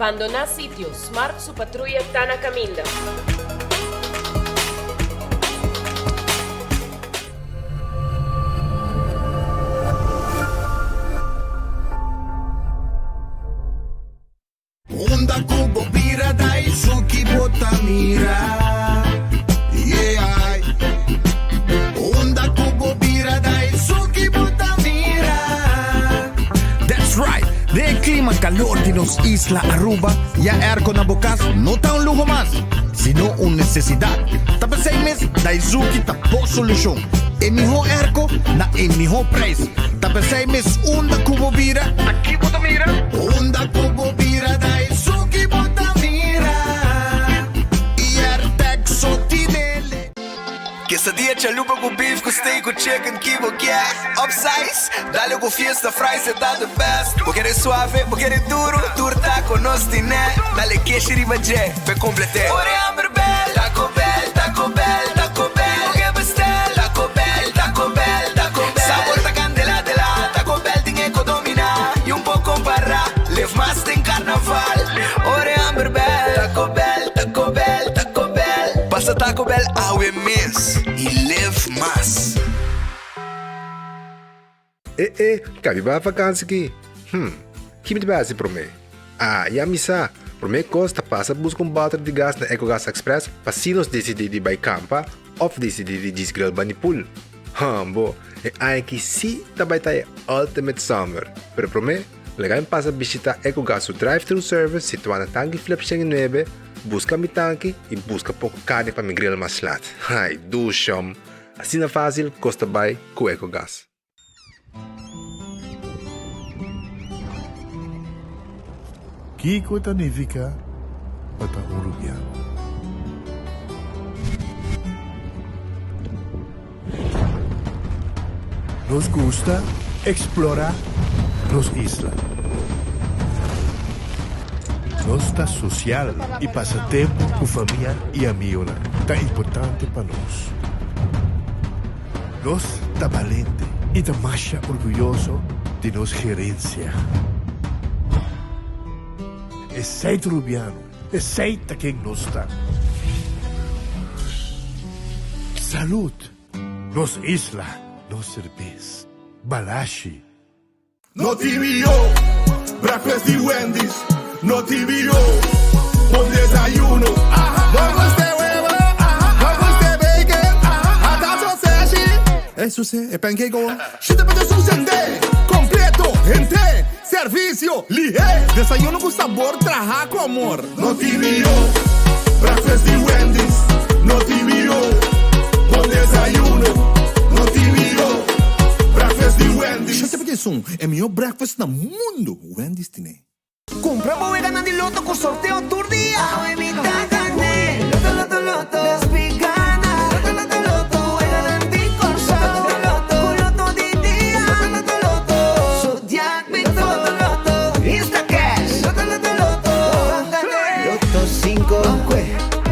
Bandoná sitio, Smart su patruya ta na kaminda. Unda ku bo bira Daisuki bo ta mira Yeah Unda ku bo bira Daisuki bo ta mira That's right! Den e klima kalor di nos isla Aruba, ya airco na bo kas no ta un luho mas, sino un nesesidat. Ta p'esei mes Daizuki ta bo solushon. E mihó airco na e mihó prijs. Ta p'esei mes unda ku bo bira, aki bo ta mira. Unda ku bo bira Daizuki bo ta mira. Airtec so tinele. Quesadilla chalupa ku beef ku steak ku chicken ki bo kier Upsize, dale ku fiesta fries e ta the best Bo kere suave, bo kere duro, tur taco nos tine Dale keshi riba dje, p'e complete Ora e hamber bel, Taco Bell, Taco Bell, Taco Bell Bo ke bestel, Taco Bell, Taco Bell, Taco Bell Sabor ta candela de la, Taco Bell tin e ko domina Y un por compara, live mas den carnaval Ora e hamber bel, Taco Bell, Taco Bell, Taco Bell Pasa Taco Bell awe mes y live mas. E e, kabi bai vakansi ki? Hm, ki mi ta bai hasi promé? Ah, ya mi sa! Promé kos ta pasa buska un bòter di gas na Ecogas Express pa si nos disidí di bai kampa òf disidí di djis grill bani pool. Hambo, e aña aki sí ta bai ta e ultimate summer! Pero promé, laga mi pasa bishitá Ecogas su drive-thru service situá na Tanki Flip 109, buska mi tanki i buska poko karni pa mi grill mas lat. Ai, dushom! Asina fásil kos ta bai ku Ecogas. Kiko ta nifiká pa ta un rubiano? Nos gusta eksplorá nos isla. Nos ta sosial i pasa tempu ku famia i amigonan ta importante pa nos. Nos ta balente i ta masha orguyoso di nos gerensia. Esei ta Rubiano, esei ta ken nos ta. Salud! Nos isla, nos serbes. Balashi. No TVO, breakfast di Wendy's. No TVO, bon desayuno. No gusta e huevo, no gusta e bacon, hasta sausage. E suse, e pancake awor. Shita pa ta sende, completo, hente, servicio, lihé. Desayuno cu sabor traha cu amor. No TVO, breakfast di Wendy's. No TVO, bon desayuno. No TVO, breakfast di Wendy's. Shete pa un, e mihó breakfast na mundo, Wendy's tine. Kumpra bo weganan di loto ku sorteo tur dia! Awe mi ta gané! Loto loto loto! Nos pi gana! Loto loto loto! Weganan di Kòrsou! Loto loto! Ku loto di dia! Loto loto loto! Zodiac Bito! Loto loto! Instacash! Loto loto loto! Ban gané! Loto sinku!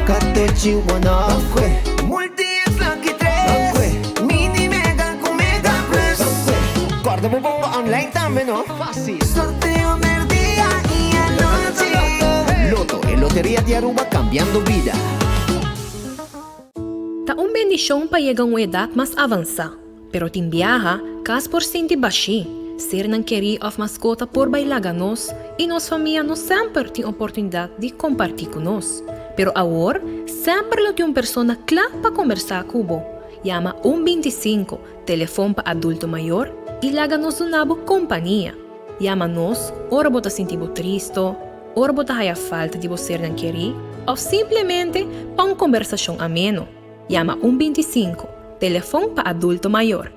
Katochi wono! Multi X Lucky tres! Mini Mega ku Mega Plus! Kòrda bo bongo online tambe no! Fácil! Sorteo merdia y anochi. Lotto, e loteria di Aruba cambiando bida. Ta un bendishon pa yega un edat mas avansá, pero tin biaha, kas por sinti bashí, sernan kerí òf maskota por bai laga nos i nos famia no semper tin oportunidat di kompartí ku nos. Pero awor, semper lo tin un persona kla pa kombersá ku bo. Yama un 25, telefon pa adulto mayor, i laga nos duna bo kompania. Yama nos ora bo ta sinti bo tristo, ora bo ta haya falta di bo sernan kerí òf simplemente pa un kombersashon ameno. Yama un 25, telefon pa adulto mayor.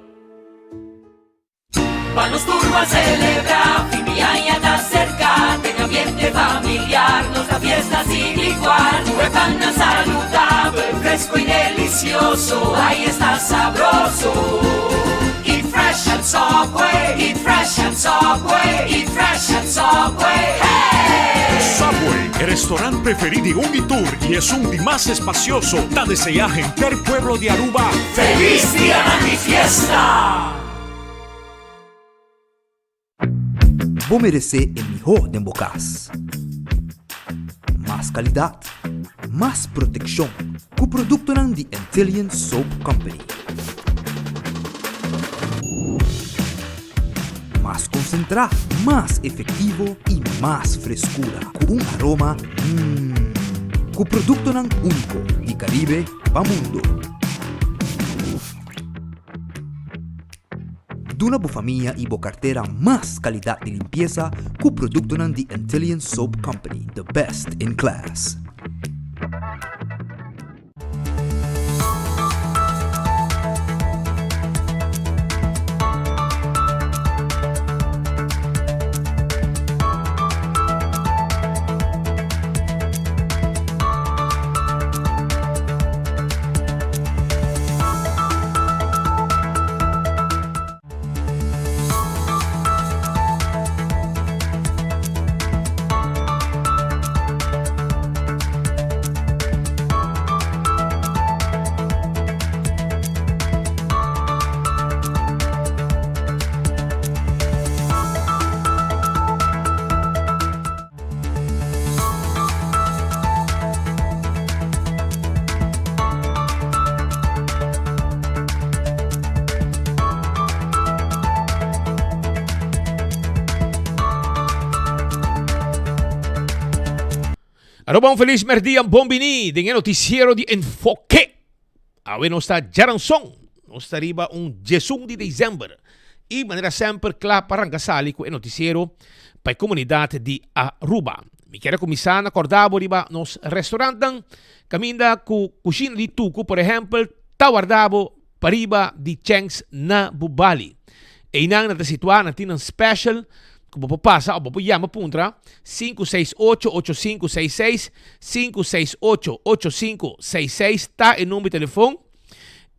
Pa nos tur ban celebra, fin di aña ta cerca, den ambiente familiar nos da fiesta sin igual. Cu e pannan saludabel, fresco y delicioso, ay esta sabroso. Eat fresh at Subway, eat fresh at Subway, eat fresh at Subway, hey! Subway, e restaurant preferi di un y tur y esun di mas espacioso, ta desea henter pueblo di Aruba Feliz Dianan di Fiesta! Bo meresé e mihó den bo kas. Mas kalidat, mas protekshon ku produktonan di Antillian Soap Company. Mas konsentrá, mas efektivo i mas freskura ku un aroma mmm. Ku produktonan úniko di Karibe pa mundo. Duna bo famia i bo kartera mas kalidat di limpiesa ku produktonan di Antillian Soap Company, the best in class. Aruba un feliz merdia, bon bini den e noticiero di Enfoke. Awe nos ta djaranson, nos ta riba un djesun di december y manera semper cla pa ranca sali cu e noticiero pa e comunidad di Aruba. Mi kier a cuminsa na corda bo riba nos restaurantnan caminda cu cushina di tucu por ehempel ta warda bo pariba di Cheng's na Bubali. Einan nan ta situa, nan tin nan special ku bo por pasa of bo por yama puntra 568-8566, 568-8566 ta e number di telefon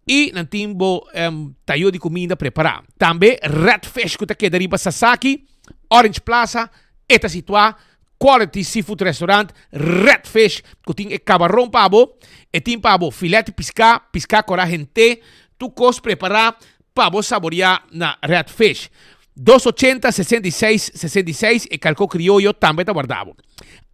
i nan tin bo um, tayo di kuminda prepará. Tambe Red Fish ku ta keda riba Sasaki, Orange Plaza, e ta situá Quality Seafood Restaurant, Red Fish, ku tin e kabaron pa bo, e tin pa bo filet di piská, piská korá hent'é, tur kos prepará pa bo saboriá na Red Fish. Dos ochenta, 66, 66, e kalkó krioyo tambe ta warda bo.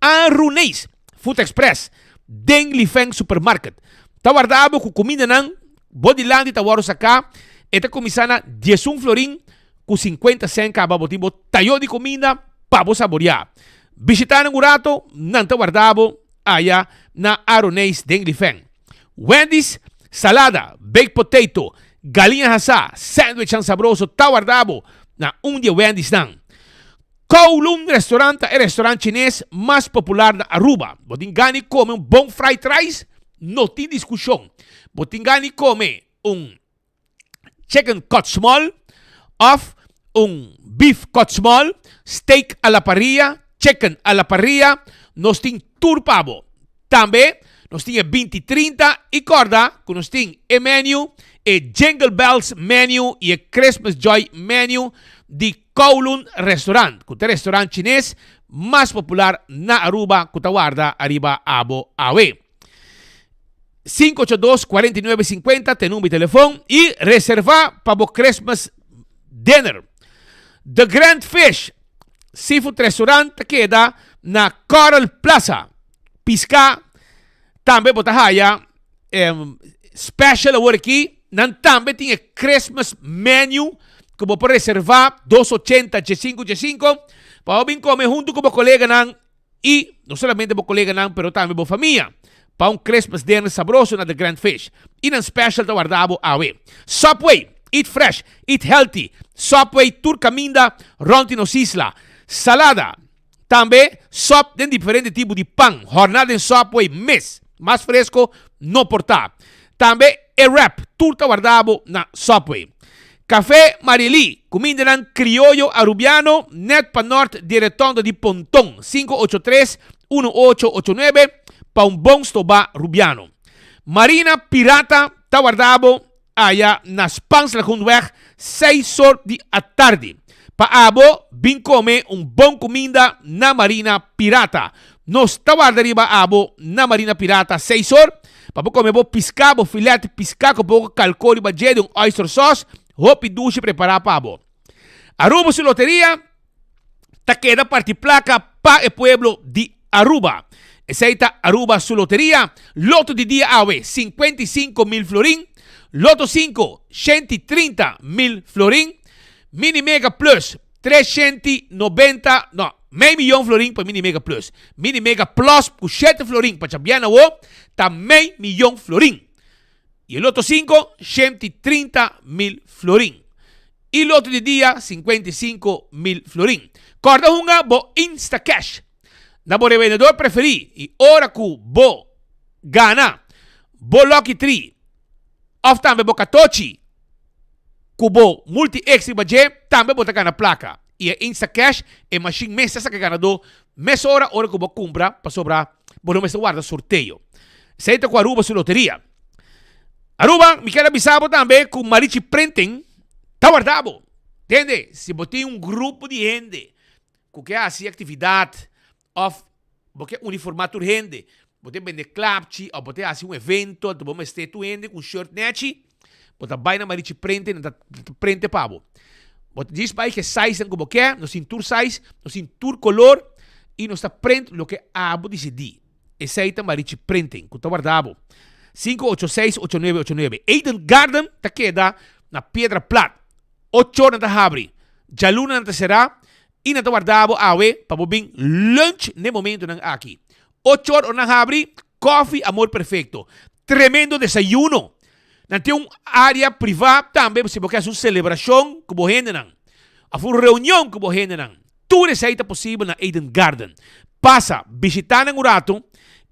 Aruneis Food Express, den Lifeng Supermarket, ta warda bo ku kumindanan bo dilanti ta wòrdu saká, e ta kuminsá na diesun florin ku sinkuenta sèn kaba bo tin bo tayó di kuminda pa bo saboriá. Bishitá nan un rato, nan ta warda bo aya na Aruneis den Lifeng. Wendy's, salada, baked potato, galiña hasá, sandwichnan sabroso ta warda bo na un di e Wendy'snan. Kowloon Restaurant ta e restaurant chines mas popular na Aruba. Bo tin gana di come un bon fried rice? No tin discusion. Bo tin gana di come un chicken cut small of un beef cut small, steak a la parrilla, chicken a la parrilla, nos tin tur pa bo. Tambe nos tin e binti trinta i kòrda ku nos tin e menu, e Jingle Bells menu i e Christmas Joy menu di Kowloon Restaurant, ku ta e restaurant chines mas popular na Aruba ku ta warda ariba abo awe. 582 49 50 ta e number di telefon i reserva pa bo Christmas dinner. The Grand Fish Seafood Restaurant ta keda na Coral Plaza. Piská tambe bo ta haya special awor aki. Nan tambe tin e Christmas menu ku bo por reserva dos ochenta djesinku djesinku pa bo bin kome huntu ku bo koleganan i no solamente bo koleganan pero tambe bo famia pa un Christmas dinner sabroso na The Grand Fish. I nan special ta warda bo awe. Subway, eat fresh, eat healthy. Subway tur kaminda rònt di nos isla. Salada. Tambe sòp den diferente tipo di pan, hòrná den Subway mes. Mas fresko no por ta. Tambe e wrap, tur ta warda bo na Subway. Café Marily, kumindanan krioyo arubiano nèt pa nòrt di e retondo di Ponton, 583 1889, pa un bon stobá rubiano. Marina Pirata ta warda bo aya na Spaanslagoenweg seis or di atardi. Pa abo bin kome un bon kuminda na Marina Pirata. Nos ta warda riba abo na Marina Pirata seis or pa bo kome bo piská, bo filet piská ku poko kalkó riba dje di un oyster sauce hopi dushi prepará pa bo. Aruba su loteria ta keda parti plaka pa e pueblo di Aruba. Esei ta Aruba su loteria. Loto di dia awe, 55 mil florin. Loto 5, 130 mil florin. Mini Mega Plus, 390, no, mei miyon florin pa Mini Mega Plus. Mini Mega Plus ku 7 florin pa djabièrnè awo, ta mei miyon florin. I e Loto 5, 130 mil florin. I Loto di dia, 55 mil florin. Kòrda hunga bo Instacash na bo revendedor preferí i ora ku bo gana bo Lucky Tree òf tambe bo katochi ku bo Multi X riba dje, tambe bo ta gana plaka. I e Instacash, e mashin mes ta saka e ganadó mesora ora ku bo kumpra pasobra bo no mester warda sorteo. Esei ta ku Aruba su loteria. Aruba, mi kier a bisa bo tambe ku Marichi Printing ta warda bo. Tende, si bo tin un grupo di hende ku ke hasi aktividat òf bo ke uniformá tur hende, bo ta bende klapchi òf bo ta hasi un evento anto bo mester tur hende ku un shirt nechi, bo ta bai na Marichi Printing, nan ta prente pa bo. Bo ta djis bai ke size nan ku bo ke, nos tin tur size, nos tin tur kolor i nos ta prent loke abo disidí. Esei ta Marichi Printing ku ta warda bo. 586 8989. Eden Garden ta keda na Piedra Plat. Ocho or nan ta habri, djaluna nan ta será i nan ta warda bo awe pa bo bin lunch n'e momentonan aki. Ocho or nan habri, Koffie Amor Perfecto. Tremendo desayuno! Nan tin un área privá tambe si bo ke hasi un selebrashon ku bo hendenan òf un reunion ku bo hendenan. Tur esei ta posibel na Eden Garden. Pasa bishitá nan un ratu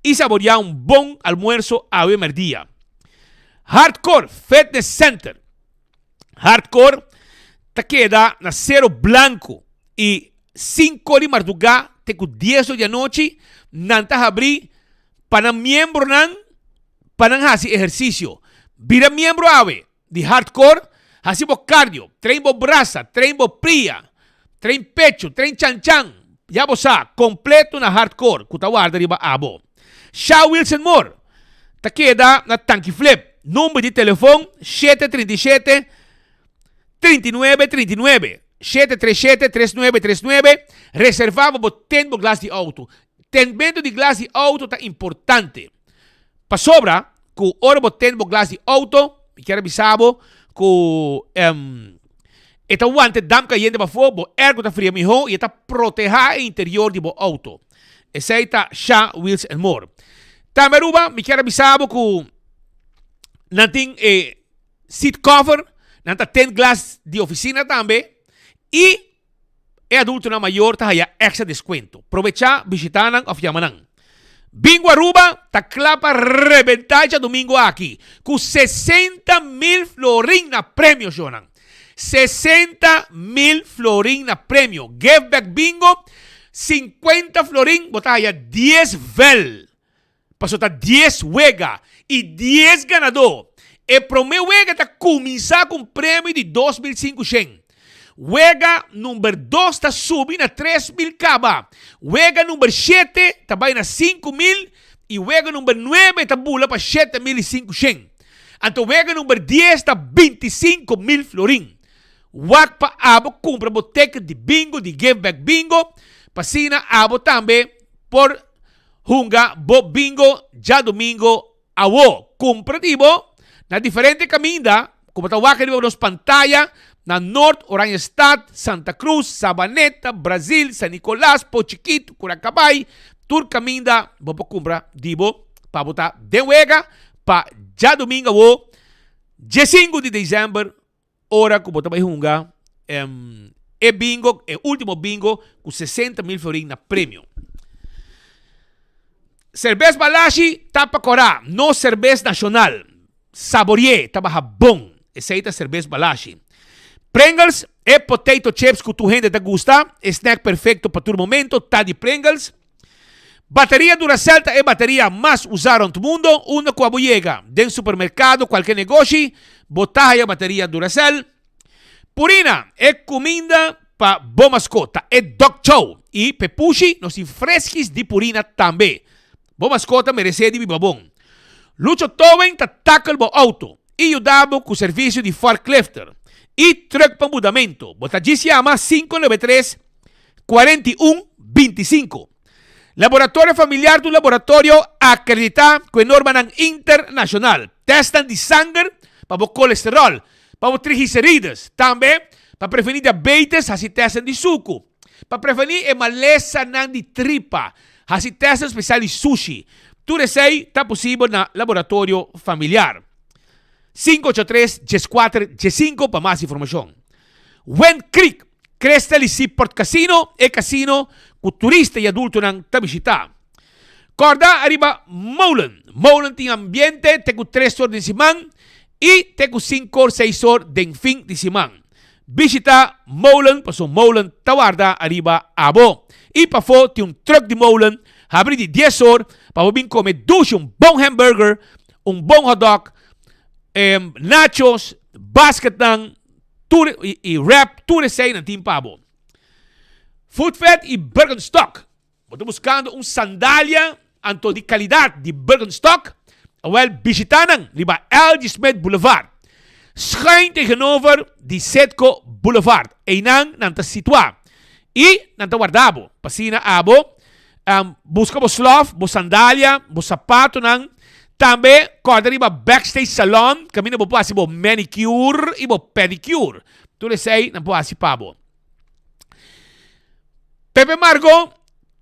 i saboriá un bon almuerso awe mèrdia. Hardcore Fitness Center. Hardcore ta keda na Sero Blanco i sinku di mardugá te ku dies or di anochi nan ta habrí pa nan miembronan pa nan hasi ehersisio. Bira miembro awe di Hardcore, hasi bo cardio, train bo brasa, train bo pria, train pecho, train chanchan, ya bo sa, completo na Hardcore cu ta warda riba abo. Sha Wilson Moore ta keda na Tanki Flip, number di telefon 737 39 39, 737 39 39, reserva bo bo tent bo glas di auto. Tentmento di glas di auto ta importante. Pasobra ku ora bo ten bo glas di outo, mi kier a bisa bo ku e ta wanta e damp kayente pafó, bo airco ta fria mihó i e ta protehá e interior di bo outo. Esei ta Sha Wheels and More. Tambe Aruba, mi kier a bisa bo ku nan tin e seat cover, nan ta ten glas di ofisina tambe i E adultonan mayor ta haya extra descuento. Probecha bishita nan of yama nan. Bingo Aruba ta cla pa rebenta e djadomingo aki cu 60 mil florin na premio shonan. 60 mil florin na premio. Give back bingo 50 florin bo ta haya dies vel. Paso ta dies wega y dies ganadó. E prome wega ta cuminsa cu un premio di 2500. Wega number dos ta subi na 3000 caba. Wega number shete ta bay na 5000 y wega number nuebe ta bula pa 7500. Anto wega number dies ta 25,000 florin. Wak pa abo cumpra bo ticket di bingo di Give Back Bingo pa asina abo tambe por Hunga bo bingo djadumingo awo. Kumpra di bo na diferente kaminda ku bo ta wak riba nos pantaya na Noord, Oranjestad, Santa Cruz, Sabaneta, Brazil, San Nicolas, Po Chikitu, Curacabay. Tur kaminda bo por kumpra di bo pa bo ta den wega pa djadumingo awo, diesinku di december. Ora ku bo ta bai hunga e bingo, e ultimo bingo ku 60 mil florin na premio. Serbes Balashi ta pa korá, nos serbes nashonal. Saborié, ta baha bon. Esei ta serbes Balashi. Pringles, e potato chips ku tur hende ta gusta, e snack perfekto pa tur momento, ta di Pringles. Bateria Duracell ta e bateria mas usá rond mundo, unda ku abo yega, den supermerkado, kualke negoshi, bo ta haya bateria Duracell. Purina, e kuminda pa bo maskota, e dog chow i pepushi, nos tin freskis di Purina tambe. Bo maskota meresé di biba bon. Lucho Towing ta tackle bo auto i yuda bo ku servisio di forklifter i truck pa mudamentu. Bo ta djis yama 593. 41 25. Laboratorio Familiar ta un laboratorio akreditá ku e normanan internashonal. Tèstnan di sanger pa bo kolesteròl, pa bo triglicerides. Tambe pa prevení diabetes hasi tèstnan di suku. Pa prevení e malesanan di tripa hasi tèstnan spesial di sushi. Tur esei ta posibel na Laboratorio Familiar. 583 14 15 pa mas informashon. Wind Creek, Crystal y Seaport Casino, e casino cu turista y adultonan ta bishita. Corda ariba Molen. Molen tin ambiente te cu tres or den siman y te cu cinco or seis or den fin di siman. Bishita Molen pasobra Molen ta warda ariba abo. Y pafo tin un truck di Molen habri di dies or pa bo bin come dushi un bon hamburger, un bon hotdog, nachos, basketnan, Tur i wrap tur esei nan tin pa bo. Footfed i Birkenstock. Bo ta buskando un sandalia anto di kalidat di Birkenstock? Awel bishita nan riba LG Smith Boulevard, schuin tegenover di Citgo Boulevard. Einan nan ta situá i nan ta warda bo pa asina abo Buska bo slof, bo sandalia, bo sapatonan. Tambe kòrda riba Backstage Salon kaminda bo por hasi bo manicure i bo pedicure. Tur esei nan por hasi pa bo. Pepe Margo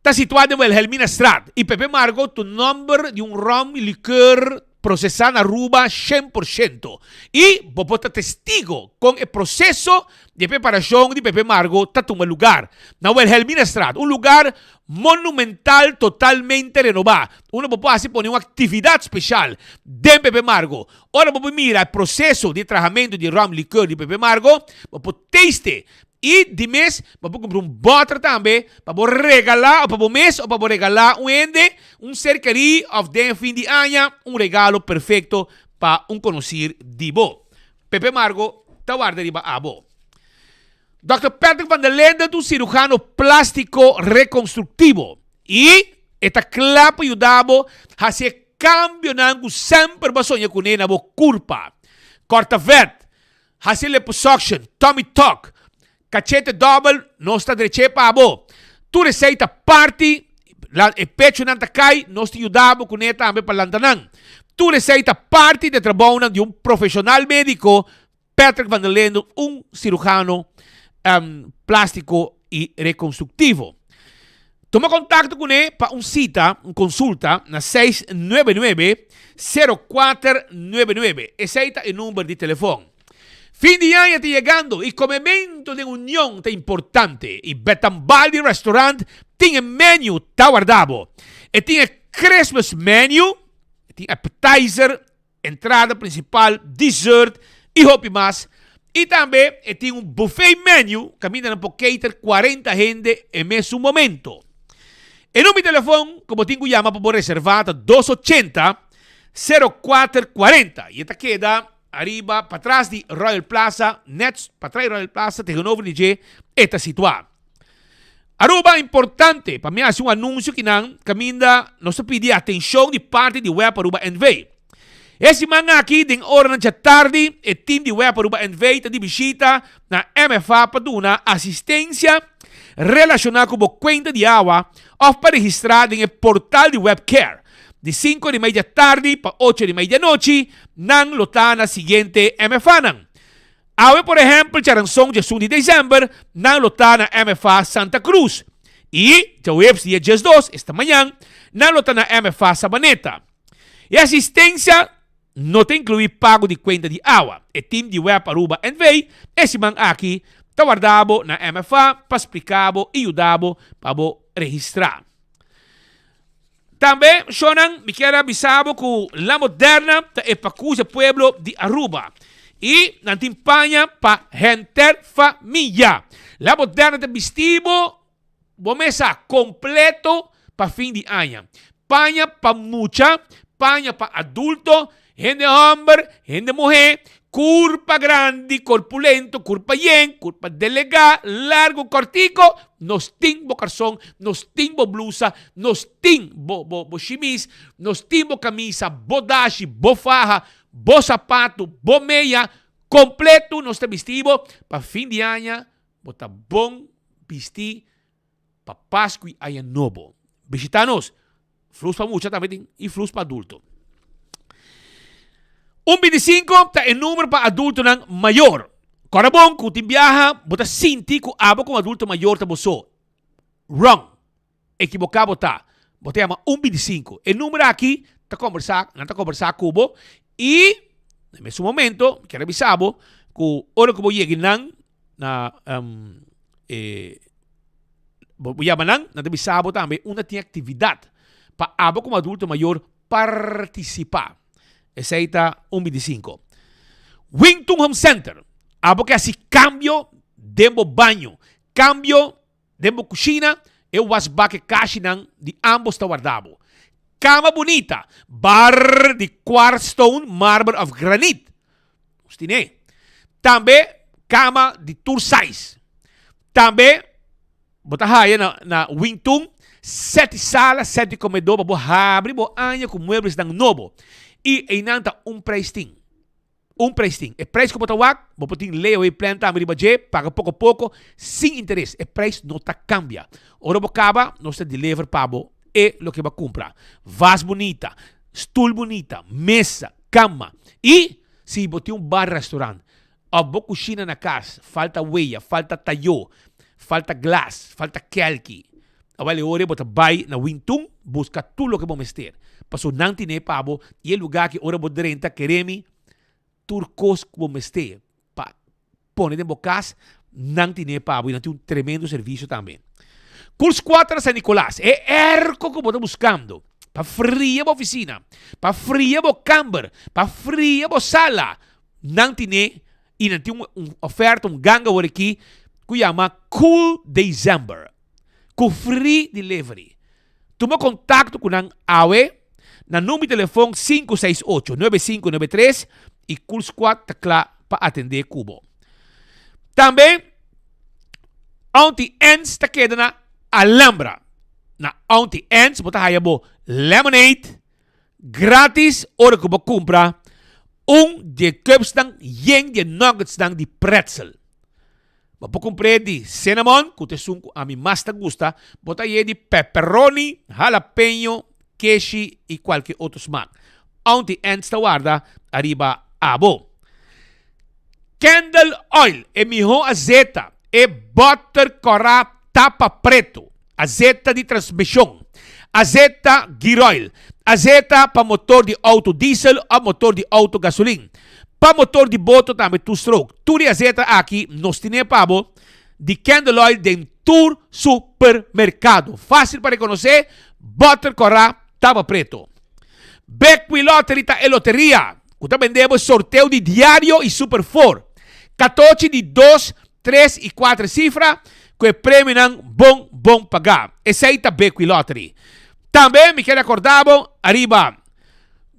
ta situá den Wilhelminastraat i Pepe Margo ta un nòmber di un ròm i likeur Procesa na Aruba 100% y bo por ta testigo con e proceso di e preparacion di Pepe Margo ta tuma lugar na Wilhelminastraat, un lugar monumental totalmente renoba, unda bo por haci pone un actividad special den Pepe Margo. Ora bo por mira e proceso di e trahamento di rum liqueur di Pepe Margo, bo por taste Y di mes bo por cumpra un boter tambe pa bo regala o pa bo mes o pa bo regala un hende, un ser kerí of den fin di aña un regalo perfecto pa un conocir di bo. Pepe Margo ta warda riba abo. Dòkter Patrick van der Linden ta un cirujano plastico reconstructivo y e ta cla pa yuda bo haci e cambionan cu semper bo a soña cune na bo curpa. Corta vet, Hasi liposuction, tummy tuck, cachete dobel, nos ta dreché pa bo. Tur esey ta parti, e pechonan ta cay, nos ta yuda bo cune tambe pa lanta nan. Tur esey ta parti di e trabounan di un profesional medico, Patrick van der Linden, un cirujano plastico y reconstructivo. Tuma contacto cune pa un cita, un consulta na seis nuebe nuebe, sero kuater nuebe nuebe. Esey ta e number di telefon. Fin di aña ta yegando y comemento den union ta importante y Betambaldi Restaurant tin e menu ta warda bo. E tin e Christmas menu, e tin appetizer, entrada principal, dessert y hopi mas. Y tambe e tin un buffet menu caminda nan por cater 40 hende e mesun momento. E number di telefon cu bo tin cu yama pa bo reserva ta dos ochenta, sero kuater kuarenta y e ta keda ariba patras di Royal Plaza, net patras di Royal Plaza tegenover di dje e ta situa. Aruba importante pa mi hasi un anuncio kinan caminda nos ta pidi atencion di parti di Web Aruba NV. E siman aki den oranan djatardi e team di Web Aruba NV ta di bishita na MFA pa duna asistencia relaciona cu bo cuenta di awa of pa registra den e portal di Webcare. Di cinco di media tardi pa ocho di media nochi nan lo ta na siguiente MFA-nan. Awe por ehèmpel djaranson djesun di desèmber nan lo ta na MFA Santa Cruz i djaweps dia djesdos, esta mañan, nan lo ta na MFA Sabaneta. E asistensia no ta inkluí pago di kuenta di awa. E tim di Web Aruba NV e siman aki ta warda bo na MFA pa splika bo i yuda bo pa bo registrá. Tambe, shownan, mi kier a bisa bo cu La Moderna ta e pacusa e pueblo di Aruba. Y nan tin paña pa henter famia. La Moderna ta bisti bo, bo mesa completo pa fin di aña. Paña pa mucha, paña pa adulto, Hende homber, hende muhé, kurpa grandi, korpulento, kurpa yen, kurpa delegá, largu, kòrtiku, nos tin bo karson, nos tin bo blusa, nos tin bo bo bo shimis, nos tin bo kamisa, bo dashi, bo faha, bo sapatu, bo meya, kompletu nos ta bisti bo pa fin di aña bo ta bon bistí pa Pasku i Aña Nobo. Bishita nos. Flus pa mucha tambe tin y flus pa adulto. Un 25 ta e numero pa adultonan mayor. Kòrda bon ku tin biaha bo ta sinti ku abo komo adulto mayor ta bo so. Wrong. Ekiboká bo ta. Bo ta yama un 25. E numero aki ta kombersá, nan ta kombersá ku bo i na mesun momento mi kier a bisa bo ku ora ku bo yega nan na e bo yama nan, nan ta bisa bo tambe unda tin aktividat pa abo komo adulto mayor partisipá. Esei ta un 25. Wington Home Center, abo ke hasi kambio den bo baño, kambio Den bo kushina, e wasbak e kashinan di ambos ta warda bo. Kama bunita, bar di quartz stone, marmer of granit. Nos tine. Tambe kama di tur size. Tambe bo ta haya na na Wing Tun set di sala, set di komedor pa bo habri bo aña ku mueblesnan nobo. I einan ta un prijs tin. Un prijs tin. E prijs ku bo ta wak, bo por tin layaway plan tambe riba dje, paga poko poko, sin interes. E prijs no ta kambia. Ora bo kaba, nos ta deliver pa bo e loke bo a kumpra. Vas bunita, stul bunita, mesa, kama. I si bo tin un bar restaurant òf bo kushina na kas falta weya, falta tayó, falta glas, falta kèlki, awel e ora bo ta bai na Wintun buska tur loke bo mester. Paso nan tine pa bo i e lugar ki ora bo drenta keremi tur kos ku bo mester pa pone den bo kas nan tine pa bo i nan tin un tremendo servisio tambe. Cool Squad ta na San Nicolas e erko ku bo ta buskando pa fria bo ofisina, pa fria bo kamber, pa fria bo sala nan tine i nan tin un oferta un ganga awor aki ku yama Cool December ku free delivery. Tuma kontakto ku nan awe na number di telefon 568 9593 i Cool Squad ta kla pa atendé ku bo. Tambe Auntie Anne's ta keda na Alhambra. Na Auntie Anne's bo ta haya bo lemonade gratis ora ku bo kumpra un di e cupsnan yen di e nuggetsnan di pretzel. Bo por kumpr'é di cinnamon, ku ta esun ku ami mas ta gusta, bo ta haye di pepperoni, jalapeño, keshi i kualke otro smak. Auntie Anne's ta warda ariba abo. Candle oil, e mihó azeta, e bòter kòrá tapa pretu, azeta di transmishon, azeta gear oil, azeta pa motor di outo diesel òf motor di outo gasolin, pa motor di boto tambe two stroke. Tur e azeta aki nos tine pa bo di Candle oil den tur supermerkado. Fásil pa rekonosé, bòter kòrá tapa pretu. Bekwee Lottery ta e loteria ku ta bende bo sorteo di diario i Super Four, katochi di dos, tres i kuater sifra ku e premionan bon bon pagá. Esei ta Bekwee Lottery. Tambe mi kier rekorda bo ariba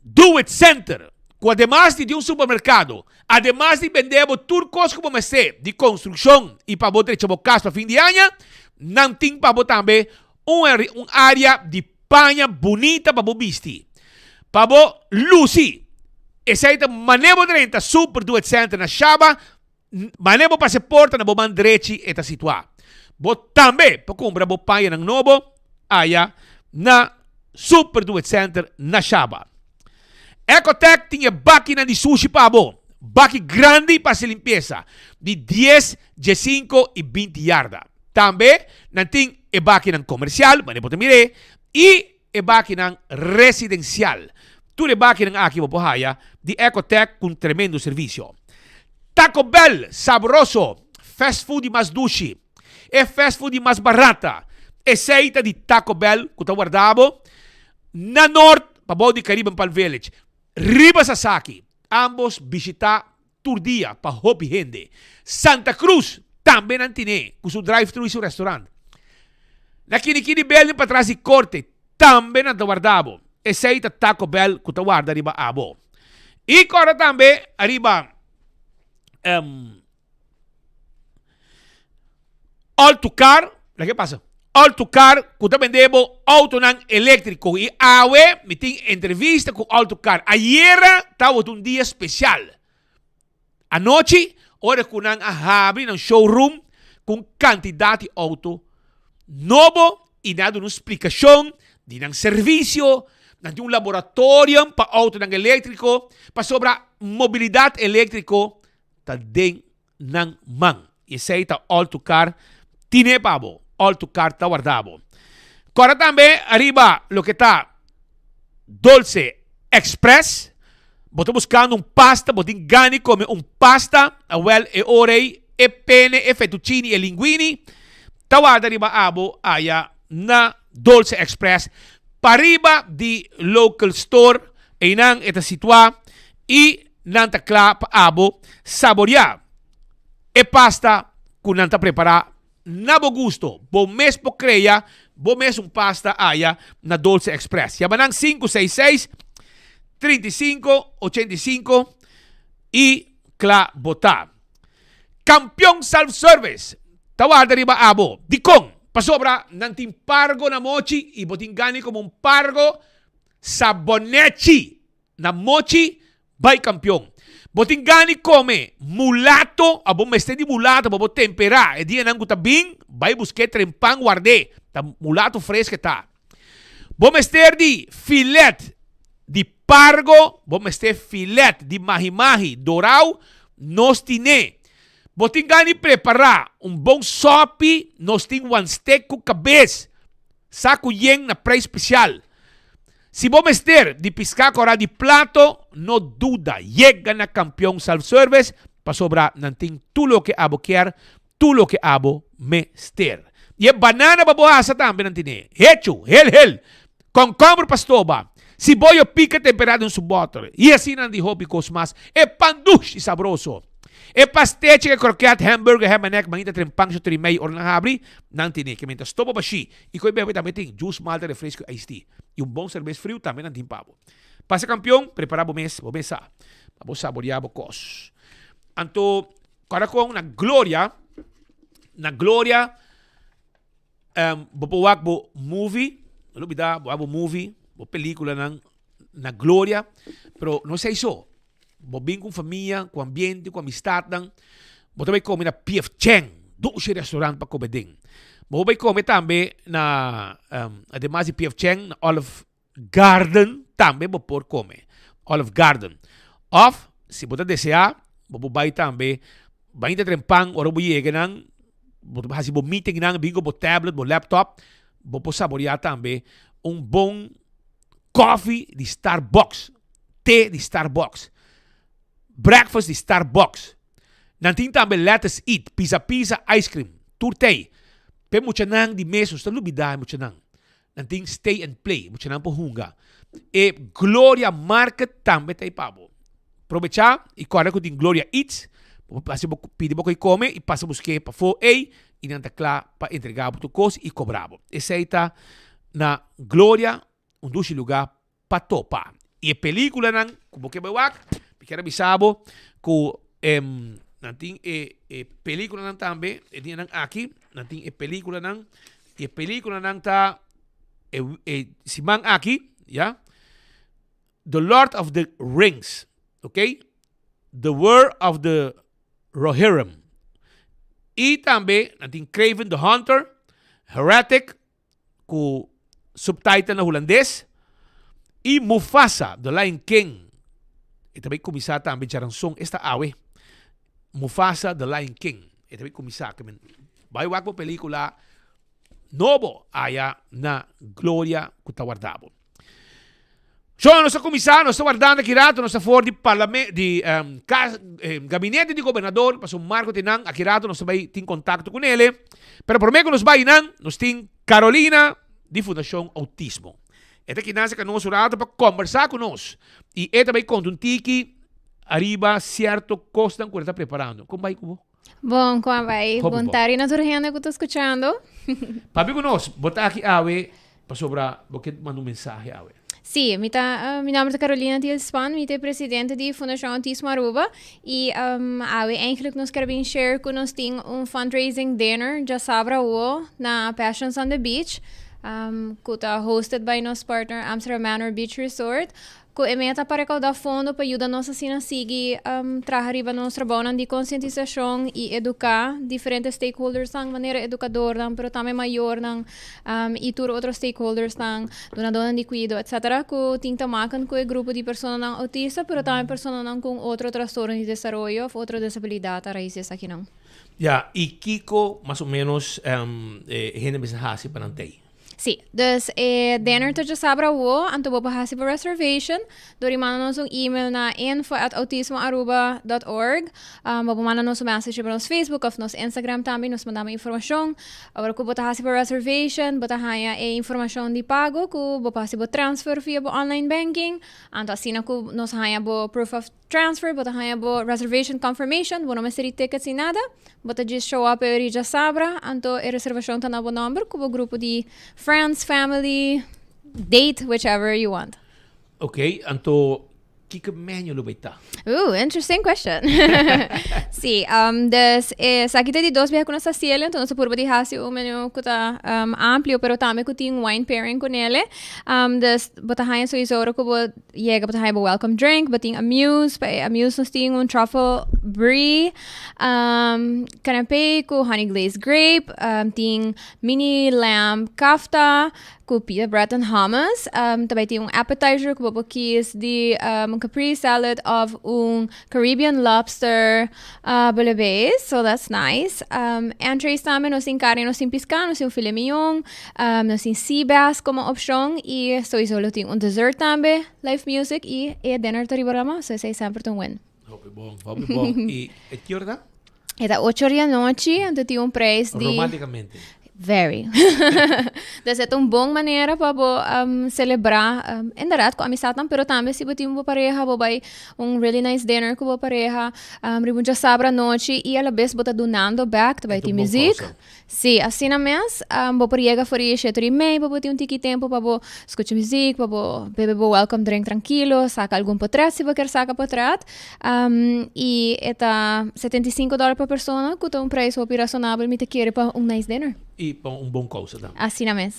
Do It Center ku ademas di di un supermerkado, ademas di bende bo tur kos ku bo mester di konstrukshon i pa bo drecha bo kas pa fin di aña, nan tin pa bo tambe Un un área di paña bunita pa bo bisti, pa bo lusi. Esei ta mane bo drenta Super Do It Center na Shaba, mane bo pasa e porta na bo man drechi e ta situá. Bo tambe por kumpra bo pañanan nobo aya na Super Do It Center na Shaba. Ecotec tin e bakinan di sushi pa bo, baki grandi pa hasi limpiesa, di dies, diesinko i binti yarda. Tambe nan tin e bakinan komersial, manera bo ta mir'é, i e bakinan residensial. Tur e bakinan aki bo por haya di Ecotec ku un tremendo servisio. Taco Bell, sabroso, fast food di mas dushi, e fast food di mas barata. Esei ta di Taco Bell ku ta warda bo na Noord pabou di Caribbean Palm Village. Riba Sasaki, ambos bishita tur dia pa hopi hende. Santa Cruz tambe nan tine cu su drive thru y su restaurant. Na Kinikini Building patras di Corte tambe nan ta warda bo. Esey ta Taco Bell cu ta warda riba abo. Y corda tambe ariba um, All to Car, la ke pasa? All to Car ku ta bende bo autonan eléktriko i awe mi tin entrevista ku All to Car. Ayera tabata un dia spesial. Anochi ora ku nan a habri nan showroom ku un kantidat di outo nobo. I nan a duna un splikashon di nan servisio, nan tin un laboratorium pa outonan eléktriko, pasobra mobilidat eléktriko ta den nan man. I esei ta All to Car tine pa bo, All to Car ta warda bo. Kòrda tambe ariba loke ta Dolce Express, bo ta buskando un pasta, bo tin gana di kome un pasta, awèl e ora ei e pene, e fettuccini, e linguini ta warda riba abo aya na Dolce Express pariba di Local Store, einan e ta situá i nan ta kla pa abo saboreá e pasta ku nan ta prepará na bo gusto. Bo mes por krea bo mes un pasta aya na Dolce Express. Yama nan 566 35 85 i kla bo ta. Kampion Self Service ta warda riba abo. Dikon? Pasobra nan tin pargo na mochi i bo tin gana di komo un pargo sabonechi na mochi bai Kampion. Bo tin gana di kome mulato, abo mester di mulato pa bo tempera e dianan ku ta bin, bai busk'é trempan ward'é, ta mulato freske ta. Bo mester di filet di pargo, bo mester filet di mahi-mahi dorau, nos tin'é. Bo tin gana di prepará un bon sòpi, nos tin wanstek ku kabes, saku yen na preis spesial. Si bo mester di piská kòrá di plato, no duda, yega na Kampion Self Service, pasobra nan tin tur loke abo kier Tur loke abo mester. I e banana pa bo hasa tambe nan tine. Hechu, hel hel. Kònkòmber pa stoba. Siboyo pika temperá den su bòter. I asina nan di hopi kos mas. E pan dushi i sabroso. E pastechi ku e krokèt, hamburger, ham en egg mainta tren pan sho tri mei ora nan habri, nan tine. Ke menta stoba bashí. I koe bebe tambe tin, juice, malta, refresco i iced tea. I un bon serbes friu tambe nan tin pa bo. Pasa kampion, prepará bo mes, bo mes sa. Pa bo saboriá bo kos. Anto. Kòrda kon na Gloria, na Gloria um, bo por wak bo movie, no lubida bo wak bo movie, bo pelikulanan na Gloria, pero no esei so. Bo bin ku famia, ku ambiente, ku amistatnan, bo ta bai kome na PF Chang, dushi restaurant pa kome den. Bo por bai kome tambe na, um, ademas di PF Chang, na Olive Garden tambe bo por come. Olive Garden. Of, si bo ta desea, bo por bay tambe, bay ta tren pan, ora bo yega nan, bo ta haci bo meeting nan, bin cu bo tablet, bo laptop, bo por saborea tambe un bon koffie di Starbucks, te di Starbucks, breakfast di Starbucks. Nan tin tambe Lettuce Eat, pizza pizza, ice cream, tur tey. P'e muchanan di mes, nos ta lubida e muchanan. Nan tin stay and play, muchanan por hunga. E Gloria Market tambe ta ei pa bo. Probechá i kòrda ku tin Gloria Eats, bo por hasi bo pidi bo koi kome i pasa busk'é pafó ei i nan ta kla pa entregá bo tur kos i kobra bo. Esei ta na Gloria, un dushi lugá pa topa. I e peliculanan cu bo ke bai wak, mi kier a bisa bo cu nan tin e e peliculanan tambe, e dianan aki, nan tin e peliculanan, y e peliculanan ta e e siman aki, ya, The Lord of the Rings, ok, The War of the Rohirrim, y tambe nan tin Kraven the Hunter, Heretic, ku subtitle na hulandes i Mufasa, The Lion King. E ta bai kuminsá tambe djaranson esta awe. Mufasa, The Lion King. E ta bai kuminsá. Ke men bai wak bo pelikula nobo aya na Gloria ku ta warda bo. So nos a kuminsá, nos ta wardando aki rato, nos ta for di parlame di kas gabinete di gobernador, pasobra Marco tin nan, aki rato nos ta bai tin kontakto ku nele. Pero promé ku nos bai nan, nos tin Carolina di Fundashon Outismo. E ta kinan serka nos un rato pa kombersá ku nos i e ta bai konta un tiki ariba sierto kosnan ku e ta preparando. Kon bai ku bo? Bon, kon a bai? Hopi Bon bon. tardi na tur hende ku ta skuchando. Papia ku nos, bo ta aki awe pasobra bo ke manda un mensahe awe. Sí, mi ta, mi nomber ta Carolina Thielspan, mi ta e presidente di Fundashon Autismo Aruba i awe eigenlijk nos kier bin share ku nos tin un fundraising dinner djasabra awo na Passions on the Beach ku ta hosted by nos partner Amsterdam Manor Beach Resort. Ku e meta pa rekaudá fondo pa yuda nos asina sigui traha riba nos trabounan di konsientisashon i eduká diferente stakeholdersnan manera edukadornan pero tambe mayornan i tur otro stakeholdersnan, dunadónan di kuido etcetera ku tin ta maken ku e grupo di personanan outista pero tambe personanan ku un otro trastorno di desaroyo òf otro desabilidat a rais di esakinan. Ya, i kiko mas o ménos e hende mester hasi pa nan tei? Sí, dus e dinner ta djasabra awo, anto bo por hasi bo reservation dor di manda nos un email na info at autismoaruba dot org. Um, bo por manda nos un message riba nos Facebook of nos Instagram tambe, nos manda bo informacion. Ora cu bo ta hasi bo reservation, bo ta haña e informacion di pago cu bo por hasi bo transfer via bo online banking. Anto asina cu nos haña bo proof of Transfer, bo ta haña bo reservation confirmation, bo no mester di tickets ni nada. Bo ta djis show up e ora djasabra, anto e reservacion ta na bo nomber cu bo grupo di friends, family, date, whichever you want. Ok, anto kiko menu lo bay ta? Ooh, interesting question. Sí, um, dus esaki ta di dos biaha cu nos ta haciel, anto nos ta purba di haci un menu cu ta um, amplio, pero tambe cu tin wine pairing cu nele. Um, dus bo ta haña sowieso ora cu bo Yega bo ta haña bo welcome drink, bo tin amuse, pa e amuse nos tin un truffle brie, um, canapé ku honey glazed grape, um, tin mini lamb kafta ku pita bread and hummus. Um, tambe tin un appetizer ku bo por kies di um, capri salad of un Caribbean lobster uh, bouillabaisse, so that's nice. Um, entrees tambe nos tin carne, nos tin pisca, nos tin un filet mignon, um, nos tin sea bass como opcion y sowieso lo tin un dessert tambe, live music y e dinner ta riba rama, so esey semper ta un win. Hopi bon, hopi bon. Y e ki ora ta? E ta ocho ora di anochi, anto tin un prijs di... Romanticamente. Very. Dus e ta un bon manera pa bo um, celebra um, inderdaad cu amistadnan, pero tambe si bo tin bo pareha, bo bai un really nice dinner cu bo pareha, um, riba un djasabra anochi y a la bes bo ta dunando back, ta bai tin muziek. Sí, asina mes, um, bo por yega for di shete ora y mei, pa bo tin un tiki tempo pa bo scucha muziek, pa bo bebe bo welcome drink trankilo, saca algun potret si bo kier saca potret. Um, y e ta 75 dollar pa persona, cu ta un prijs hopi razonabel, mi ta kere pa un nice dinner. Y pa un bon causa tambe. Asina mes.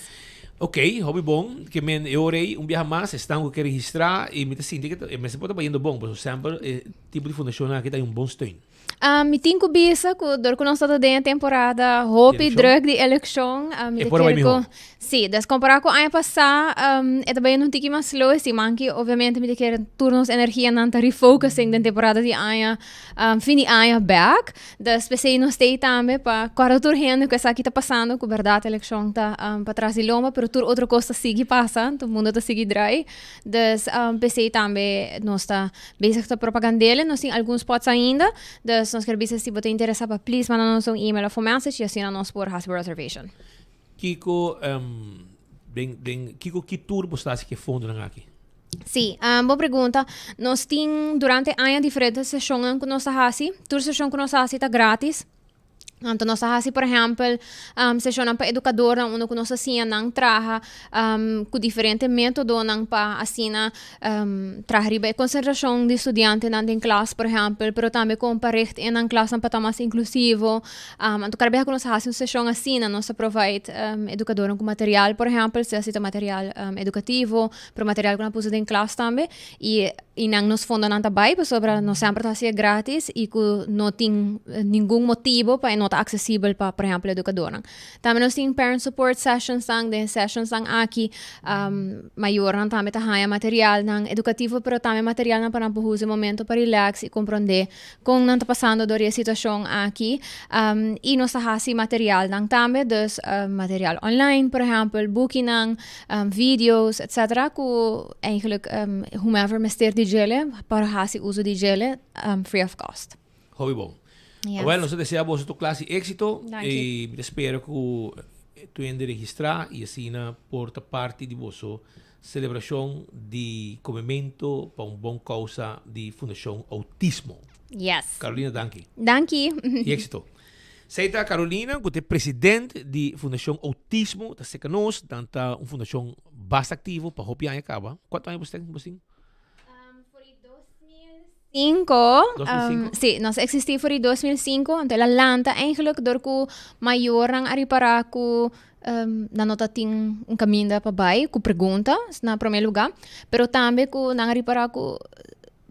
Ok, hopi bon. Ke men e ora ei un biaha mas esnan cu ke registra y mi ta sinti ke e mester por ta bayendo bon, pasobra semper e tipo di fundacionnan aki ta hay un bon steun. Um, mi tin cu bisa cu dor cu nos ta den e temporada hopi druk di eleccion, um, mi E ta por a bai kere cu mihó. Sí, dus compará cu aña pasá, um, e ta bayendo un tiki mas slow e siman aki. Obviamente mi ta kere tur nos energianan ta refocusing den temporada di aña, um, fin di aña bek. Dus p'esei nos t'ei tambe pa kòrda tur hende ku esaki ta pasando, ku bèrdat elekshon ta um, patras di lomba, pero tur otro kos ta sigui pasa, tur mundo ta sigui drai. Dus um, p'esei tambe nos ta bezig ta propagand'el. Nos tin algun spots ainda, dus nos kier bisa si bo ta interesá pa please manda nos un email of un message y asina nos por hasi bo reservation. Kiko den den kiko ki tur bo sta hasi ku e fondonan aki? Sí, um, bon pregunta. Nos tin durante aña diferente seshonnan ku nos ta hasi. Tur seshon ku nos ta hasi ta gratis. Anto nos ta hasi, por ehèmpel, um, seshonnan pa edukadornan unda ku nos ta siña nan traha um, ku diferente métodonan pa asina um, traha riba e konsentrashon di studiantenan den klas, por ehèmpel, pero tambe kon pa richt in nan klasnan pa ta mas inklusivo. Um, anto kada biaha ku nos hasi un seshon asina, nos ta provide um, edukadornan ku material, por ehèmpel, sea si ta material um, edukativo, pero material ku nan puso den klas tambe. I, i nan nos fondonan ta bai, pasobra nos semper ta hasié gratis i ku no tin ningun motibo pa e no ta aksesibel pa, por ehèmpel, edukadornan. Tambe nos tin parent support sessionsnan, den sessionsnan aki um, mayornan tambe ta haña materialnan edukativo, pero tambe materialnan pa nan por usa e momento pa relax i komprondé Kon nan ta pasando dor di e situashon aki i nos ta hasi materialnan tambe, dus material online por ehèmpel, bukinan, video's etcetera ku eigenlijk whomever mester di djele por hasi uso di djele free of cost. Hopi bon. Yes. Awel nos ta desea boso tur klas di éksito Danki. i mi ta spera ku tur hende registrá i asina por ta parti di boso Celebracion di comemento pa un bon causa di Fundacion Autismo. Yes. Carolina danki. Danki. Y exito. Esey ta Carolina cu ta e president di Fundacion Autismo ta cerca nos. Nan ta un fundacion basta activo pa hopi aña caba. Cuanto aña bo tin? For di 2005. 2005? Si, nos a existi for di 2005. Anto el a lanta eigenlijk door cu mayornan a ripara cu. um, nan no ta tin un caminda pa bai cu pregunta na prome lugar, pero tambe cu nan a ripara cu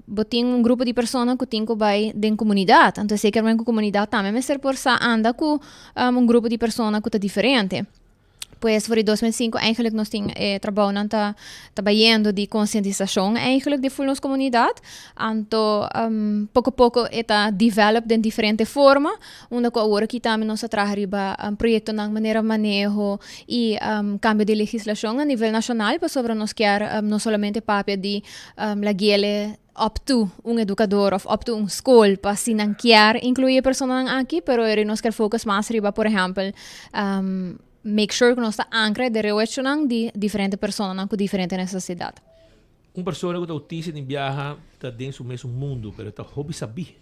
bo tin un grupo di persona cu tin cu bai den comunidad, anto esey kermen cu comunidad tambe mester por sa anda cu um, un grupo di persona cu ta diferente. Pues for di 2005 eigenlijk nos tin e trabounan ta ta bayendo di concientisacion eigenlijk di full nos comunidad. Anto um, poco poco e ta develop den diferente forma, unda cu awor aki tambe nos ta traha riba um, proyectonan manera maneho y um, cambio di legislacion a nivel nacional, pasobra nos kier um, no solamente papia di um, laguele up to un educador of up to un school pa si nan kier inclui e personanan aki, pero eri nos kier focus mas riba, por ehempel, um, make sure cu nos ta ancra e derechonan di diferente personanan cu diferente necesidad. Un persona cu ta autista tin biaha ta den su mesun mundo, pero ta hopi sabí.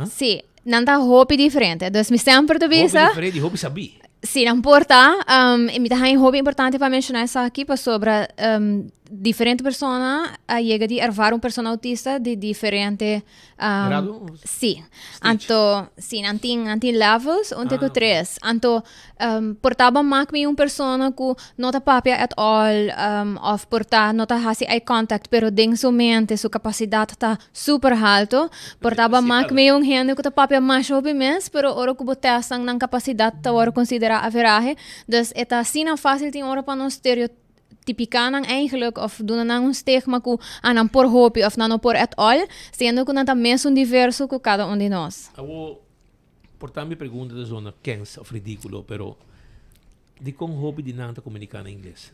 Sí, nan ta hopi diferente. Dus mi semper ta bisa. Hopi diferente y hopi sabí. Sí, nan por ta. Um, y mi ta haña hopi importante pa menciona esaki pasobra um, diferente persona a yega di ervaar un persona autista di diferente um, Grado? Sí. Anto, sí, nan tin, nan tin levels, un te cu tres. Anto, Um, por ta bo mak mi un persona ku no ta papia at all, um, of por ta no ta hasi eye contact, pero den su mente su capacidad ta super alto. Por ta bo mak mi un hende ku ta papia masha hopi mes, pero ora ku bo testan nan capacidad ta wòrdu considera averahe. Dus e ta asina fácil tin ora pa nos stereotipica nan eigenlijk, of duna nan un stigma ku ah nan por hopi of nan no por at all, siendo ku nan ta mesun diverso ku kada un di nos. Awo, Por ta mi pregunta ta zona kens of ridiculo, pero dikon hopi di nan ta komuniká na ingles?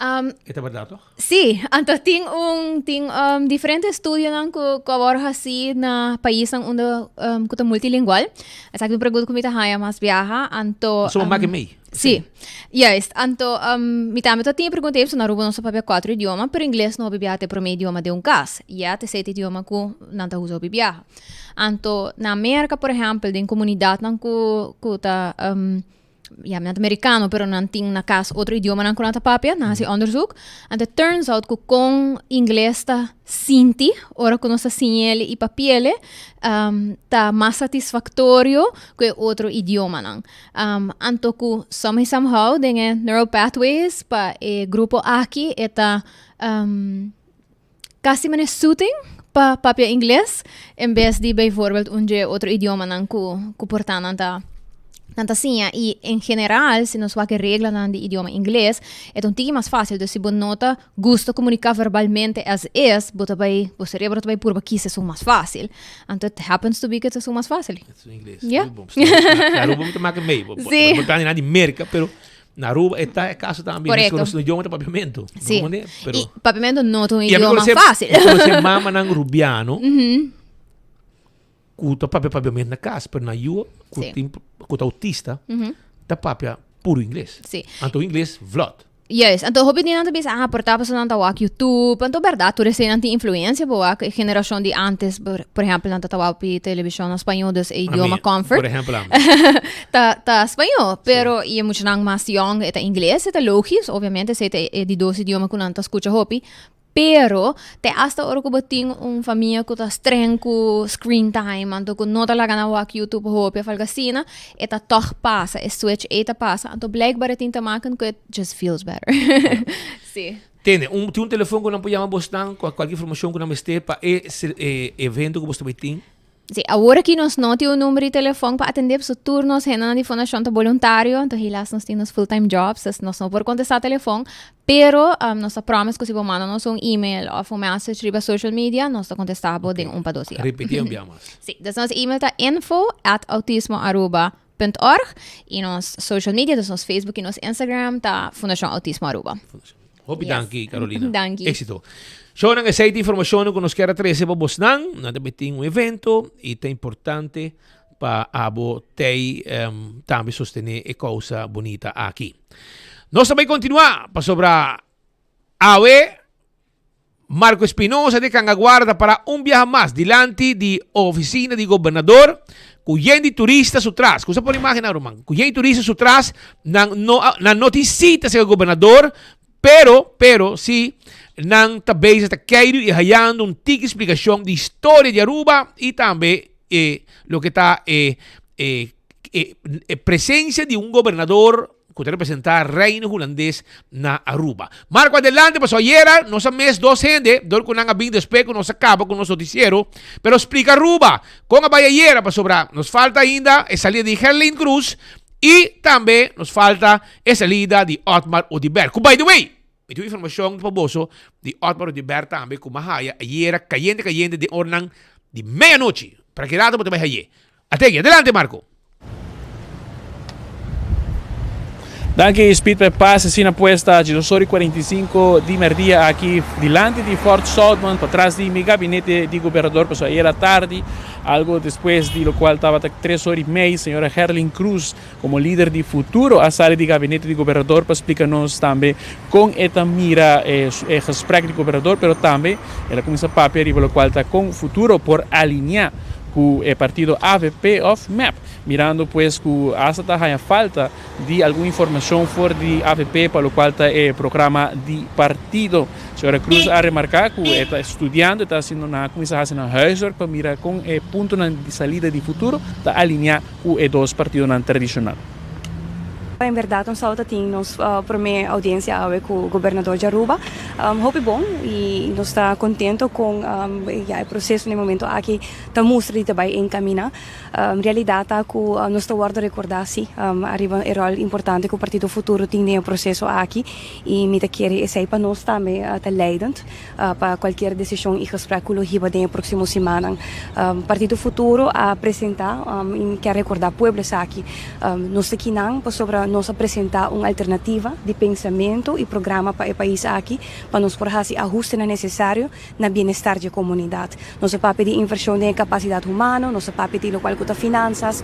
Um, E ta bèrdat tòg? Sí, anto tin un tin um, diferente estudionan ku ku a wòrdu hasí na paisnan unda um, ku ta multilingual. Esaki ta un pregunta ku mi ta haña mas biaha, anto Pasobra um, make mei. Sí, juist. Anto um, mi tambe ta tin e pregunta ei, pasobra na Aruba nos ta papia kuater idioma, pero ingles no hopi biaha ta e promé idioma den un kas. Ya ta esei ta e idioma ku nan ta usa hopi biaha. Anto na Merka, por ehèmpel, den komunidatnan ku ku ta um, ja, nan ta merikano, pero nan tin na kas otro idiomanan ku nan ta papia, nan hasi onderzoek. Anto it turns out ku kon ingles ta sinti ora ku nos ta siñ'el i papi'el, um, ta mas satisfaktorio ku e otro idiomanan. Um, anto ku some somehow den e neural pathways pa e grupo aki e ta um, Casi manera soothing pa papia ingles en bes di bijvoorbeeld un dje otro idiomanan cu cu por ta nan ta nan ta siña. Y en general si nos wak e reglanan di idioma ingles e ta un tiki mas facil. Dus si bo no ta gusta comunica verbalmente as is bo ta bay bo cerebro ta bay purba kies esun mas facil. Anto it happens to be cu esun mas facil. Esun ingles. Yeah. Muy bon. Na Aruba bo ta maka mei. Bo Sí. bo ta ni di Merca pero Na Aruba e ta e caso tambe. Correcto. Nos idioma ta papiamento. Sí. No, pero, Y papiamento no ta un Y a mi idioma conoce, fácil. Mi conoce mamanan rubiano Mhm. ku ta papia papiamento na cas, pero na yu ku Sí. tin ku ta autista Mhm. ta papia puro ingles. Sí. Anto ingles vlot. Juist, anto hopi di nan ta bisa, ah, por ta pasobra nan ta wak YouTube, anto berdad tur esei nan tin influencia bo wak, e generacion di antes, por, por ehempel, nan ta ta wak pi television na spañó, dus e idioma Ami, comfort Por ehempel, ami. ta, ta spañó, pero y e muchanan mas young e ta ingles, e ta logisch, obviamente, esei ta e di dos idioma ku nan ta skucha hopi, Pero, te hasta ora ku bo tin un famia ku ta streng ku screen time, anto ku no ta laga nan wak YouTube hopi of algo asina, e ta tòg pasa, e switch ei ta pasa. Anto blijkbaar e tin te maken ku it just feels better. Sí. Tene, un, tin un telefon ku nan por yama bosnan, ku kualke informashon ku nan mester pa e, e evento ku bos ta bai tin? Sí, awor aki nos no tin un number di telefon pa atendé, pasobra tur nos hendenan di fundashon ta boluntario, anto helaas nos tin nos full time jobs, dus nos no por kontestá telefon, pero nos ta promise ku si bo manda nos un email òf un message riba social media, nos ta kontestá bo den un pa dos dia. Repetí un bia mas. Sí, dus nos email ta info at autismoaruba punt org i nos social media, dus nos Facebook i nos Instagram ta Fundashon Autismo Aruba. Hopi Yes. danki, Carolina. Danki. Éxito. Shownan esei ta informashonnan ku nos kier a trese pa bosnan. Nan ta tin un evento i ta importante pa abo tei em, tambe sostené e kousa bunita aki. Nos ta bai kontinuá pasobra awe Marco Espinosa di Cangaguarda para un biaha mas dilanti di oficina di gobernador cu yen di turista su tras. Cu sa por imagina ruman, cu yen di turista su tras nan no a, nan no tin cita cerca gobernador, pero, pero si nan ta bezig ta keiru y hayando un tiki explicacion di historia di Aruba y tambe e loke ta e, e, e, e presencia di un gobernador. ku ta representá Reino Hulandes na Aruba. Marco adelante paso ayera nos a mes dos hende dor ku nan a bin despues ku nos a kaba ku nos noticiero, pero splika Aruba kon a bai ayera pasobra nos falta ainda e salida di Gerlin Cruz y tambe nos falta e salida di Otmar Oduber ku by the way mi tin un informacion pa boso di Otmar Oduber tambe ku mi a haya ayera kayente kayente den oranan di meia nochi. Para ki rato bo ta bai haye? Ategi, adelante Marco. Danki Speed pa e pase asina pues ta djidosor y 45 di merdia aki dilanti di Fort Zoutman patras di mi gabinete di gobernador pasobra ayera tardi algo despues di locual tabata tres or y mei señora Gerlin Cruz como lider di Futuro a sali di gabinete di gobernador pa splica nos tambe con e ta mira e gesprek di gobernador pero tambe el a cuminsa papia riba locual ta con Futuro por alinea cu e partido avp of mep, mirando pues cu hasta ta haya falta di algun informacion for di avp pa locual ta e programa di partido. Señora Cruz a remarca cu e ta studiando, e ta haciendo nan a cuminsa haci nan huiswerk pa mira con e puntonan di salida di futuro ta alinea cu e dos partidonan tradicional. En berdad nos tabata tin nos prome audiencia awe cu Gobernador di Aruba. Hopi bon y nos ta contento con ya e proceso na e momento aki ta mustra di ta bay encamina. Realidad ta cu nos ta wordo recorda si ariba e rol importante cu Partido Futuro tin den e proceso aki y mi ta kere esey pa nos tambe ta leidend pa cualkier decision y gesprek cu lo hiba den e proximo simannan. Partido Futuro a presenta y mi kier recorda pueblo esaki, nos ta kinan pasobra nos a presenta un alternativa di pensamento y programa pa e pais aki pa nos por haci ahustenan necesario na bienestar dje comunidad. Nos a papia di inversion den e capacidad humano, nos a papia di locual cu ta finanzas.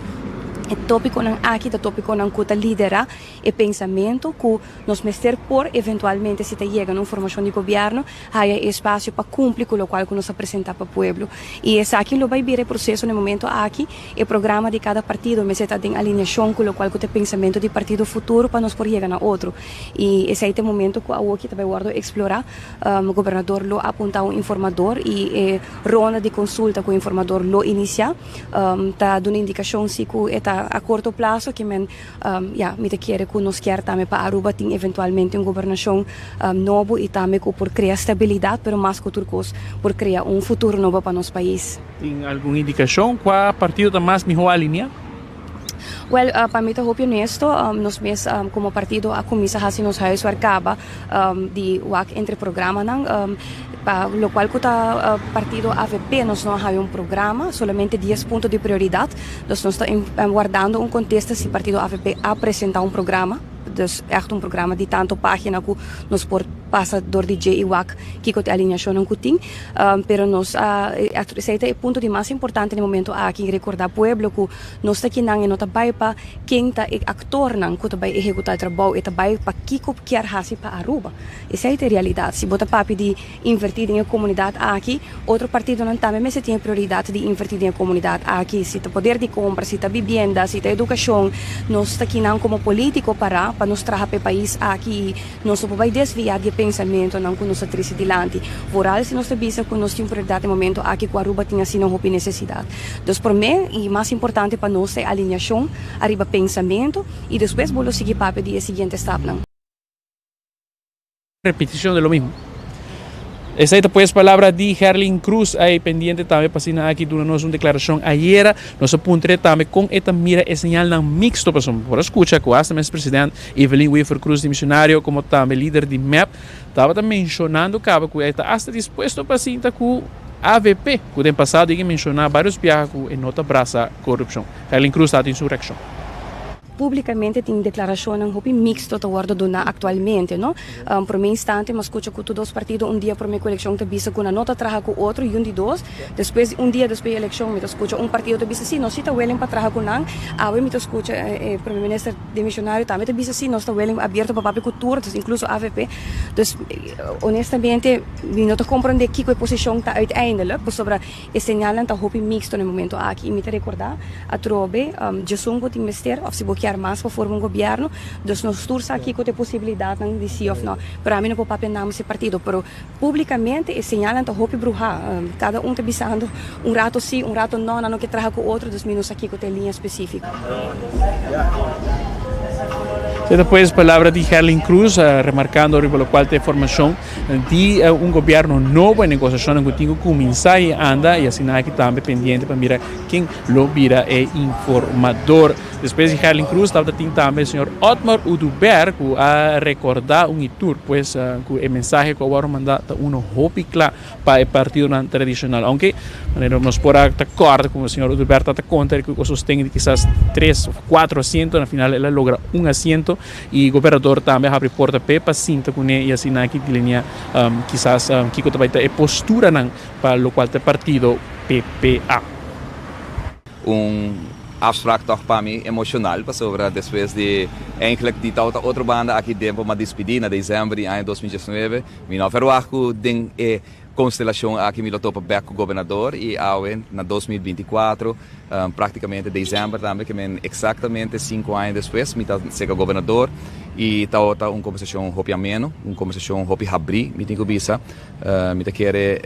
E topiconan aki ta topiconan cu ta lidera e pensamento cu nos mester por eventualmente si ta yega na un formacion di gobierno haya e espacio pa cumpli cu locual cu nos a presenta pa pueblo. Y esaki lo bay bira e proceso na e momento aki. E programa di cada partido mester ta den alineacion cu locual cu ta e pensamento di Partido Futuro pa nos por yega na otro. Y esey ta e momento cu awoki ta bay wordo explora. Gobernador lo apunta un informador y e ronda di consulta cu e informador lo inicia ta duna indicacion si cu e ta a corto plazo ki men Ya, mi ta kere ku nos kier tambe pa Aruba tin eventualmente un gobernashon nobo i tambe ku por krea stabilidat, pero mas ku tur kos por krea un futuro nobo pa nos pais. Tin algun indikashon kua partido ta mas mihó alineá? Wèl, pa mi ta hopi honesto, nos mes komo partido a kuminsá hasi nos huiswerk kaba di wak entre programanan. Pa lokual ku ta partido avp nos no a haña un programa, solamente dies punto di prioridat. Dus nos ta wardando un kontesta si partido avp a presenta un programa, dus ègt un programa di tanto página ku nos por pasa dor di dje i wak kiko ta e alineashonnan ku tin. Pero nos a, esei ta e punto di mas importante na e momento aki, rekordá pueblo ku nos ta kinan e no ta bai pa ken ta e aktornan ku ta bai ehekutá e trabou, e ta bai pa kiko kier hasi pa Aruba. Esei ta e realidat. Si bo ta papia di invertí den e komunidat aki, otro partidonan tambe mester tin e prioridat di invertí den e komunidat aki. Si ta poder di kompra, si ta bibienda, si ta edukashon, nos ta kinan komo polítiko pará pa nos traha pa e pais aki i nos no por bai desviá di e pensamentonan ku nos ta trese dilanti. Vooral si nos ta bisa ku nos tin prioridat e momento aki ku Aruba tin asina hopi nesesidat. Dus promé i mas importante pa nos ta e alineashon ariba pensamentu i despues bo lo sigui papia di e siguiente stapnan. Repeticion de lo mismo. Esey ta pues palabra di Gerlin Cruz ay pendiente tambe pa asina aki duna nos un declaracion ayera. Nos a puntr'e tambe con e ta mira e señalnan mixto pasobra por a scucha cu hasta mes president Evelyn Wever Croes di Misionario como tambe lider di mep tabata mencionando caba cu e ta hasta dispuesto pa sinta cu avp cu den pasado yega menciona varios biaha cu e no ta brasa corupcion. Gerlin Cruz ta tin su reaccion. Publicamente tin declaracionnan hopi mixto ta wordo duna actualmente, no. Prome instante mi a scucha cu tur dos partido un dia prome cu eleccion ta bisa cu nan no ta traha cu otro y un di dos. Despues un dia despues di eleccion mi ta scucha un partido ta bisa si nos si ta willing pa traha cu nan. Awe mi ta scucha e prome minister demisionario tambe ta bisa si nos ta willing abierto pa papia cu tur, incluso avp. Dus honestamente mi no ta comprende kico e posicion ta uiteindelijk pasobra E señalnan ta hopi mixto na e momento aki y mi ta recorda atrobe djesun bo tin mester of si bo kier mas pa forma un gobierno, dus nos tur sa kico ta e posibilidadnan di si of no. Pero ami no por papia namens e partido, pero publicamente e señalnan ta hopi bruha, cada un ta bisando un rato si, un rato no, nan no ke traha cu otro, dus mi no sa kico ta e liña specifico. Esei ta pues palabra di Gerlin Cruz, remarcando riba locual ta e formacion di un gobierno nobo, e negociacionnan cu tin cu cuminsa y anda y asina aki tambe pendiente pa mira ken lo bira e informador. Despues di Gerlin Cruz tabata tin tambe señor Otmar Oduber cu a recorda un y tur pues cu e mensahe cu a worde manda ta uno hopi cla pa e partidonan tradicional. Aunke manera nos por a ta corda como señor Oduber ta ta conta cu sosten di kisas tres of cuatro asiento, na final el a logra un asiento y gobernador tambe a habri porta p'e pa sinta cune y asina aki delinea kisas kico ta bay ta e posturanan pa locual ta e partido PPA. Un afspraak toch pa mi emocional pasobra despues di eigenlijk di tabata otro banda aki den pa mi a dispidi na december di aña 2019. Mi no a verwagt ku den e konstelashon aki mi lo topa bek ku gobernador i awe na 2024, praktikamente desèmber tambe, ke men eksaktamente sinku aña despues mi ta seka gobernador i tabata un kombersashon hopi ameno, un kombersashon hopi habrí mi tin ku bisa. Mi ta kere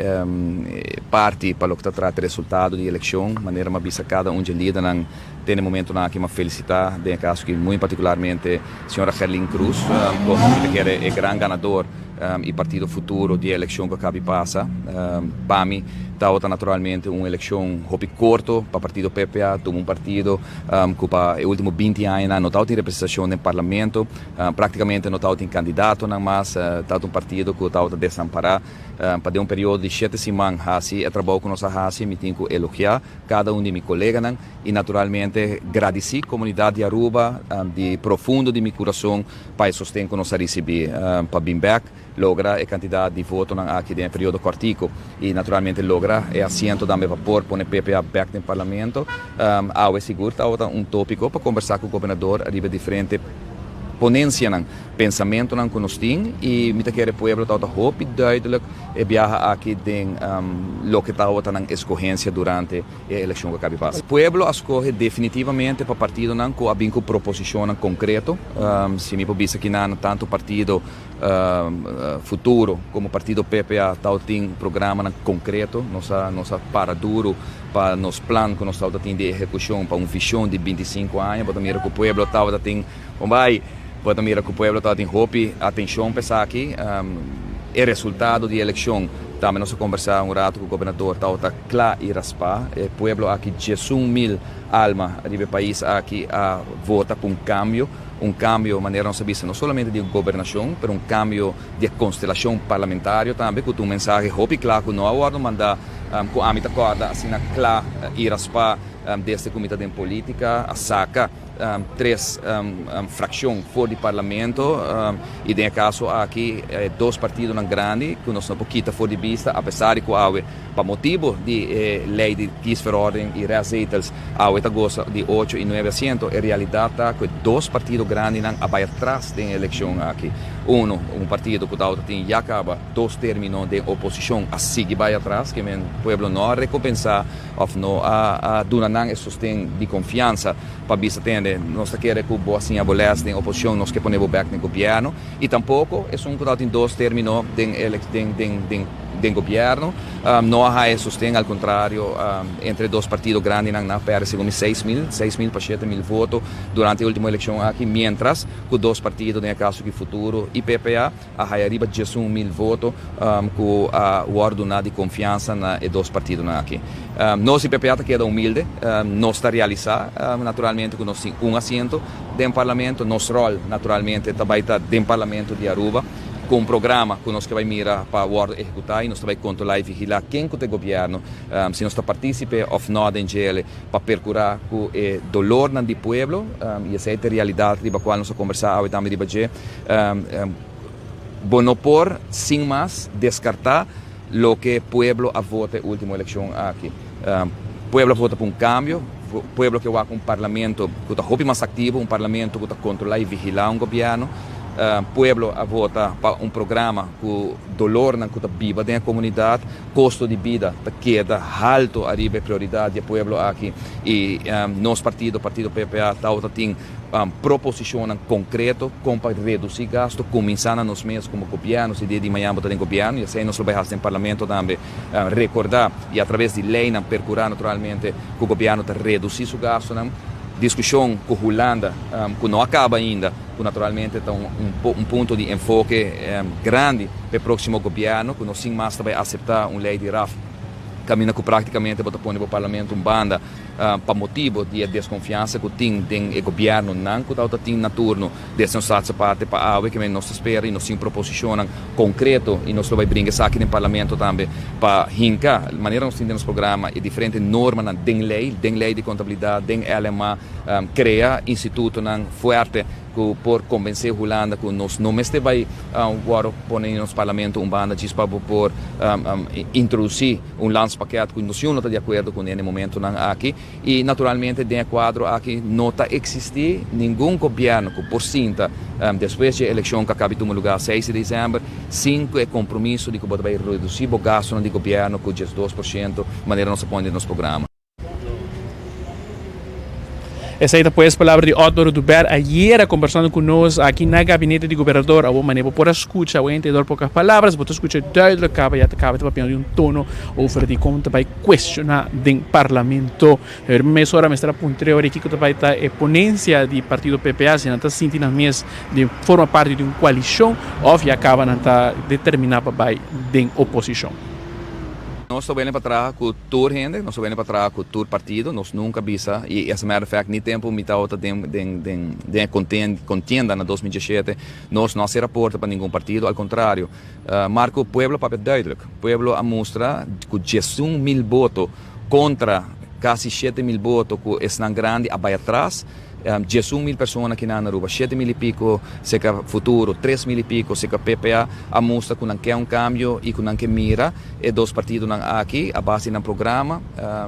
parti pa loke ta trata e resultado di elekshon, manera mi a bisa kada un dje lidernan te na e momentonan aki mi a felisitá den e kaso aki muy partikularmente Señora Gerlin Cruz como mi ta kere e gran ganador y partido futuro di e eleccion cu a cabi pasa. Pa mi tabata naturalmente un eleccion hopi corto pa partido PPA, tuma un partido cu pa e ultimo binti añanan no tabatin representacion den parlamento, practicamente no tabatin candidatonan mas, tabata un partido cu tabata desampara. Pa den un periodo di shete siman haci e trabou cu nos a haci mi tin cu elogia cada un di mi coleganan. Y naturalmente gradici comunidad di Aruba di profundo di mi curason pa e sosten cu nos a ricibi pa bin bek logra e cantidad di votonan aki den e periodo cortico y naturalmente logra e asiento tambe pa por pone PPA bek den Parlamento. Awe sigur tabata un topico pa conversa cu Gobernador riba diferente ponencianan, pensamentonan cu nos tin y mi ta kere pueblo tabata hopi duidelijk e biaha aki den loke tabata nan escogencia durante e elekshon ku a kabi pasa. Pueblo a skohe definitivamente pa partidonan ku a bin ku proposishonnan konkreto. Si mi por bisa kinan tantu partido Futuro komo partido PPA tawata tin programanan konkreto. Nos a nos a para duru pa nos plan ku nos tawata tin di ehekushon pa un vishon di 25 aña. Bo ta mira ku pueblo tawata tin bon bai. Bo ta mira ku pueblo tabatin hopi atenshon pa esaki. E resultado di e elekshon tambe nos a kombersá un ratu ku gobernador tabata kla i raspá. E pueblo aki 11 mil alma riba e pais aki a vota pa un kambio. Un kambio manera nos a bisa no solamente di gobernashon pero un kambio di e konstelashon parlamentario tambe ku ta un mensahe hopi kla ku no a wòrdu mandá ku ami ta kòrda asina kla i raspá desde ku mi ta den politika a saka tres fraccion for di parlamento y den e caso aki e dos partidonan grandi cu nos no por kita for di bista a pesar di cu awe pa motibo di e ley di kiesverordening y restzetels awe ta goza di ocho y nuebe asiento e realidad ta cu e dos partido grandinan a bay atras den e eleccion aki. Uno, un partido cu tabata tin ya caba dos termino den oposicion a sigui bay atras ke men pueblo no a recompensa of no a duna nan e sosten di confiansa pa bisa tende nos ta kere cu bo a siña bo les den oposicion nos ke pone bo bek den gobierno y tampoco esun cu tabatin dos termino den den den gobierno no a haya sosten al contrario entre dos partido grandinan nan a perde segun mi 6000 6000 pa 7000 voto durante e ultimo eleccion aki mientras cu dos partido den e caso aki Futuro y PPA a haya riba 11 mil voto cu a wordo duna di confiansa na e dos partidonan aki. Nos di PPA ta keda humilde, nos ta realisa naturalmente cu nos tin un asiento den Parlamento, nos rol naturalmente ta bay ta den Parlamento di Aruba cu un programa cu nos ke bay mira pa wordo ehecuta y nos ta bay controla y vigila ken cu ta e gobierno, si nos ta participe of no den djele pa percura cu e dolornan di pueblo y esey ta e realidad riba cual nos a conversa awe tambe riba dje. Bo no por sin mas descarta loke pueblo a vota e ultimo eleccion aki. Pueblo a vota pa un cambio, pueblo ke wak un parlamento cu ta hopi mas activo, un parlamento cu ta controla y vigila un gobierno. Pueblo a vota pa un programa cu dolornan cu ta biba den e comunidad, costo di bida ta keda halto ariba e prioridad di e pueblo aki y nos partido, partido PPA, tawata tin proposicionnan concreto con pa reduci gasto, cuminsa na nos mes como gobierno, si dia di mañana bo ta den gobierno y asey nos lo bay haci den parlamento tambe, recorda y a traves di leynan percura naturalmente cu gobierno ta reduci su gastonan. Diskushon ku Hulanda ku no a kaba ainda, ku naturalmente ta un punto di enfoke grandi pa e próksimo gobièrnu, ku no sin mas ta bai aseptá un lei di raf kaminda ku práktikamente bo ta pone bo parlamento un banda pa motibu di e deskonfiansa ku tin den e gobièrnunan ku tabata tin na turno desde nos laatste parte pa awe. Ke men nos ta spera i nos tin proposishonnan konkreto i nos lo bai bringa esaki den parlamento tambe pa hinka manera nos tin den nos programa e diferente normanan den lei, den lei di kontabilidat, den LMA, krea institutonan fuerte ku por kombensé Hulanda ku nos no mester bai wòrdu pone nos parlamento un banda djis pa bo por introdusí un landspakket ku nos no ta di akuerdo kuné na e momentonan aki. I naturalmente den e kuadro aki no ta eksistí ningun gobièrnu ku por sinta despues dje elekshon ku a kabi tuma lugá seis di desèmber sin ku e kompromiso di ku bo ta bai redusí bo gastunan di gobièrnu ku 12% manera nos a pone den nos programa. Esei ta pues palabra di Otmar Oduber ayera kombersando ku nos aki na gabinete di gobernador. Awor manera bo por a skucha awor entendor pocas palabras bo ta skucha duidelijk kaba ya ta kaba ta papiando di un tono over di kon ta bai cuestiona den Parlamento. Pero mesora mester a puntra ora kico ta bay ta e ponencia di partido PPA, si nan ta sinti nan mes di forma parti di un coalicion of ya caba nan ta determina pa bay den oposicion. Nos ta wene pa traha cu tur hende, nos ta wene pa traha cu tur partido, nos nunca bisa, y as a matter of fact ni tempo mi tabata den den den den e contienda na 2017, nos no a cera porta pa ningun partido, al contrario, Marco, Pueblo papia duidelijk. Pueblo a mustra cu 11 mil voto contra casi 7000 voto cu esnan grandi a bay atras. 11 mil persona aki na Aruba, 7000 y pico cerca Futuro, 3000 y pico cerca PPA, a mustra cu nan kier un cambio y cu nan kier mira e dos partidonan aki a base di nan programa.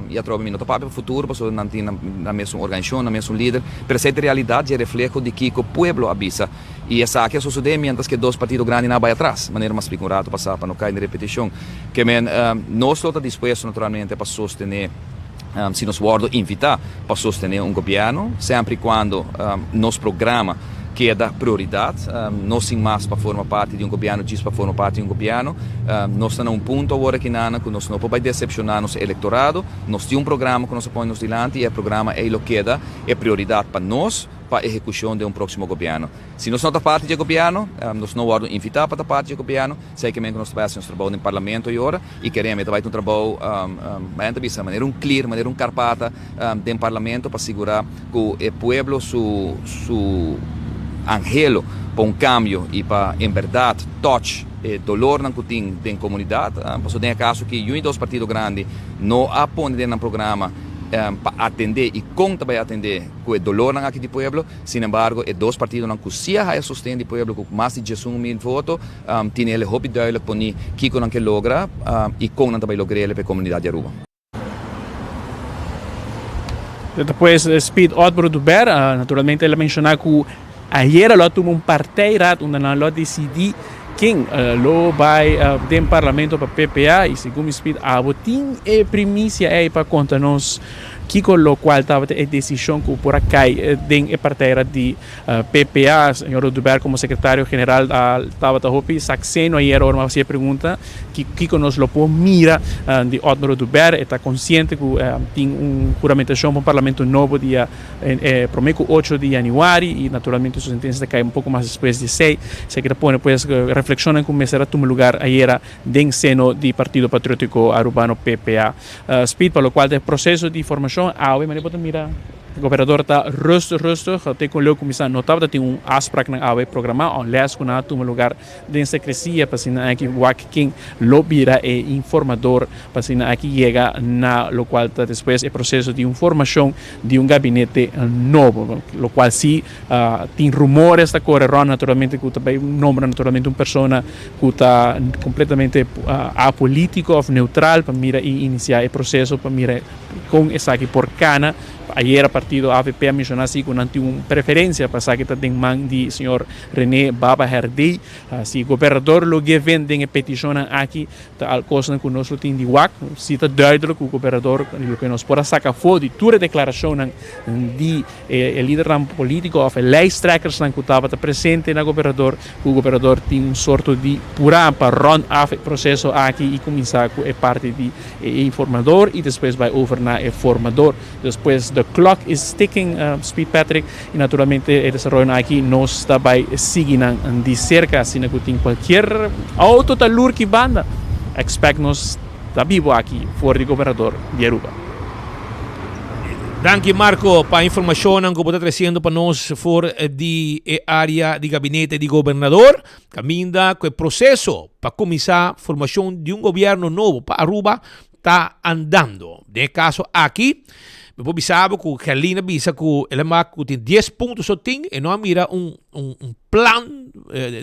Y atrobe mi no ta papia pa Futuro, pasobra nan tin nan mes un organisacion, nan mes un lider, pero esey ta realidad y refleho di kico pueblo a bisa. Y esaki a sucede mientras cu e dos partido grandinan a bay atras, manera mi a splica un rato pasa pa no cay den repeticion. Ke men, nos lo ta dispuesto naturalmente pa sostene, si nos wordo invita pa sostene un gobierno, semper y cuando nos programa keda prioridad, no sin mas pa forma parti di un gobierno djis pa forma parti di un gobierno. Nos ta na un punto awor aki nana cu nos no por bay decepciona nos electorado. Nos tin un programa cu nos a pone nos dilanti y e programa ey lo keda e prioridad pa nos pa ehecucion den un proximo gobierno. Si nos no ta parti di e gobierno, nos no wordo invita pa ta parti di e gobierno, esey ke men cu nos ta bay haci nos trabou den parlamento y ora, y kereme ta bay ta un trabou, mañana ta bisa, manera un klier, manera un carpata den parlamento pa sigura cu e pueblo su su anhelo pa un cambio y pa en berdad touch e dolornan cu tin den comunidad, pasobra den e caso aki yu y dos partido grandi no a pone den nan programa pa atende y con ta bay atende cu e dolornan aki di pueblo. Sin embargo, e dos partidonan cu si a haya sosten di pueblo cu mas di 11 mil voto, tin ele hopi duidelijk poni kico nan ke logra y con nan ta bay logr'ele pa e comunidad di Aruba. Despues Speed Otmar Oduber, naturalmente el a menciona cu ayera lo a tuma un partijraad unda nan lo a decidi ken lo bay den parlamento pa PPA y segun mi Speed abo tin e primicia ey pa conta nos kico locual tabata e decision cu por a cay den e partijraad di PPA. Señor Oduber como secretario general tabata hopi sakseno ayera ora mi a haci e pregunta kico nos lo por mira di Otmar Oduber. E ta consciente cu tin un huramentacion pa un parlamento nobo dia prome cu 8 di januari y naturalmente su sentencia ta cay un poco mas despues di esey. Esaki ta pone pues reflexionnan cu mester a tuma lugar ayera den seno di Partido Patriotico Arubano, PPA. Speed, pa locual ta e proceso di formacion awe manera bo ta mira gobernador ta rustig rustig te con leu cuminsa no tabata tin un afspraaknan awe programa unless cu nan a tuma lugar den secrecia pa asina aki wak ken lo bira e informador pa asina aki yega na locual ta despues e proceso di un formacion di un gabinete nobo locual si tin rumores ta core rond naturalmente cu ta bay nombra naturalmente un persona cu ta completamente apolitico of neutral pa mira y inicia e proceso pa mira con esaki por cana. Ayera partido avp a menciona si cu nan tin un preferencia pa esaki ta den man di señor Rene Baba Herdey. Si gobernador lo geven den e peticionnan aki ta al cosnan cu nos lo tin di wak. Si ta duidelijk cu gobernador loke nos por a saca afo di tur e declaracionnan di e lidernan politico of e lijsttrekkersnan cu tabata presente na gobernador, cu gobernador tin un sorto di pura pa rond af e proceso aki y cuminsa cu e parti di e informador y despues bay over na e formador. Despues de. The clock is ticking, Speed Patrick, y naturalmente e desaroyonan aki nos ta bay sigui nan di cerca, asina cu tin cualkier auto ta lurki banda, expect nos ta bibo aki for di Gobernador di Aruba. Danki Marco pa informacionnan cu bo ta treciendo pa nos for di e area di gabinete di Gobernador. Caminda cu e proceso pa cuminsa formacion di un gobierno nobo pa Aruba ta andando. Den e caso aki, mi por bisa bo cu Gerlin a bisa cu el a mak cu tin dies punto so tin, e no a mira un, un, un plan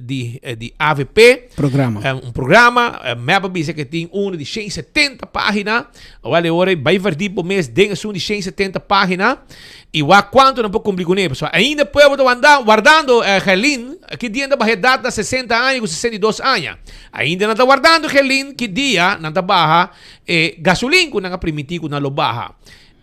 di, di avp. Programa. Un programa, mep a bisa cu tin uno di 170 pagina. Awel e ora bay verdiep bo mes den esun di 170 pagina. Y wak cuanto nan por cumpli cune. Pasobra ainda pueblo ta wanda, wardando Gerlin, ki dia nan ta baha edad na 60 aña cu 62 aña. Ainda nan ta wardando Gerlin ki dia nan ta baha e gasolin cu nan a priminti cu nan lo baha.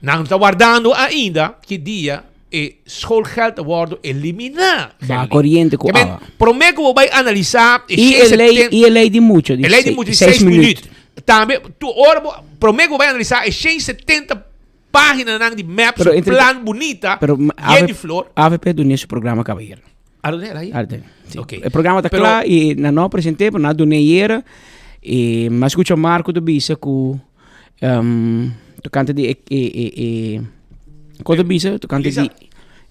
Nan ta wardando ainda ki dia e schoolgeld ta wordo elimina, Baha Gerlin. coriente cu Ke men, awa. prome cu bo bay analisa e Y e ley, 170 y e ley di mucha di E ley di mucha di seis 6 minuut. minuut. Tambe, tu ora bo, prome cu bo bay analisa e 170 Paginanan di map Pero su entre- plan bunita, Pero yen AVP di flor. AVP dune su programa caba ayer. Ah, dune era ayer? Ah, dune, sí. Ok. E programa ta Pero- cla y na no presente, pero na dune ayer. Y m'a escucha Marco te bisa cu tocante di e, e, e, e, con te bisa? Tocante Lisa. di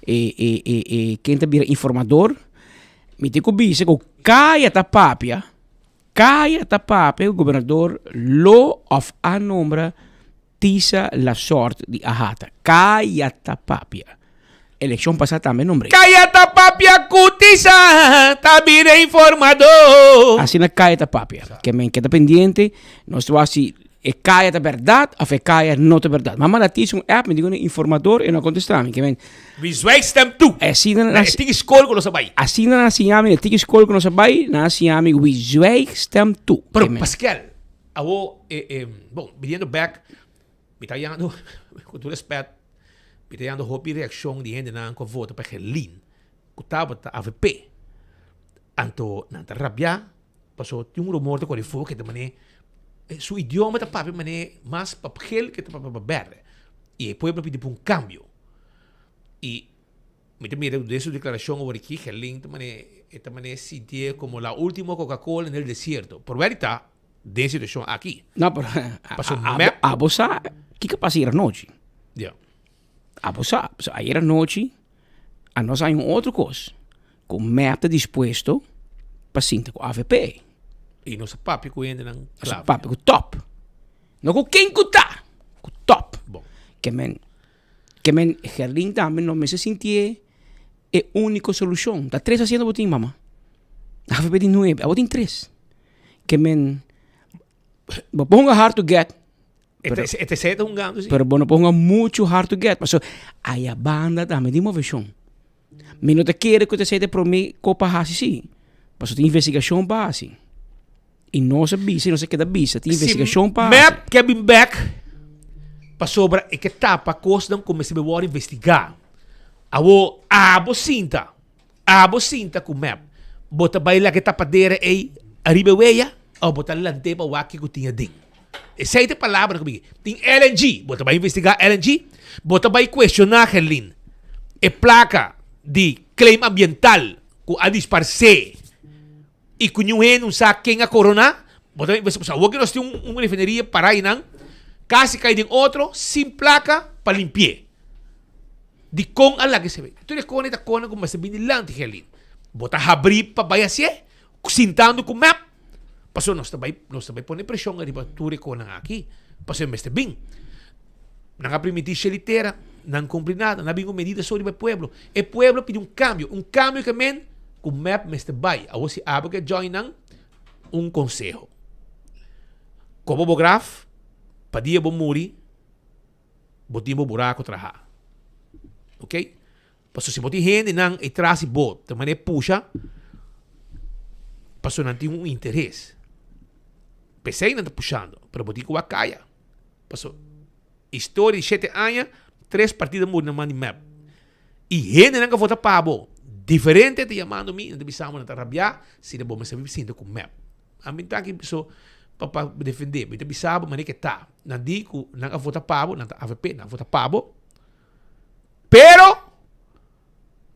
e, e, e, e, ken ta bira informador. Mi tin cu bisa cu caya ta papia, caya ta papia cu gobernador lo of a nombra Tisa la sort di Ahata. Caya ta papia. Eleccion pasa tambe nombre. Caya ta papia cu Tisa ta bira informador. Asina caya ta papia. Ke men keda pendiente. Nos ta wak si e caya ta berdad of e caya no ta berdad. Mama la Tisa un app mi digo na informador e no a contesta mi. Ke men. Wie zwijgt stemt toe. Asina Na e tiki skol ku nos a bai. Asina nan a siña mi na e tiki skol ku nos a bai nan a siña mi wie zwijgt stemt toe. Pero Pascal. Awo e e bon biniendo bek mi ta yando ku tur respet mi ta yando hopi reakshon di hendenan ku a vota pa Gerlin ku tabata avp anto nan ta rabia paso tin un rumor ta kore for ke ta mane su idioma ta papia mane mas pa gel ke ta papia pa berde i e pueblo a pidi pa un kambio i Mi ta mira den su declaracion awor aki, Gerlin ta mane, e ta mane sintié como la ultima Coca Cola en el desierto. Por wèr ta den e situacion aki. No, pero Paso abo, mep. abo sa kiko a pasa ayer anochi. Ja. Abo sa, pasobra ayer anochi a nos haña un otro kos, ku mep ta dispuesto pa sinta ku avp. I nos a papia ku hendenan Nos a clave. papia ku top. No ku ken ku ta, ku top. Bon. Ke men Ke men Gerlin tambe no mester sintié e úniko solushon. Ta tres asiento bo tin, mama. Avp tin nuebe, abo tin tres. Ke men bo por hunga hard to get. E ta e ta esei ta hungando si. Pero bo no por hunga muchu hard to get pasobra aya banda tambe tin moveshon. Mi no ta kere ku ta esei ta e promé kos pa hasi si, pasobra tin investigashon pa hasi. I nos a bisa i nos a keda bisa, tin investigashon pa Si hasi. mep ke bin bek pasobra e ke tapa kosnan ku mester wòrdu investigá. Awor abo sinta, abo sinta ku mep, bo ta bai laga e tapadera ei ariba e weya òf bo ta lant'é pa wak kiko tin aden? Esei ta e palabra ku mi tin LNG, bo ta bai investigá LNG? Bo ta bai kuestioná Gerlin e plaka di claim ambiental ku a disparsé? I ku niun hende un sa ken a koroná, bo ta bisa, Awor ke nos tin un refineria pará einan, kasi kai den otro sin plaka pa limpi'é. Dikon a laga esei? Tur e kone ta kone ku mester bini dilanti, Gerlin. Bo ta habrí pa bai hasié, sintando ku mep? Pasobra nos ta bai, nos ta bai pone preshon ariba tur e konan aki, pasobra e mester bin. Nan a primintí sheli tera, nan kumpli nada. Nan a bin ku medida so riba e pueblo. E pueblo pidi un kambio, un kambio ke men ku mep mester bai. Awor si abo ke join nan, un konseho. Koba bo graf, pa dia bo muri, bo tin bo buraku traha. Ok? Pasobra si bo tin hendenan ei tras di bo ta manera pusha, pasobra nan tin un interes. P'esei nan ta pushando, pero bo tin ku wak kaya. Paso historia di shete aña, tres partido a muri na man di mep. I hendenan ka vota pa bo, diferente ta yamando mi, nan ta bisa bo nan ta rabia si bo mester biba sinta ku mep. Ami ta aki so pa pa defende, mi ta bisa bo manera ke ta. Nan di ku nan a vota pa bo, nan ta avp, nan a vota pa bo.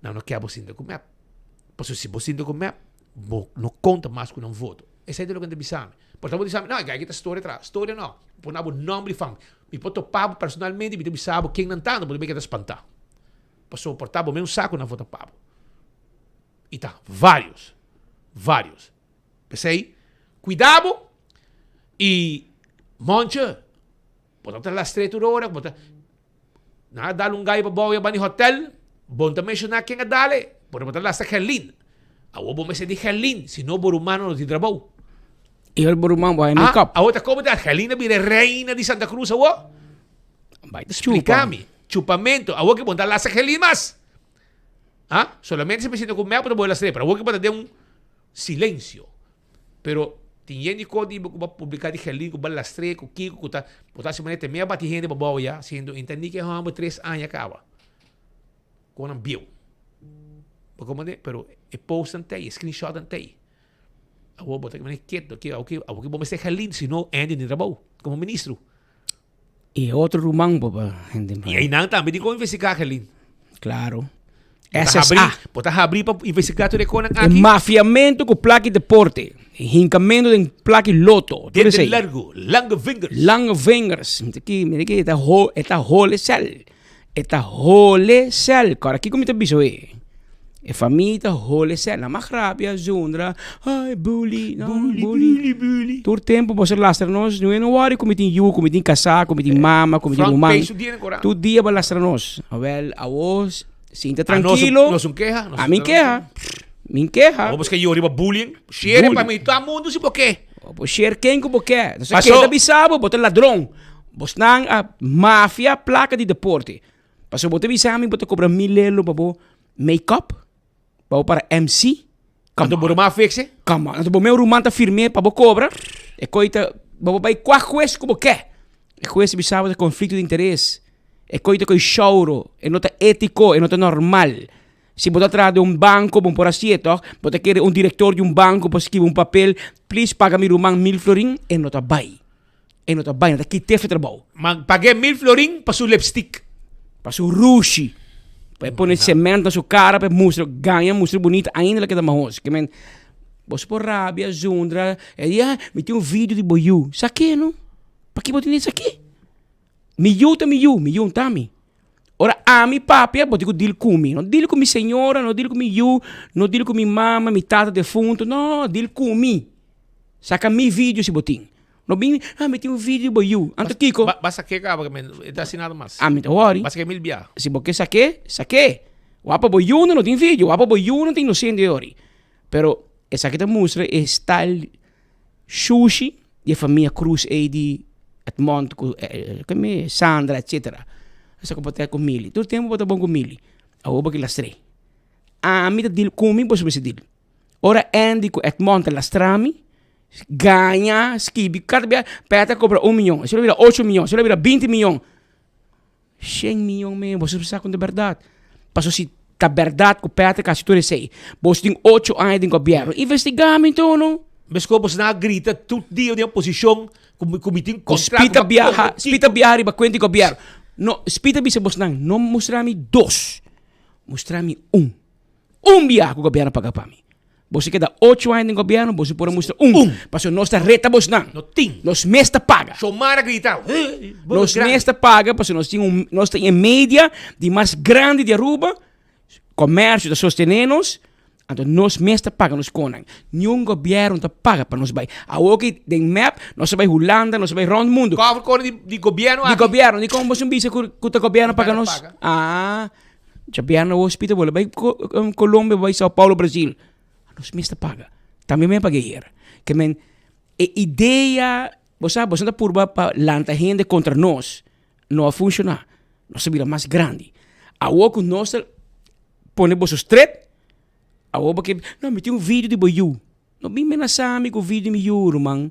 Nan no ke bo sinta ku mep. Pasobra si bo sinta ku mep, bo no konta mas ku nan voto. Esei ta loke nan ta bisa mi. Por ta bo bisa mi, no, e guy aki ta storia tra. Storia no. Pone bo nomber di fam. Mi por topa bo personalmente, mi ta bisa bo ken nan ta, bo ta bay keda spanta. Pasobra por ta bo mes un sa ku nan vota pa bo. I ta varios, varios. P'esei, cuida bo y Monche, bo ta lastre tur ora, bo ta Nan a dal un gai pa bou e bani hotel, bo no ta menciona ken a dal e, pero bo ta lastra Gerlin. Awor bo mester di Gerlin, si no bo rumannan no tin trabou. Y ora bo ruman bo haya make up. Awor ta como ta Gerlin a bira e reina di Santa Cruz awor? Bai ta chupa. Splica mi, chupamento, awor ke bo no ta lastra Gerlin mas. Ha? Solamente si bo sinta cu mep bo ta boe lastra, pero awor ke bo ta den un silencio. Pero tin yen di kos di bo ku bo a publiká di Gerlin ku bo a lastr'é ku kiko ku ta bo ta hasi manera te mi a bati hende pa bou ya siendo entendí ke hòmber tres aña kaba kon nan bieu. Bo komprendé? Pero e postnan t'ei, e screenshotnan t'ei. Awor bo ta manera ketu ke awor ke awor ke bo mester Gerlin si no Andy no tin trabou komo ministro. E otro ruman bo pa hende. Y einan tambe di con investiga Gerlin. Claro. SSA. Bo ta habri pa investiga tur e conan aki. E mafiamento cu plaki deporte. E hincamento den plaki loto. Tur esey. Dede largo. Lange vingers. Lange vingers. Mira aki, mira aki. E ta ho, e ta hole cel. E ta hole cel. Kora kico mi ta bisa oe? E famia ta hole cel. Nan mas rabia, zundra. Ay, bully. No, Bully, bully. bully, bully. Tur tempo bo sa lastra nos. No no worry cu mi tin yu, cu mi tin casá, cu mi tin mama, cu mi tin Front ruman. page su dia den Koran. Tur dia bo lastra nos. Awel, awor sinta Ah, nos trankilo. nos un keha, nos A mi keha. Mi keha. Awor bo ska yori riba bullying. Share Bullying. pa mi ta mundo si bo ke. Bo share ken cu bo ke. Nos a Paso- keda bisa bo, bo ta ladron. Bosnan a mafia placa di deporte. Pasobra bo ta bisa mi bo ta cobra mil lelo pa bo make up, pa bo para MC. Come Anto bo on. ruman a fixe? Come on. Anto bo meu ruman ta firm'é pa bo cobra. E coi ta, bo por bay cua hues cu bo ke. E hues ta bisa bo ta conflicto di interes. E coi ta coi shouro. E no ta etico, e no ta normal. Si bo ta traha den un banco, bo por hacié toch? Bo ta kere un director di un banco pa skibi un papel, please paga mi ruman mil florin, e no ta bay. E no ta bai, no ta kit'é fe trabou. Ma pag'é mil florin pa su lipstick. Pa su rushi. Pa e pone cement na su cara pa e mustra, gaña mustra bunita, ainda lo keda mahos. Ke men, boso por rabia, zundra, e di, ah, mi tin un video di bo yu. Sa ke no? Paki bo tin esaki? Mi yu ta mi yu, mi yu no ta mi. Ora ami papia, bo tin ku deal ku mi. No deal ku mi señora, no deal ku mi yu, no deal ku mi mama, mi tata defunto. No, deal ku mi. Saka mi video si bo tin. No bin, ah, mi tin un video di bo yu. Anto kiko? Ba, ba sak'é kaba, ke men, e ta hasi nada mas. Ami ta wòri. Ba sak'é mil bia. Si bo ke sak'é, sak'é. Wak pa bo yu no tin video, wak pa bo yu no ta inosente yori. Pero esaki ta mustra e style shushi di e famia Cruz ei di Edmond ku keme Sandra etcetera. Esaki bo ta ku Milly. Tur tempu bo ta bon ku Milly. Awor bo ke lastr'é. Ami ta deal ku mi, boso mester deal. Ora Andy ku Edmond ta lastra mi, gaña, skibi, kada bia Peter kobra un miyon, esei lo bira ocho miyon, esei lo bira binti miyon. Shen miyon men, boso sa ku ta bèrdat. Pasobra si ta bèrdat ku Peter ka hasi tur esei, boso tin ocho aña den gobièrnu, investigá mi anto no. Meskos boso nan a grita tur dia den oposishon ku mi tin Ku kontrato Spita pa biaha, kobra Spita kiko. biaha riba kuenta di gobièrnu. No, Spita bisa bosnan, no mustra mi dos, mustra mi un. Un biaha ku gobièrnu paga pa mi. Boso keda ocho aña den gobièrnu, boso por a mustra un. Pasobra nos ta reta bosnan. No tin. Nos mes ta paga. Xiomara a grita, Nos mes ta paga pasobra nos tin un, nos ta e media di mas grandi di Aruba. Comercio ta sostene nos, anto nos mes ta paga nos konan. Niun gobièrnu ta paga pa nos bai. Awor ki den mep, nos a bai Hulanda, nos a bai rond mundu. Cover kore di gobièrnu aki. Di gobièrnu. Di kon boso bisa ku ta gobièrnu paga nos? Ah. Djabièrnè awor hospital bo lo bai Colombia, bo bai Sao Paulo, Brasil. Nos mes ta paga. Tambe mi a paga ayer. Ke men e idea, bo sa, boso ta purba pa lanta hende kontra nos, no a funshoná. Nos a bira mas grandi. Awor ku nos ta pone boso stret, awor bo ke, no mi tin un video di bo yu. No bin menasá mi ku video di mi yu, ruman.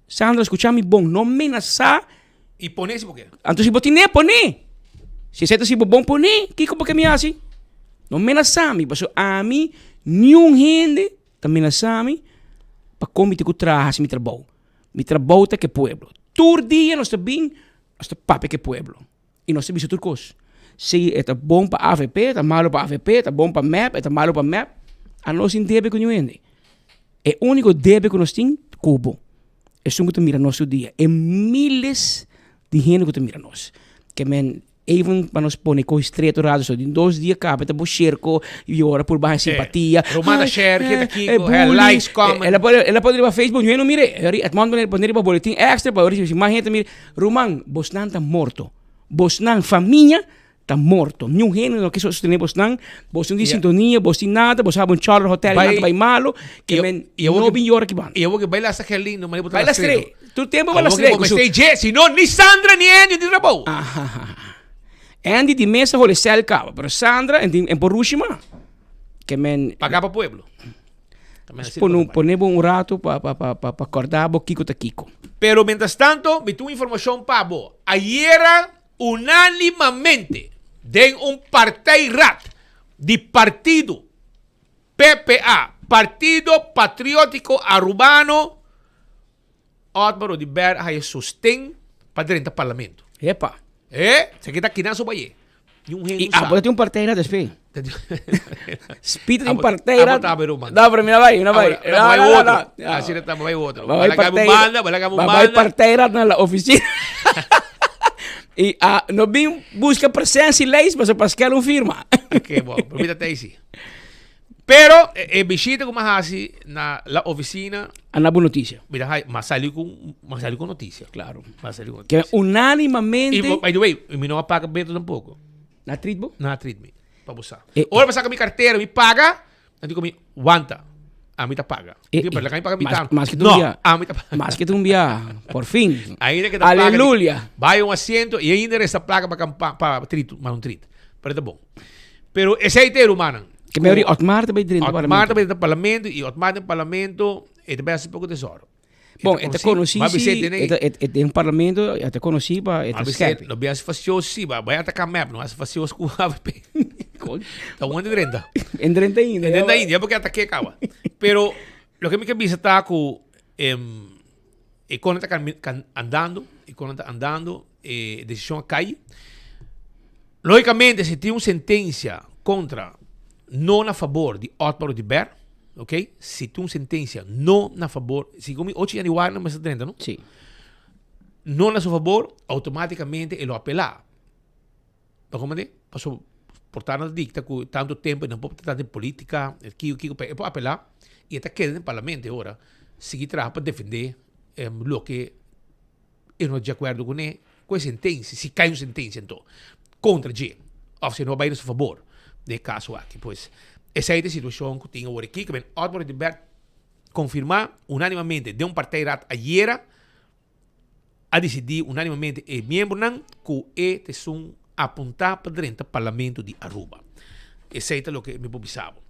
Sandra, skucha mi bon, no menasá. I pone si bo ke. Anto si bo tin'é, pone. Si esei ta si bo bon, pone. Kiko bo ke mi hasi? No menasá mi, pasobra ami, niun hende ta menasá mi pa kon mi tin ku traha hasi mi trabou. Mi trabou ta ke pueblo. Tur dia nos ta bin, nos ta papia ke pueblo. I nos ta bisa tur kos. Si e ta bon pa avp, e ta malo pa avp, e ta bon pa mep, e ta malo pa mep. Anos tin debe ku niun hende. E úniko debe ku nos tin ku bo. Esun ku ta mira nos tur dia. E miles di hende ku ta mira nos. Ke men even pa nos pone kos streto rato so den dos dia kaba ta bo sherko y ora por baha simpatia. Ruman ta share, ke ta kiko, likes, comment. El a pone el a pone riba Facebook niun hende no mira e. Edmond pone riba boletin extra pa si mas hende ta mira. Ruman bosnan ta morto. Bosnan famia ta morto. Niun hende no ke sostene bosnan. Bos no tin sintonia, bos tin nada, bos haba un charter hotel y nan ta bai malo. Ke men no bin yora ki banda. Y awor ke bai lasta Gerlindo, mane bo ta Bai lastrero. lastre. Tur tempo bai lastre. Awor ke bo mester dje, si no ni Sandra ni Andy tin trabou. Andy di mesa hole sel kaba, pero Sandra en tin en por rushi ma. Ke men Paga pa pueblo. Pone pone bo un rato pa pa pa pa pa corda bo kiko ta kiko. Pero mientras tanto mi tin un informacion pa bo. Ayera unanimamente den un partijraad di partido PPA, Partido Patriotico Arubano, Otmar Oduber a haya sosten pa drenta parlamento. Epa. Eh, esaki ta kinan so baye. Ni un hende Y no sa. abo ta tin un partijraad despe. Speed tin partijraad. Abo ta abe ruman. No, pero mira bai, mira bai. Abo ta bai otro. Así ta bai otro. Bai Bala partijraad. banda, bala Bai banda. partijraad na la oficina. Y ah, no bin busca presencia y leis, paso Pascal un firma. Oké, bon, pero mira Daisy. Pero e, e bishita ku mas hasi na la oficina. Ana bu noticia. Mira, hai, mas sali ku, mas sali ku noticia. Claro. Mas sali ku Que noticia. unánimamente. Y, by the way, mi no a paga Beto tampoco. Na treat bo? Na treat mi. Pa bo sa. Eh, Ora mi saca mi cartera, mi paga, dan dico mi, wanta. A mi ta paga. Eh, Digo, pero la mi paga mi mas, tanto. mas que tu No, bia. a mi ta paga. Mas que tu bia. Por fin. Ainda que ta placa. Aleluya. Vai un asiento y ainda resta placa pa campa pa treat, ma un treat. Pero ta bon. Pero esei ta e rumannan. Ke me ori Otmar ta bai drenta Otmar parlamento. ta bai drenta parlamento y Otmar den parlamento e ta bai haci poco tesoro. Bon, e ta conoci si, e ta e den parlamento e ta conoci pa e ta scherp. No bai haci fastioso si, bai ataca mep, no haci fastioso cu avp. Ta un den drenta. En drenta ainda. En drenta ainda, ya porque atake caba. Pero loke mi ke bisa ta cu e konan ta andando, e konan ta andando, e decision a cay. Logicamente si tin un sentencia contra no na fabor di Otmar Oduber, ok, si tin un sentencia no na fabor, segun mi ocho januari nan mester drenta no? Si. No na su fabor, automaticamente e lo apela. Bo comprende? Paso por ta nan dicta cu tanto tempo e nan por ta den politica, e kico kico, pero e por apela y e ta keda den parlamento e ora sigui traha pa defende loke e no di acuerdo cune cu e sentencia, si cay un sentencia anto contra dje of si no bay na su fabor den e caso aki. Pues esey ta e situacion cu tin awor aki, cu Otmar Oduber confirma unanimamente den un partijraad ayera a disidí unánimamente e miembronan ku e ta esun apuntá pa drenta Parlamento di Aruba. Esei ta loke mi por bisa bo.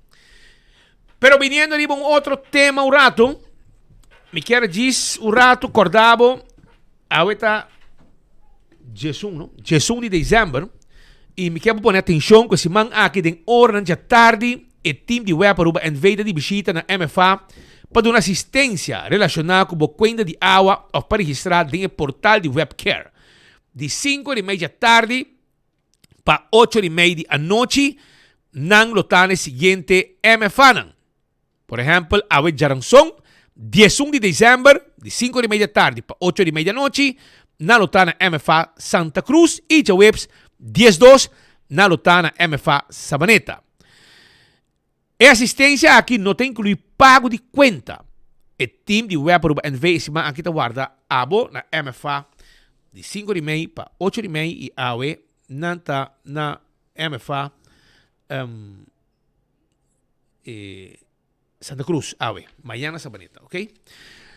Pero biniendo riba un otro tema un rato, mi kier djis un rato korda bo, awe ta djesun, no? Djesun di december, i mi kier bo pone atenshon ku e siman aki den oranan djatardi e team di web Aruba NV ta di bishita na MFA pa duna asistencia relaciona cu bo cuenta di awa of pa registra den e portal di WebCare. Di cinco di media tardi pa ocho di mei di anochi nan lo ta na e siguiente MFAnan. Por ehempel, awe djaranson, diesun di december, di cinco di media tardi pa ocho di media anochi, nan lo ta na MFA Santa Cruz y djaweps diesdos nan lo ta na MFA Sabaneta. E asistencia aki no ta inclui pago di cuenta. E team di Web Aruba NV e siman aki ta warda abo na MFA di cinco di mei pa ocho di mei y awe nan ta na MFA e Santa Cruz awe, mañana Sabaneta, ok?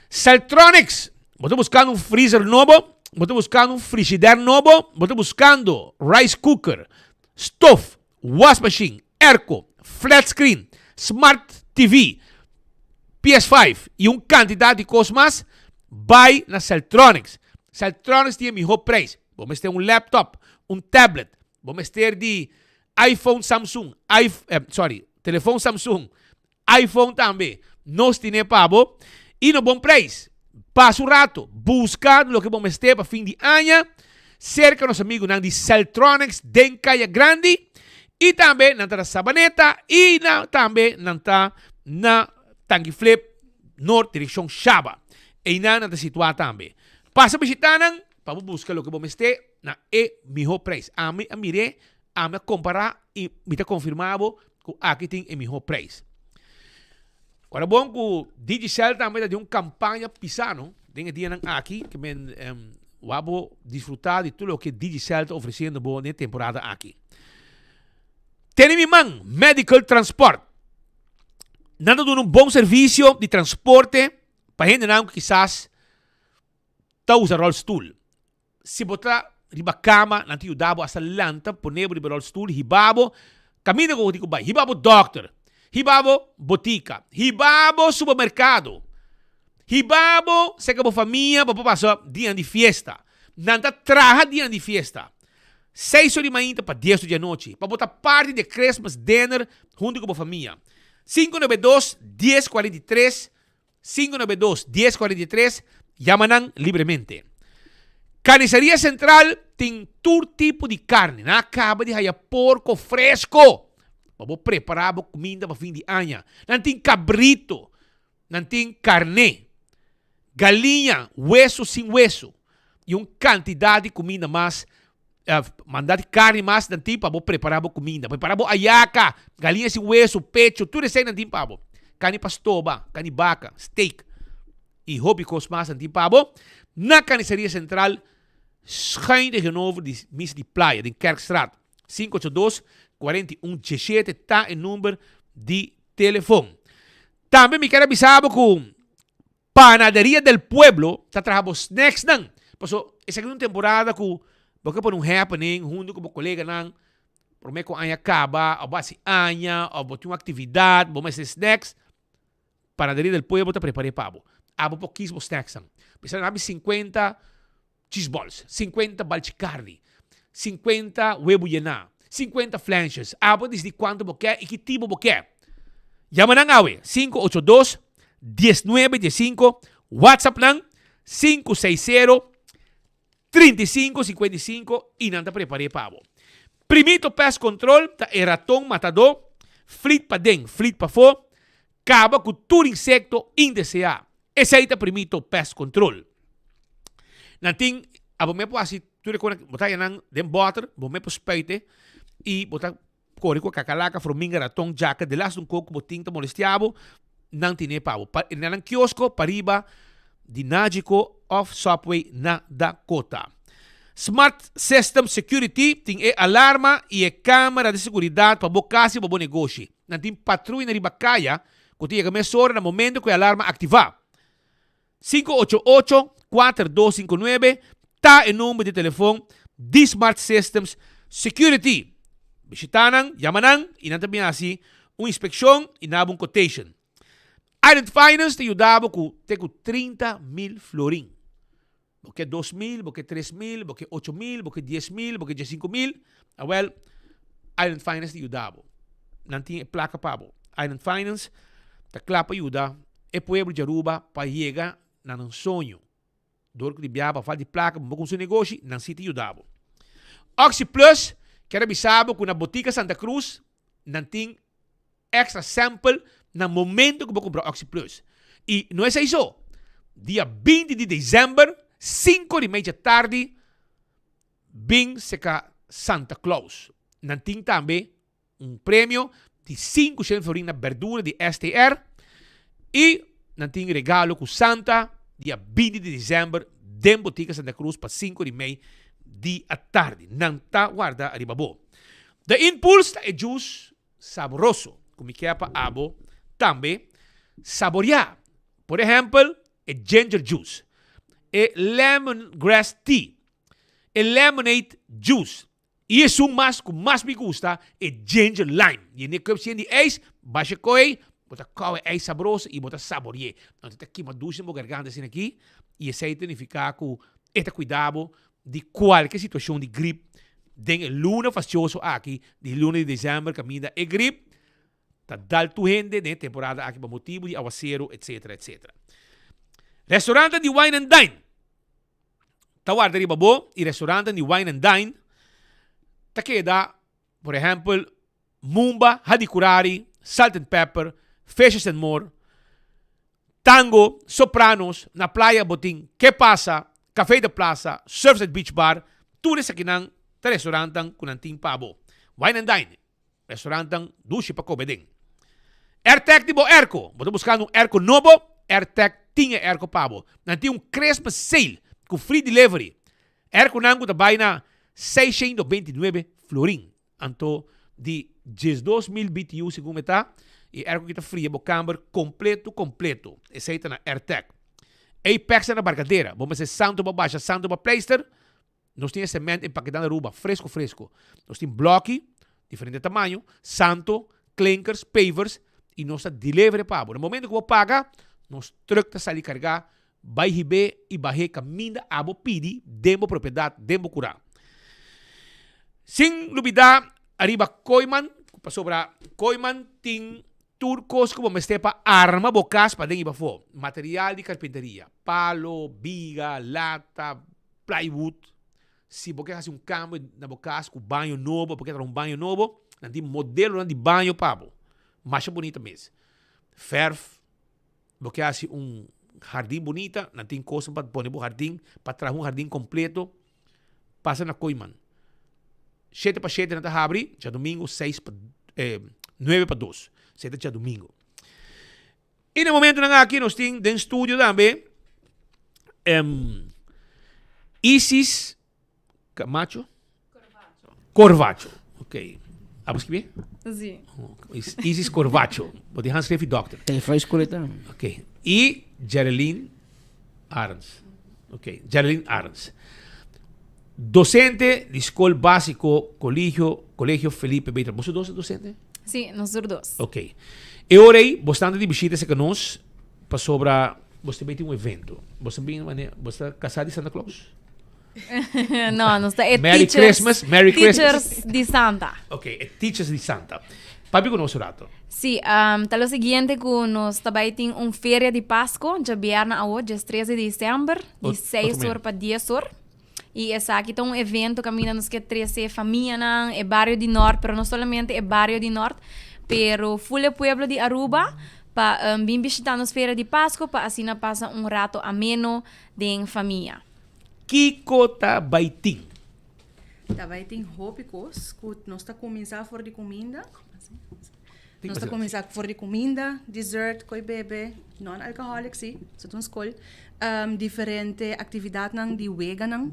Celtronics, bo ta buscando un freezer nobo, bo ta buscando un frigidaire nobo, bo ta buscando rice cooker, stove, was machine, airco, flat screen, smart TV, PS5 y un cantidad di cos mas, bay na Celtronics. Celtronics tin e miho prijs. Bo mester un laptop, un tablet, bo mester di iPhone Samsung, i sorry, telefon Samsung, iPhone tambe, nos tine pa bo y na bon prijs. Pasa un rato, busca loke bo mester pa fin di aña. Serka nos amigunan di Celtronics den Kaya Grandi i tambe nan ta na Sabaneta i na tambe nan ta na Tangi Flip Noord direkshon Shaba. Einan nan ta situá tambe. Pasa bishitá nan pa bo buska loke bo mester na e mihó preis. Ami a mir'é, ami a kompará i mi ta konfirmá bo ku aki tin e mihó preis. Ora bon ku Digicel tambe ta den un kampaña pisá no den e dianan aki ke men wak bo disfrutá di tur loke Digicel ta ofresiendo bo den e temporada aki. Tene mi man Medical Transport. Nan ta duna un bon servisio di transporte pa hendenan ku kisas ta usa rolstoel. Si bo ta riba kama, nan ta yuda bo hasta lanta, pone bo riba rolstoel, hiba bo kaminda ku bo tin ku bai. Hiba bo dòkter, hiba bo botika, hiba bo supermerkado, hiba bo serka bo famia pa bo pasa dianan di fiesta. Nan ta traha dianan di fiesta, seis or di mainta pa dies or di anochi, pa bo ta parti di e Christmas dinner huntu ku bo famia. Sinku nobe dos, dies kuarenta i tres. 592 1043, yama nan libremente. Carniceria Central tin tur tipo di carne. Nan a caba di haya porco fresco pa bo prepara bo cuminda pa fin di aña. Nan tin cabrito, nan tin carne, galiña, weso sin weso y un cantidad di cuminda mas Manda di carni mas nan tin pa bo prepara bo cuminda. Prepara bo ayaca, galiña sin hueso, pecho, tur esey nan tin pa bo. Carni pa stoba, carni baca, steak y hopi cos mas nan tin pa bo. Na Carniceria Central, schuin tegenover di Misa di Playa, den Kerkstraat. 582 41 17 ta e number di telefon. Tambe mi kier a bisa bo cu Panaderia del Pueblo ta traha bo snacksnan. Paso esaki ta un temporada ku bo ke pone un happening huntu ku bo koleganan prome ku aña kaba òf bo hasi aña òf bo tin un aktividat bo mester snacks, Panaderia del Pueblo ta prepar'é pa bo. Abo por kis bo snacksnan. Bisa nan habi sinkuenta cheese balls, sinkuenta balchi karni, sinkuenta webu yená, sinkuenta flansjes. Abo disidi kuantu bo ke i ki tipo bo ke. Yama nan awe, sinku ocho dos, diesnuebe diesinku, WhatsApp nan, sinku seis sero, 35 55 i nan ta prepar'é pa bo. Primito Pest Control ta e raton matadó, flit paden, flit pafó, kaba ku tur insekto indeseá. Esei ta Primito Pest Control. Nan tin, abo me por hasi tur e kos, bo ta haña nan den bòter, bo me por spuite i bo ta kore ku kakalaka, frominga, raton, djaka, delas un kos ku bo tin ta molestia bo, nan tine pa bo. Pa, na nan kiosko pariba di Nagico òf Subway na Dakota. Smart System Security tin e alarma i e kamera di seguridat pa bo kas i pa bo negoshi. Nan tin patruya riba kaya ku ta yega mesora na momento ku e alarma aktivá. 588 4259 ta e number di telefon di Smart Systems Security. Bishita nan, yama nan i nan ta bin hasi un inspekshon i naba un quotation. Island Finance ta yuda bo ku te ku 30 mil florin. Bo ke 2000, bo ke 3000, bo ke 8000, bo ke 10000, bo ke 15000. Awel, Island Finance ta yuda bo. Nan tin e plaka pa bo. Island Finance ta kla pa yuda e pueblo di Aruba pa yega na nan soño. Dor ku di biaha pa falta di plaka pa bo kumsa un negoshi, nan si ta yuda bo. Oxi Plus kier a bisa bo ku na Botica Santa Cruz nan tin extra sample na momento ku bo kumpra Oxi Plus. I no esei so, dia 20 di december, sinku di media tardi, bin seka Santa Claus. Nan tin tambe un premio di sinku shen florin na berdura di STR i nan tin regalo ku Santa dia 20 di december den Botica Santa Cruz pa sinku di mei di atardi. Nan ta warda riba bo. The Impulse ta e juice saboroso ku mi ke pa abo tambe saboriá. Por ehèmpel, e ginger juice, e lemon grass tea, e lemonade juice i esun mas ku mas mi gusta, e ginger lime. Yende e cup sien di ijs, basha koe, bo ta kou e ijs sabroso i bo ta sabori'é. Anto ta kima dushi den bo garganta asina aki i esei ta nifiká ku e ta kuida bo di kualke situashon di grip den e luna fastioso aki di luna di december kaminda e grip ta dal tur hende den e temporada aki pa motibu di awaseru etcetera etcetera. Restaurantnan di Wine and Dine. ta warda riba bo y restaurantnan di Wine and Dine ta keda, por ehempel, Mumba, Hadicurari, Salt and Pepper, Fishes and More, Tango, Sopranos, na Playa bo tin Que Pasa, Café de Plaza, Surfside Beach Bar, tur esakinan ta restaurantnan ku nan tin pa bo. Wine and Dine, restaurantnan dushi pa kome den. Airtec di bo airco, bo ta buskando un airco nobo? Airtec tin e airco pa bo. Nan tin un Christmas sale ku free delivery. Airconan ku ta bai na 629 florin. Anto di 12,000 BTU segun mi ta, e airco ki ta fria bo kamber completo completo. Esey ta na Airtec. Apex ta na Barcadera. Bo mester santo pa basha, santo pa pleister. Nos tin e cement empaketá na Aruba, fresco fresco. Nos tin bloki, diferente tamaño, santo, klinkers, pavers y nos ta deliver e pa bo. Na momento ku bo paga, nos truck ta sali kargá, bai hib'é y bah'é kaminda abo pidi den bo propiedat, den bo kurá. Sin lubidá ariba Kooiman, pasobra Kooiman tin tur kos ku bo mester pa arma bo kas paden y pafó. Material di karpinteria, palo, biga, lata, plywood. Si bo ke hasi un kambio na bo kas ku baño nobo, bo ke traha un baño nobo, nan tin modelonan di baño pa bo. Masha bunita mes. Verf, bo ke hasi un hardin bunita, nan tin kosnan pa pone bo hardin, pa traha un hardin kompleto. Pasa na Kooiman. Shete pa shete nan ta habri, djadumingu seis pa nuebe pa dos. Esei ta djadumingu. I na momentonan aki nos tin den studio tambe Isis Camacho? Corvacho. Ok. Abo skibie? Si. Isis Corvacho. Bo tin handschrift di dokter. Ten vrij skoleta. Ok. I Geraldine Arends. Ok. Geraldine Arends. Docente di skol básiko Colegio, Colegio Felipe Beter. Boso dos ta docente? Si, nos tur dos. Ok. E ora ei, bo stanta di bishita serka nos pasobra bo ta bay tin un evento. Bo ta bin wanneer, bo ta kasá di Santa Claus? No, nos ta e Merry teachers, Christmas, Merry Christmas. teachers di Santa. Ok, e teachers di Santa. Papia ku nos un rato. Si, um, ta lo siguiente ku nos ta bai tin un feria di Pasco djabièrnè awo, djes 13 di december, di Ot- 6 otro or pa 10 or. I esaki ta un evento kaminda nos ke trese famianan, e bario di Nort, pero no solamente e bario di Nort, pero full e pueblo di Aruba pa bin bishita nos feria di Pasco pa asina pasa un rato ameno den famia. Kiko ta bai tin? Ta bai tin hopi kos ku nos ta kuminsá for di kuminda. Nos ta kuminsá for di kuminda, dessert, koi bebe, non-alcoholic si, so ta un skol. Diferente aktividatnan di weganan,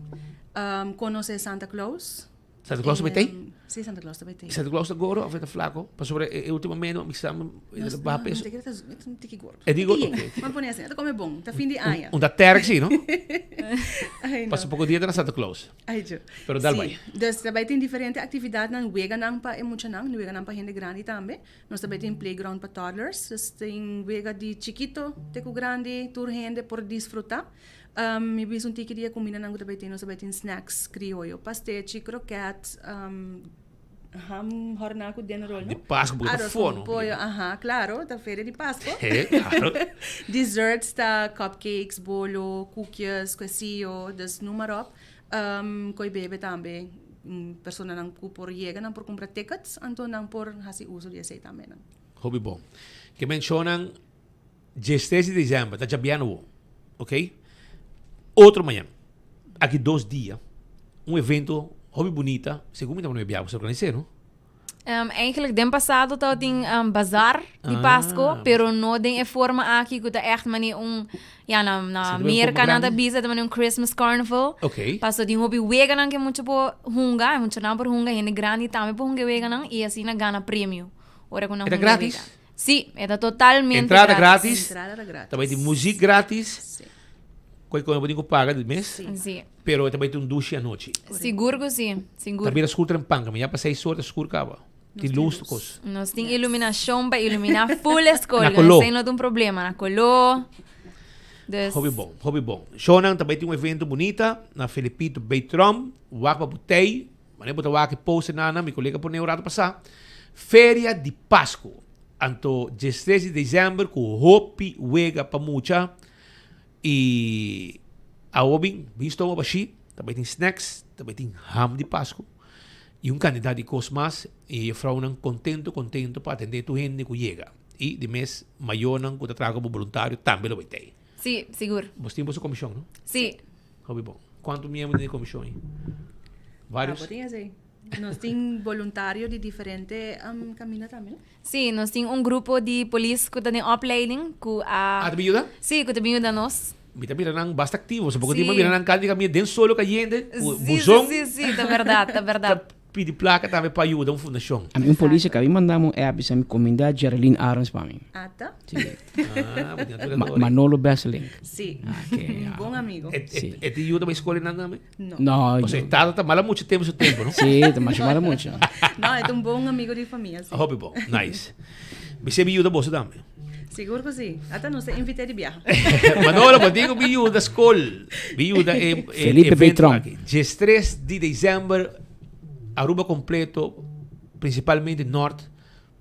konosé Santa Claus. Santa Claus ta bai tei? Si, Santa Claus ta bai tei. Santa Claus ta gordo of e ta flako? Pasobra e ultimamente mi sa e ta baha peso. No, no, e ta un tiki gordo. E di gordo? Ok. Ban pone asina, e ta come bon, ta fin di aña. Un ta terk si, no? Ai, no. Pasa poko dia ta na Santa Claus. Ai, djo. Pero dal bai. Si, dus ta bai tin diferente actividadnan, weganan pa e muchanan, weganan pa hende grandi tambe. Nos ta bai tin playground pa toddlers, dus tin wega di chikito te cu grandi, tur hende por disfruta. Mi bisa un tiki di e cumindanan cu ta bai tin, nos ta bai tin snacks crioyo, pastechi, kroket, ham horna cu den rol, no? Di Pasco, porque ta Arroz for, con no? pollo, aha, claro, ta feria di Pasco. He, claro. Desserts ta cupcakes, bolo, koekjes, quesillo, dus noem maar op. Koe bebe tambe, personanan cu por yega nan por cumpra tickets, anto nan por haci uso di esey tambe nan. Hopi bon. Ke mencionan diestres di december, ta djabièrnè awo, ok? Otro mañan, aki dos dia, un evento hopi bunita, segun mi ta manda mi biaha ku sa organis'é, no? Eigenlijk den pasado tabatin bazar di Pasco, pero no den e forma aki ku ta ègt manera un, ya na na Merka nan ta bisa ta manera un Christmas carnival. Paso tin hopi weganan ku e mucha por hunga, e muchanan por hunga, hende grandi tambe por hunga e weganan i asina gana premio ora ku nan E ta hunga e gratis? wega. Sí, e ta totalmente Entrada gratis. gratis, Entrada gratis. ta bai tin muziek gratis, Koi kome bo tin ku paga di mes, Sí. pero e ta bai tin un dushi anochi. Sigur ku sí, sigur. Ta bira skur trempan, kami ya pa seis or ta skur kaba. Tin lus tur kos. Nos tin iluminashon pa iluminá full e skol. Na koló. Esei no ta un problema, na koló. Dus. Hopi bon, hopi bon. Shownan ta bai tin un evento bunita na Felipito Beetrom, wak pa botei, manera bo ta wak e poster nan, mi kolega pone un rato pasá. Feria di Pasku. Anto diestres di december ku hopi wega pa mucha. I awo bin, bin stoma bashí. Ta bai tin snacks, ta bai tin ham di Pasku y un cantidad di cos mas y e juffrouwnan contento contento pa atende tur hende cu yega. Y di mes mayornan cu ta traha como boluntario tambe lo bai tey. Sí, sigur. Bos tin boso comision, no? Sí. Hopi bon. Cuanto miembro tin e comision ey? Varios? Ah, bo tin esey. Nos tin boluntario di diferente caminda tambe, no? Sí, nos tin un grupo di polis cu ta den opleiding cu a. Ah, ta bin yuda? Sí, cu ta bin yuda nos. Mi ta mira nan basta activo, so poco tiempo mira nan candi camia den solo cayente, cu buzon. Sí, sí, sí, ta berdad, ta berdad. Ta pidi placa tambe pa yuda un fundacion. Ami un polis a cabi mandami un app bisa mi cuminda Geraldine Arends pa mi. Ata. Sí. Ah, bo tin otro Ma, Manolo Besselink. Sí. Ah, okay, ah. Bon amigo. E, e, e te yuda pa escola nan tambe? No. No. O sea, tata ta mala mucho tempo su tempo, no? Sí, ta masha mala mucho. No, e ta un bon amigo di famia, sí. Hopi bon, nice. Mi se mi yuda boso tambe. Sigur ku sí. Ata nos ta invité di biaha. Manolo, bo tin ku mi yuda skol. Mi yuda e, e Felipe evento Beltrán. aki. 13 di december, Aruba completo, principalmente Noord,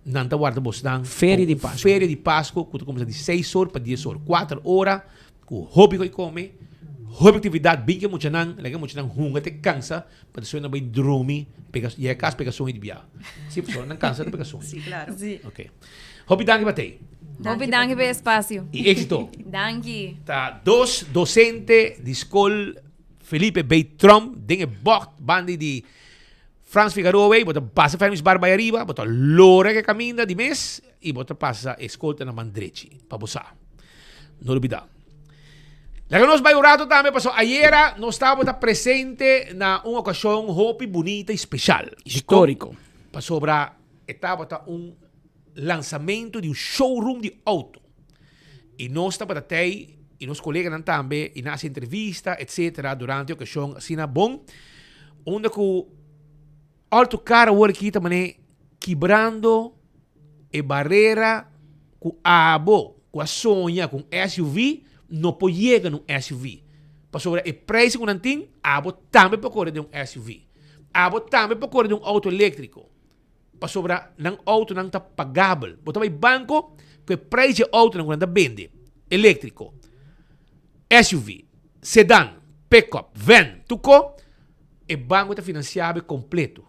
nan ta warda bosnan. Feria di Pasco. Feria di Pasco, ku ta kuminsá di 6 or pa 10 or. 4 ora ku hopi koi kome, hopi aktividat, bin ke muchanan, laga e muchanan hunga te kansa, pa despues nan bai drumi, pega, yega kas pega soño di biaha. Si, pasobra nan kansa ta pega soño. Si, klaro. Si. Ok. Hopi danki pa tei. Hopi danki pa e espasio. I éxito. Danki. Ta dos docente di skol Felipe B. Tromp den e bocht bandi di Frans Figaroa wey, bo ta pasa Femi's Bar bay ariba, bo ta lora ke kaminda di mes i bo ta pasa e skol ta na man drechi, pa bo sa. No lubida. Laga nos bay un rato tambe paso ayera nos tabata presente na un okashon hopi bunita i speshal. Historico. Pasobra e tabata un lansamento di un showroom di auto. I nos tabata tei i nos koleganan tambe i nan hasi entrevista etcetera durante e okashon asina bon unda ku Alto Car awor aki ta manera kibrando e barera ku abo ku a soña ku un SUV no por yega na un SUV pasobra e prijs ku nan tin abo tambe por kore den un SUV abo tambe por kore den un auto eléktriko. Pasobra nan autonan ta pagabel. Bo ta bai banco cu e prijs di e autonan cu nan ta bende, electrico, SUV, sedan, pickup, van, tur co, e banco ta financia bo completo.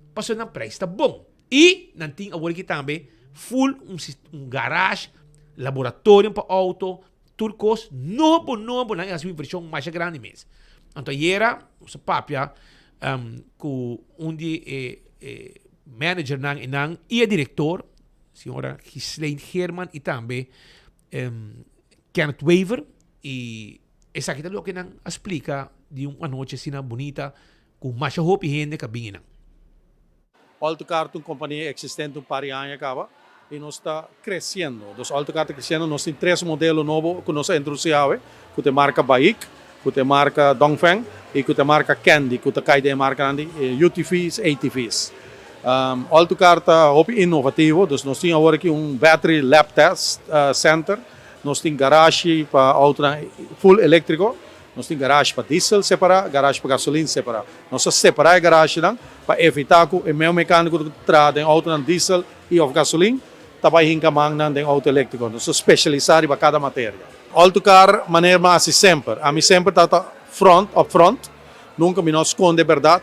Pasobra nan prijs ta bon. Y nan tin awor aki tambe full un un garage, laboratorio pa auto, tur cos nobo nobo. Nan a haci un inversion masha grandi mes. Anto ayera nos a papia cu un di e managernan enan y e director, señora Ghislaine Geerman y tambe Kenneth Wever y esaki ta loke nan a splica di un anochi asina bunita cu masha hopi hende ca bin enan. Altocar ta un compania existente un par di aña caba y nos ta creciendo. Dus Altocar ta creciendo, nos tin tres modelo nobo cu nos a introduci awe, cu ta e marca Baic, cu ta e marca Dongfeng y cu ta e marca Candy, cu ta cay den e marcanan di UTV's, ATV's. Altocar ta hopi innovativo, dus nos tin awor aki un battery lab test center, nos tin garashi pa autonan full electrico, Nos tin garage pa diesel separá, garage pa gasolin separá. Nos a separá e garagenan pa evitá ku e meu mekániko ku ta traha den outonan diesel i òf gasolin ta bai hinka mannan den outo eléktriko. Nos ta spesialisá riba kada materia. Autocar manera mi a hasi semper. Ami semper tabata front, up front. Nunka mi no a skonde e bèrdat.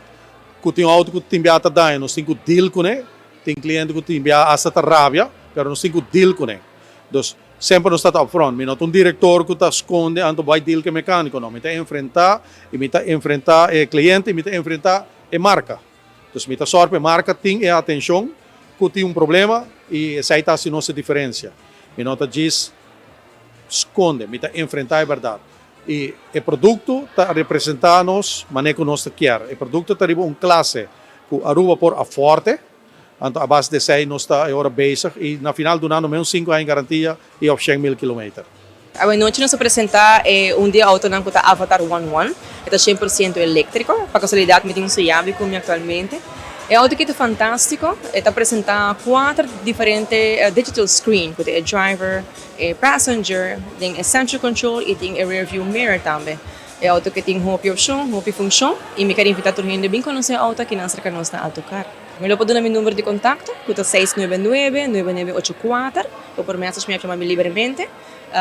Ku tin outo ku tin bia ta daña nos tin ku deal kuné. Tin kliente ku tin bia asta ta rabia, pero nos tin ku deal kuné. Dus. Semper nos ta ta upfront. Mi no ta un director cu ta sconde anto bay deal cu e mecanico, no. Mi ta enfrenta y mi ta enfrenta e cliente y mi ta enfrenta e marca. Dus mi ta zorg pa e marca tin e atencion cu tin un problema y esey ta haci nos e diferencia. Mi no ta djis sconde, mi ta enfrenta e berdad. Y e producto ta representa nos manera cu nos ta kier. E producto ta riba un clase cu Aruba por aforte. Anto a base di esei nos ta e ora bezig i na final dunando menos sinku aña garantia i òf 100,000 kilometer. Awe nochi nos a presenta e un di e autonan cu ta Avatar One One. E ta shen por ciento electrico. Pa casualidad mi tin su yabi cu mi actualmente. E auto aki ta fantastico. E ta presenta cuater diferente digital screen cu ta e driver, e passenger, den e central control y den e rear view mirror tambe. E auto aki tin hopi opcion, hopi funcion y mi ker invita tur hende bin conoce e auto aki nan cerca nos na Alto Car. Mi lo por duna mi number di contacto cu ta seis nuebe nuebe, nuebe nuebe ocho kuater. Bo por message mi of yama mi libremente.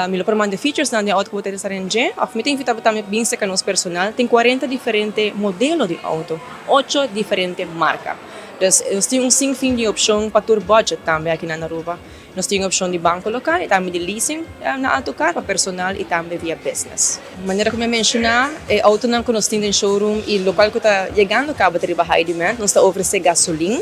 Mi lo por manda e features nan di e auto cu bo ta interesa den dje of mi ta invita bo tambe bin cerca nos personal. Tin cuarenta diferente modelo di auto, ocho diferente marca. Dus nos tin un sin fin di opcion pa tur budget tambe aki na Aruba. Nos tin opcion di banco local y tambe di leasing na autocar pa personal y tambe via business. Manera cu mi a menciona, e autonan cu nos tin den showroom y locual cu ta yegando caba ta riba high demand. Nos ta ofrece gasolin,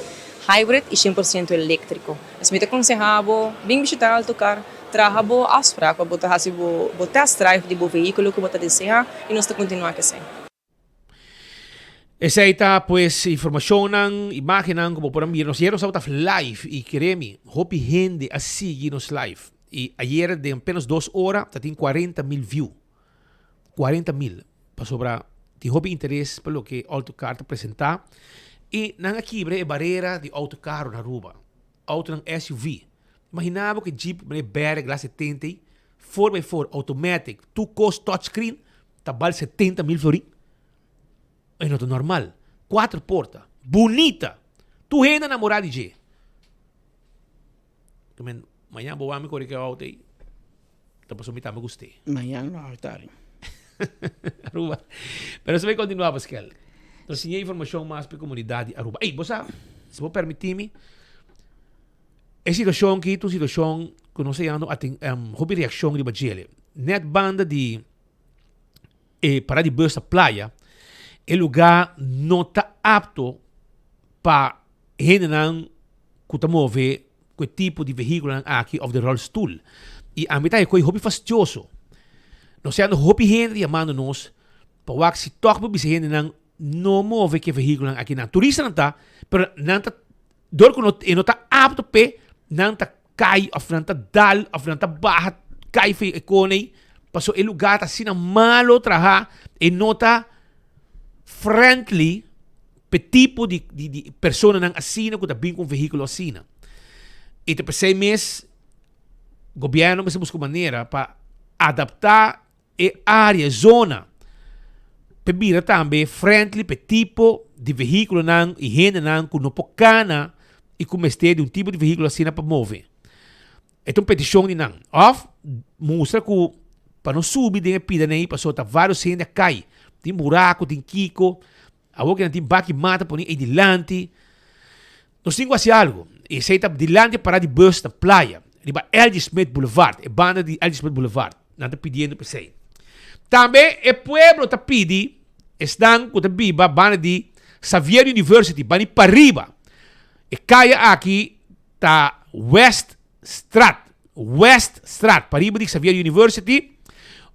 hybrid y cien por ciento electrico. Pues mi ta conseha bo bin bishita autocar, traha bo afspraak pa bo ta haci bo test drive di bo vehiculo cu bo ta desea y nos ta continua cu esey. Esei ta pues informacionnan, imagennan cu bo por a mira. Nos ayer nos tabata live y kere mi, hopi hende a sigui nos live. Y ayer den apenas dos ora ta tin cuarenta mil view. Cuarenta mil. Pasobra tin hopi interes pa loke Autocar ta presenta. Y nan a kibra e barera di auto caro na Aruba. Autonan SUV. Imagina bo cu e Jeep manera e berde glas 70 ey, four by four, automatic, tur cos touchscreen. Ta bal 70 mil florin? E no ta normal. Cuatro porta. Bunita. Tur hende a namora di dje. Ke men, mañan bo wak mi kore ke auto ei. Ta pasobra mi tambe gust'é. Mañan lo hal tardi. Aruba. Pero nos ta bay continua, Pascal. Nos siña informacion mas pa e comunidad di Aruba. Ey, bo sa, si bo permiti mi, e situacion aki ta un situacion cu nos ta yendo a tin hopi reaccion riba djele. Net banda di e parada di bus na playa, e lugar no ta apto pa hendenan ku ta move ku e tipo di vehíkulonan aki òf di rolstoel. I ami ta e koi hopi fastioso. Nos ta yendo hopi hende yamando nos pa wak si tòg por bisa hendenan no move ku e vehíkulonan aki nan. Turistanan ta, pero nan ta dor ku no e no ta apto p'e, nan ta kai of nan ta dal of nan ta baha kai for e kone paso e lugar ta asina malo traha e no ta friendly p'e tipo di di di personanan asina ku ta bin ku un vehíkulo asina. I ta p'esei mes gobièrnu mester buska un manera pa adaptá E área, zona, p'e bira tambe friendly p'e tipo di vehíkulonan i hendenan ku no por kana i ku mester di un tipo di vehíkulo asina pa move. E ta un petishon di nan. Òf mustra ku pa no subi den e pidanan ei pasobra ta vários hende a kai. Tin buraku, tin kiko. Awor ku nan tin baki mata pone ei dilanti. Nos tin ku hasi algu. I esei ta dilanti e parada di bus na playa, riba LG. Smith Boulevard, e banda di LG. Smith Boulevard. Nan ta pidiendo pa esei. Tambe e pueblo ta pidi esnan ku ta biba banda di Xavier University, banda di pariba. E kaya aki ta West Straat, West Straat, pariba di Xavier University.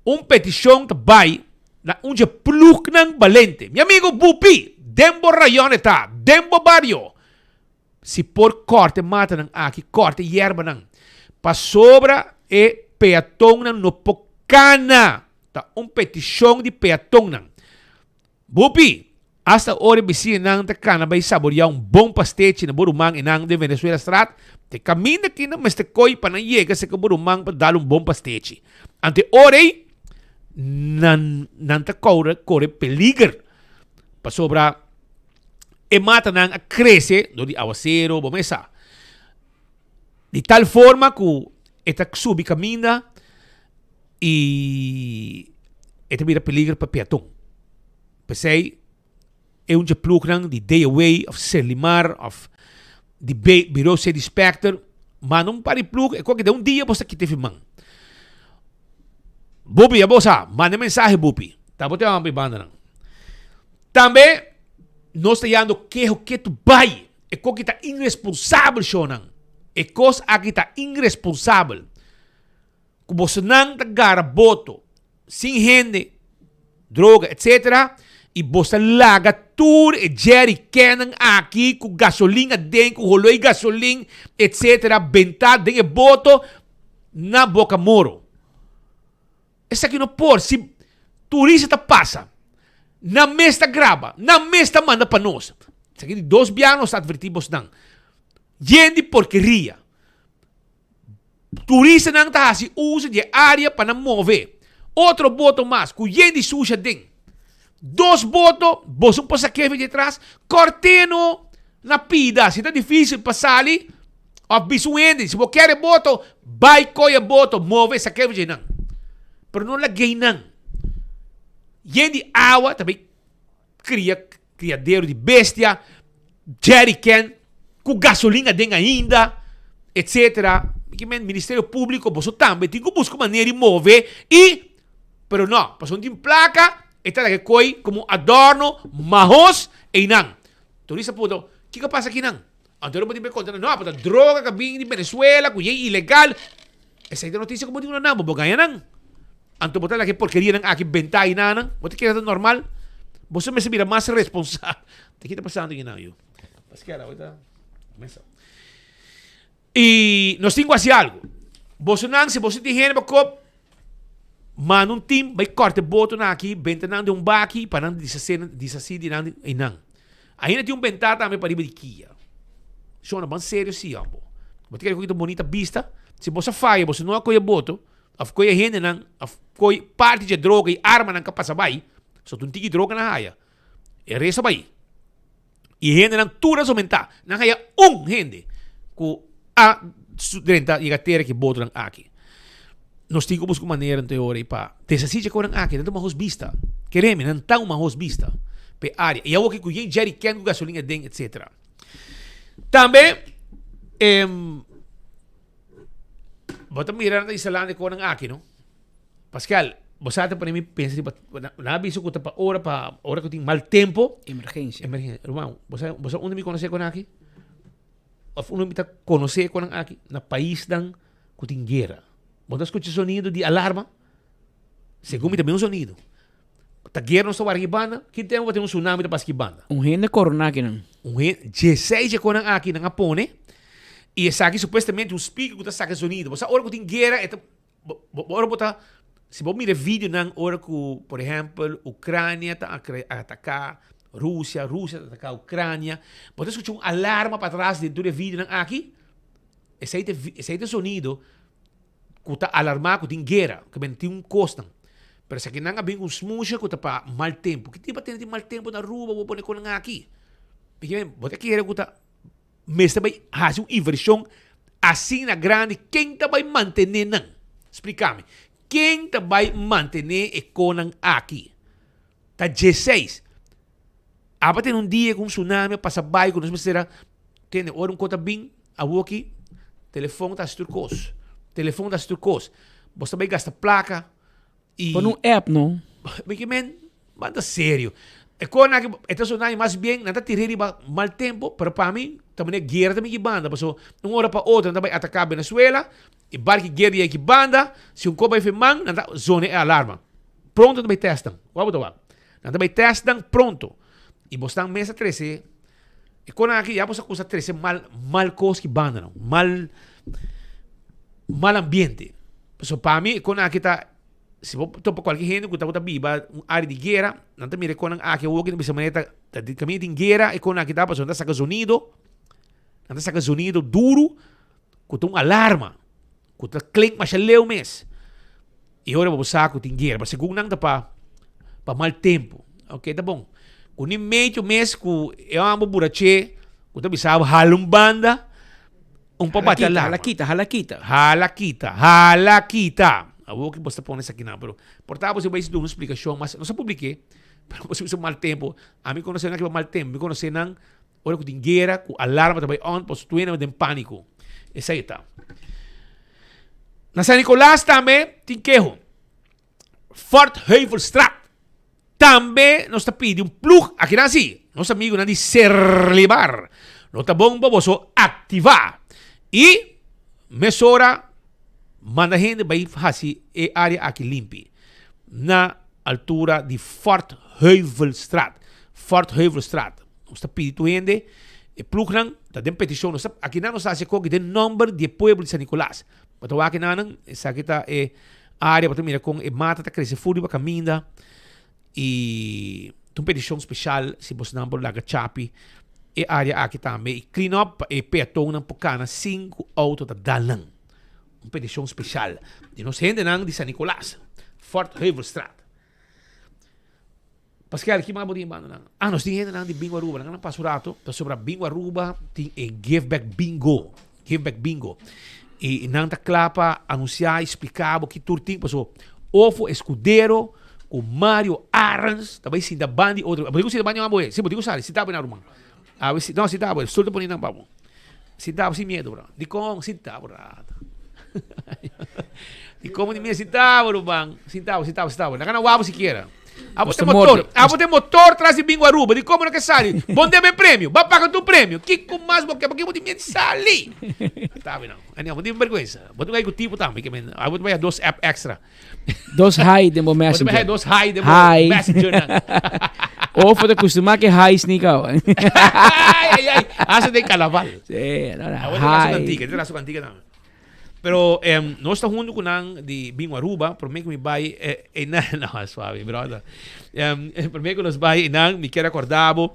Un petishon ta bai na un dje plugnan balente. Mi amigo Bupi, den bo rayon e ta, den bo bario. Si por kòrta e matanan aki, kòrta e yerbanan, pasobra e peatonnan no por kana. Ta un petishon di peatonnan. Bupi, hasta ora e bisiñanan ta kana bai saboreá un bon pastechi na bo ruman enan den Venezuela Straat, te kaminda ki nan mester koi pa nan yega serka bo ruman pa dal un bon pastechi. Ante ora ei, nan nan ta koure kore peliger, pasobra e matanan a krese dor di awasero, bo mes sa. Di tal forma ku e ta subi kaminda i e ta bira peliger pa peaton. P'esei e un dje plugnan di DOW of Serlimar of di Bureau City Inspector manda un par di plug e koke den un dia bo sa kita e firman. Bupi abo sa manda e mensahe bupi ta bo te homber e bandanan. Tambe nos ta yando keho ketu bai e koke ta iresponsabel shownan e kos aki ta iresponsabel. Ku bosonan ta gara boto sin hende, droga etc. I bos ta laga tur e jerrycannan aki ku gasolin aden, ku holoi gasolin etc. Bentá den e boto na Boca Moro. Esaki no por, si turista ta pasa, nan mes ta graba, nan mes ta manda pa nos. Esaki di dos biaha nos ta advertí bosnan. Yen di porkeria. Turistanan ta hasi uso di e área pa nan move. Otro boto mas ku yen di susha den. Dos boto, boso por sa kefe di atras, kòrt'e no. Na pida, si ta difícil pa sali of bisa un hende, si bo kier e boto, bai koe e boto, move, sak'e for dje nan. Pero no lag'e nan. Yen di awa ta bai kria kriadero di bestia, jerrycan ku gasolin aden ainda, etcetera. Mi ke men Ministerio Públiko boso tambe tin ku buska un manera di move i pero no, pasobra no tin plaka e ta laga e koi komo adorno mahos einan. Turista puntra, Kiko a pasa akinan? Anto bo tin por konta nan, no, ta droga ku a bini di Venezuela ku yei ilegal. Esei ta notisia ku bo tin ku nan, bo gaña nan. Anto bo ta laga e porkerianan aki benta einan nan? Bo ta kere ta normal? Boso mester bira mas responsabel. Ta ki ta pasando akinan yu? Paskera, awor ta mesa. I nos tin ku hasi algu. Bosonan, si boso tin hende pa kop, manda un tim bai kòrta e botonan aki, benta nan den un baki pa nan dishasé, dishasí di nan einan. Ainda tin un bentá tambe pariba di kia. Shona, ban serio si, hombo. Bo ta kere ku ta un bonita bista? Si boso a faya, boso no a kohe e boto, òf kohe e hendenan, òf kohe parti dje droga i armanan ku a pasa bai, so ta un tiki droga nan haya. E resto a bai. I e hendenan tur a somentá. Nan haya un hende ku a drenta yega tera ki botonan aki. Nos tin ku buska un manera anto e ora ei pa deshasí dje konan aki. Nan ta un mahos bista. Kere mi, nan ta un mahos bista pa e área. I awo ku yen jerrycan ku gasolin aden, etsetera. Tambe, bo ta mira nan ta instalando e konan aki, no? Pascal, bo sa ta pone mi pensa riba, nan a bisa ku ta pa ora pa ora ku tin mal tempo. Emergencia. Emergencia. Ruman, bo sa, bo sa unda mi konosé kon aki? Of unda mi ta konosé kon aki? Na paisnan ku tin guera. Bo ta skucha sonido di alarma? Segun mi ta bin un sonido. Ta guera nos ta wara ki banda? Ki tempo bo tin un tsunami ta pasa ki banda? Un hende korona akinan. Un hende, dieseis e konan aki nan a pone, i esaki supuestamente un speaker ku ta saka e sonido. Bo sa ora ku tin guera e ta Bo ora bo ta, si bo mira e videonan ora ku, por ehèmpel, Ukrania ta ataká Rusia, Rusia ta ataká Ukrania, bo ta skucha un alarma patras den tur e videonan aki, esei ta esei ta e sonido ku ta alarmá ku tin guera, ku men tin un kosnan. Pero esakinan a bin ku un smusha ku ta pa mal tempu. Ki tipo a tene tin mal tempu na Aruba bo pone konan aki? Bo ta kere ku ta Mester bai hasi un invershon asina grandi, ken ta bai mantené nan? Splika mi. Ken ta bai mantené e konan aki? Ta dieseis. Aba tene un dia ku un tsunami a pasa bai ku nos mester a tende ora un ko ta bin awoki telefon ta hasi tur kos. Telefon ta hasi tur kos. Bo ta bai gasta plaka i. Pon un app no. Mi ke men Ban ta serio. E konan aki e ta sona mas bien nan ta tira riba mal tempo, pero pa mi ta manera guera ta miki banda paso un ora pa otro nan ta bai ataka Venezuela e barki guera di aki banda si un ko bai fe man nan ta zona e alarma. Pronto nan ta bai test nan. Wak bo ta wak. Nan ta bai test nan pronto. I bosnan mes a trese e konan aki ya bos a kusa trese mal mal kos ki banda nan. Mal mal ambiente. Paso pa mi e konan aki ta Si bo topa kualke hende ku tabata biba un área di guera, nan ta mira e konan aki awor ku ta bisa manera ta ta di kaminda tin guera e konan aki ta pasobra nan ta saka zonido, nan ta saka zonido duru ku ta un alarma ku ta klink masha leu mes. I ora bo sa ku tin guera, pero segun nan ta pa pa mal tempu. Oke ta bon. Ku ni medio mes ku e hòmber buraché ku ta bisa bo hala un banda. Un pa bati alarma. Hala kita, hala kita. Hala kita, hala kita. Awor ki bo ta pone esaki nan, pero por ta bo si bai duna un splikashon mas, nos a publik'é, pero bo si bisa mal tempu. Ami konosé nan ki mal tempu, mi konosé nan ora ku tin guera, ku alarma ta bai on, pasobra tur hende den pániko. Esei ta. Na San Nicolas tambe tin keho. Fort Heuvelstraat. Tambe nos ta pidi un ploeg, akinan si, nos amigunan di Serlimar. No ta bon pa boso aktivá i mesora manda hende bai hasi e área aki limpi na altura di Fort Heuvelstraat. Fort Heuvelstraat. Nos ta pidi tur hende, e ploegnan ta den petishon, nos ta, akinan nos ta hasi e koki den nòmber di e pueblo di San Nicolas. Bo ta wak enanan, esaki ta e área, bo ta mira kon e mata ta krese fur riba kaminda i ta un petishon speshal si bosnan por laga chapi e área aki tambe i clean up pa e peatonnan por kana sin ku outo ta dal nan. Un petishon speshal di nos hendenan di San Nicolas, Fort Heuvelstraat. Pascal, ki mas bo tin banda nan? Ah, nos tin hendenan di Bingo Aruba. Nan a pasa un rato, pasobra Bingo Aruba tin e Give Back Bingo. Give Back Bingo. I nan ta kla pa anunsiá i splika bo ki tur tin. Paso, Ofo Escudero ku Mario Arends ta bai sinta banda di otro. Bo tin ku sinta banda di nan bo e? Si, bo tin ku sali. Sinta bo nan, ruman. Awe si, no, sinta bo. Stul ta pone nan pa bo. Sinta bo sin miedo, bro. Dikon? Sinta bo rato. Dikon bo tin miedo? Sinta bo, ruman. Sinta bo, sinta bo, sinta bo. Nan ka na wak bo sikiera. Abo te motor, abo te motor tras di bingo Aruba, di como no ke sali? Bon debe premio, ba paga tu premio. Kiko mas bo ke? Porque bo tin miedo sali. Tabi no. Anyhow, bo tin vergüenza. Bo tin ku tipo tambe, ke men, abo tin dos app extra. Dos hi den bo messenger. Bo tin dos hi den bo messenger nan. Of bo ta kustumá ke hi snika. Ay, ay, ay. Hace den carnaval. Sí, no, no. Abo tin raso cantica, tin raso cantica tambe. Pero nos ta hunto cu nan di Bingo Aruba, prome cu mi bay eynan, no, suave brother. Prome cu nos bay eynan, mi kier acorda bo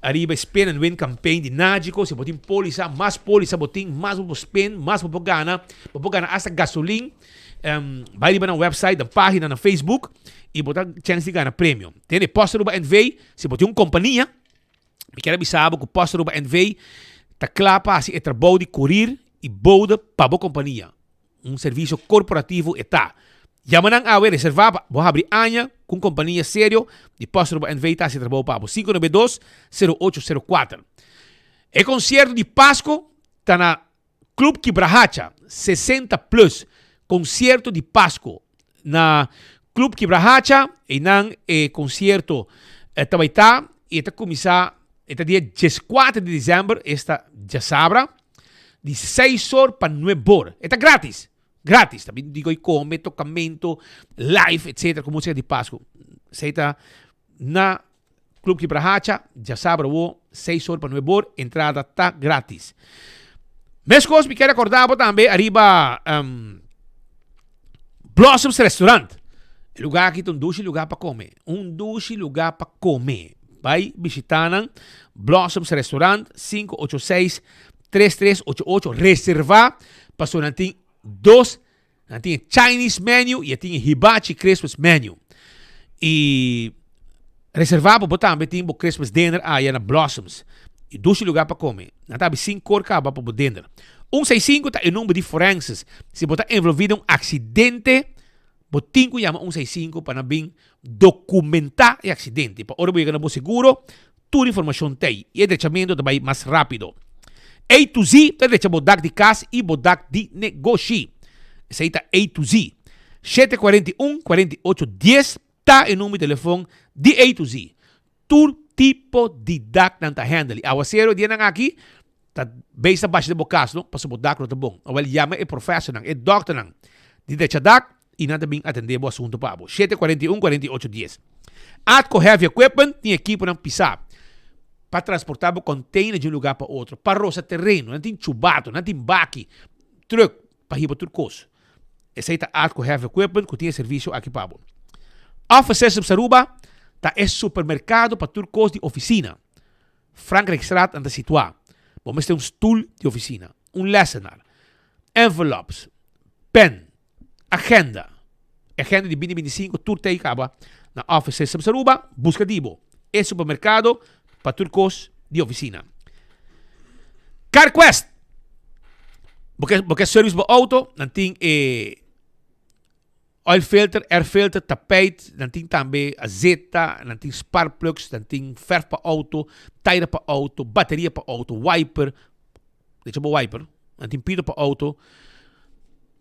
ariba e Spin and Win campaign di Nagico. Si bo tin polisa, mas polisa bo tin, mas bo por spin, mas bo por gana. Bo por gana hasta gasolin. Bay riba nan website, nan pagina na Facebook y bo ta chance di gana premio. Tende, Post Aruba NV, si bo tin un compania, Mi kier a bisa bo ku Post Aruba NV ta kla pa hasi e trabou di kurir i bode pa bo kompania. Un servisio korporativo e ta. Yama nan awe, reservá pa bo habri aña ku un kompania serio di Post Aruba NV ta hasi e trabou pa bo. 592 0804. E konsierto di Pasko ta na Club Kibrahacha, 60 plus, Concierto di Pasco na Club Kibrahacha, einan e concierto ta bay ta y e ta cuminsa e ta dia diescuater di december, esta diasabra, di seis or pa nuebe or. E ta gratis, gratis, ta bin digo y come, tocamento, live, etcetera, cu musica di Pasco. Esey ta na Club Kibrahacha, djasabra awo, seis or pa nuebe or, entrada ta gratis. Meskos mi kier akorda bo tambe ariba um, Blossoms Restaurant. E lugar aki ta un dushi lugar pa come. Un dushi lugar pa come. Bai bishita nan Blossoms Restaurant 586 3388. Reserva pasobra nan tin dos Nan tin e Chinese menu y e tin e Hibachi Christmas menu. Y reserva bo bo tambe tin bo Christmas dinner aya na Blossoms. Y dushi lugar pa come. Nan ta abi sinkor caba pa bo dinner. Un seis sinku ta e number di forenses. Si bo ta envolvi den un accidente, bo tin cu yama un seis sinku pa nan bin documenta e accidente. Pa ora bo yega na bo seguro, tur informacion t'ey y e drechamento ta bay mas rapido. A to Z ta drecha bo dak di cas y bo dak di negoshi. Esey ta A to Z. 741 48 10 ta e number di telefon di A to Z. Tur tipo di dak nan ta handle. Y awacero e dianan aki ta beis ta basha den bo cas no, pasobra bo dak no ta bon. Awel yama e profesornan, e dokternan di drecha dak y nan ta bin atende bo asunto pa bo. 741 48 10. Atco Heavy Equipment tin ekiponan pisá pa transportá bo container di un lugar pa otro, pa rosa tereno, nan tin chubato, nan tin baki, truck pa hiba tur kos. Esei ta Atco Heavy Equipment ku tin e servisio aki pa bo. Office Systems Aruba ta e supermerkado pa tur kos di ofisina. Frankrijkstraat nan ta situá. Bo mester un stul di ofisina, un lessenaar, envelopes, pen, Agenda. E agenda di binti binti sinku tur ta ei kaba na Office Systems Aruba. Buska di bo e supermerkado pa tur kos di ofisina. CarQuest. Bo ke bo ke service bo auto, nan tin e oil filter, air filter, tapijt, nan tin tambe azeta, nan tin spark plugs, nan tin verf pa auto, taira pa auto, bateria pa auto, wiper, Decha bo wiper, nan tin pito pa auto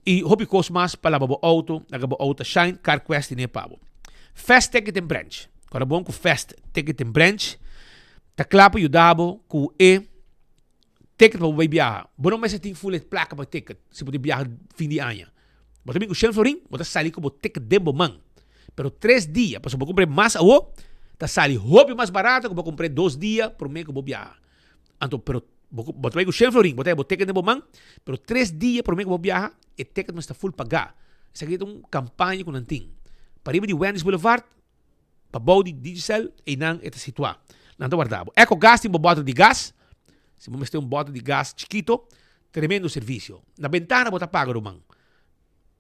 y hopi cos mas pa laba bo auto, laga bo auto ta shine, CarQuest tine pa bo. Fast Ticket and Branch, Ora bon cu Fast Ticket and Branch ta cla pa yuda bo cu e ticket pa bo bay biaha. Bo no mester tin full e placa pa ticket si bo tin biaha fin di aña. Bo ta bin cu shen florin, bo ta sali cu bo ticket den bo man. Pero tres dia, pasobra bo cumpre mas awo, ta sali hopi mas barato cu bo cumpre dos dia prome cu bo biaha. Anto, pero bo, bo ta bai ku shen florin, bo ta bo teken den bo man, pero tres dia promé ku bo biaha, e teken mester ta full pagá. Esaki ta un kampaña ku nan tin. Pariba di Wendy's Boulevard, pabou di Digicel, einan e ta situá. Nan ta warda bo. Ecogas tin bo bòter di gas. Si bo mester un bòter di gas chikito, tremendo servisio. Na bentana bo ta paga ruman.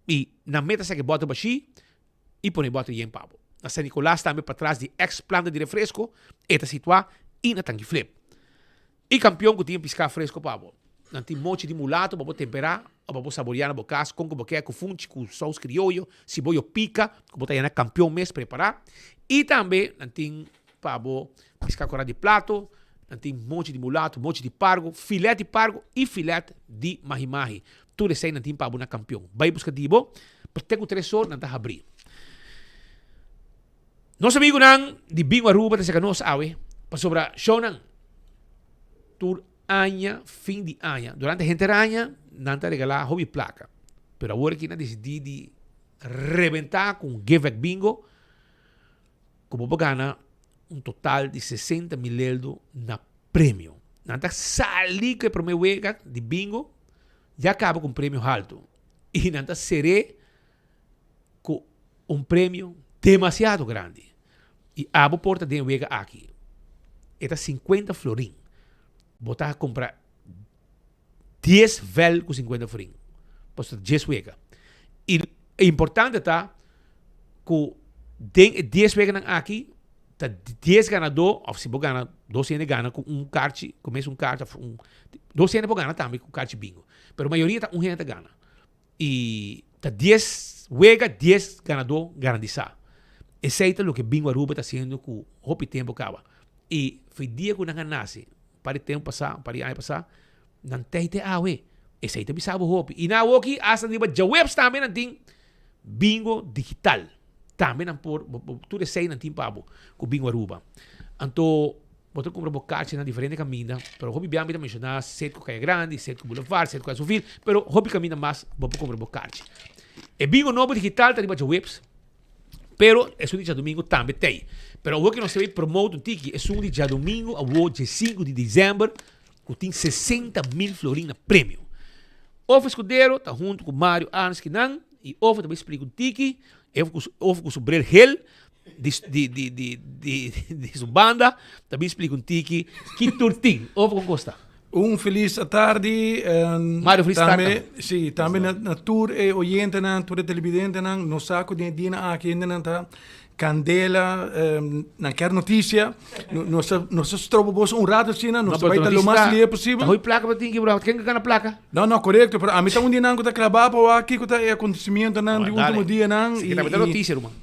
I nan meta saki e bòter bashí i pone e bòter yen pa bo. Na San Nicolas tambe patras di ex planta di refresco e ta situa y na Tanki Flip. Y Campeon cu tin pisca fresco pa bo. Nan tin mochi di mulato pa bo tempera o pa bo saboria na bo cas con cu bo ke cu funchi cu saus crioyo, siboyo pica cu bo ta haya na Campeon mes prepara. Y tambe nan tin pa bo pisca cora di plato, nan tin mochi di mulato, mochi di pargo, filet di pargo y filet di mahi mahi. Tur esey nan tin pa bo na Campeon. Bay busca di bo, te cu tres or nan ta habri. Nos amigunan di Bingo Aruba ta seka nos awe pasobra shownan tur aña fin di aña durante henter aña nan ta regala hopi plaka pero awor aki nan disidi di rebenta ku un give back bingo ku bo por gana un total di 60 mil eldo na premio. Nan ta sali ku e prome wega di bingo ya kaba ku un premio haltu i nan ta sere ku un premio demasiado grandi. I abo por ta den wega aki. E ta 50 florin. Bo ta kumpra dies vel ku 50 florin. Pasobra ta dies wega. I e importante ta ku den e dies weganan aki ta dies ganadó òf si bo gana dos hende gana ku un karchi, ku mes un karchi òf un dos hende por gana tambe ku karchi bingo. Pero mayoria ta un hende ta gana. Y ta dies wega, dies ganadó garantisa. Esey ta loke Bingo Aruba ta haciendo cu hopi tempo caba. Y fi dia cu nan a nace, un par di tempo pasa, un par di aña pasa, nan tey te awe. Esey ta bisa bo hopi. Y nan awoki hasta riba djaweps tambe nan tin bingo digital. Tambe nan por, tur esey nan tin pa bo cu Bingo Aruba. Anto. Bo ta kumpra bo kachi na diferente kaminda, pero hopi biaha mi ta menshoná Setco Kaya Grandi, Setco Boulevard, Setco Azuvil, pero hopi kaminda mas bo por kumpra bo karchi. E bingo nobo digital ta riba djaweps, pero esun di djadumingu tambe t'ei. Pero awor ke nos ta bay promote un tiki, esun di djadumingu awor djesinku di desèmber ku tin 60 mil florin na premio. Ofo Escudero ta huntu ku Mario Arns kinan i Ofo ta bay splika un tiki, Ofo ku su bril gel di di di di di di su banda ta bin splika un tiki ki tur tin. Of kon kosta? Un felis atardi. Mario felis tardi. Tambe, si, tambe na, na tur e oyentenan, tur e televidentenan, nos sa ku den e dianan aki hendenan ta kandela, nan kier notisia. Nos ta, nos ta stroba boso un rato asina, nos ta bai ta lo mas lihe posibel. Ta hopi plaka bo tin ki bro, ken ka gana plaka? No, no, korekto, pero ami ta un di nan ku ta klabá pa wak kiko ta e akontesimientonan di ultimo dianan. Si, ta notisia ruman.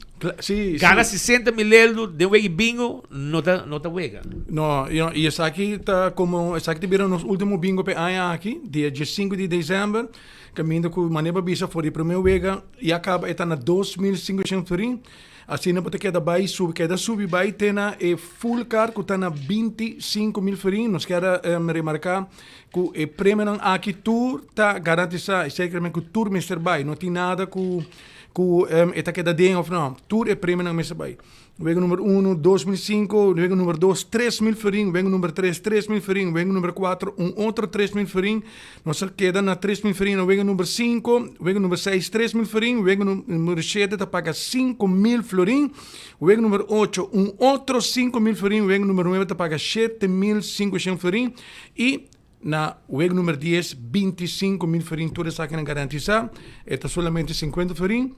Si, Gana 60 mil eldo den wega bingo no ta no ta wega. No, you know, y esaki ta como esaki ta bira nos ultimo bingo p'e aña aki, dia diesinku di december, caminda cu manera bo a bisa for di prome wega ya caba e ta na 2500 florin, asina bo ta keda bay subi keda subi bay te na e full card cu ta na 25 mil florin. Nos kier a remarca cu e premionan aki tur ta garantisa, esey kier men cu tur mester bay, no tin nada cu Ku e ta keda den of no. Tur e premionan mester bai. Wega number uno, 2005, wega number dos, 3000 florin, wega number tres, 3000 florin, wega number kuater, un otro 3000 florin. Nos a keda na 3000 florin na wega number sinku, wega number seis, 3000 florin, wega number shete ta paga 5000 florin, wega number ocho, un otro 5000 florin, wega number nuebe ta paga 7500 florin i Na wega number dies, 25 mil florin tur esakinan garantisa. E ta solamente 50 florin.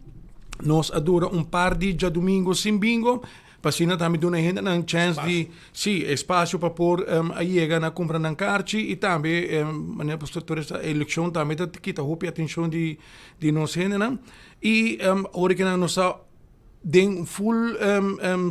Nos a dura un par di djadumingo sin bingo, pa asina tambe duna hendenan chance di, si, espacio pa por a yega na cumpra nan karchi y tambe manera pasobra tur esta eleccion tambe ta kita hopi atencion di di nos hendenan. Y ora ki nan nos a den full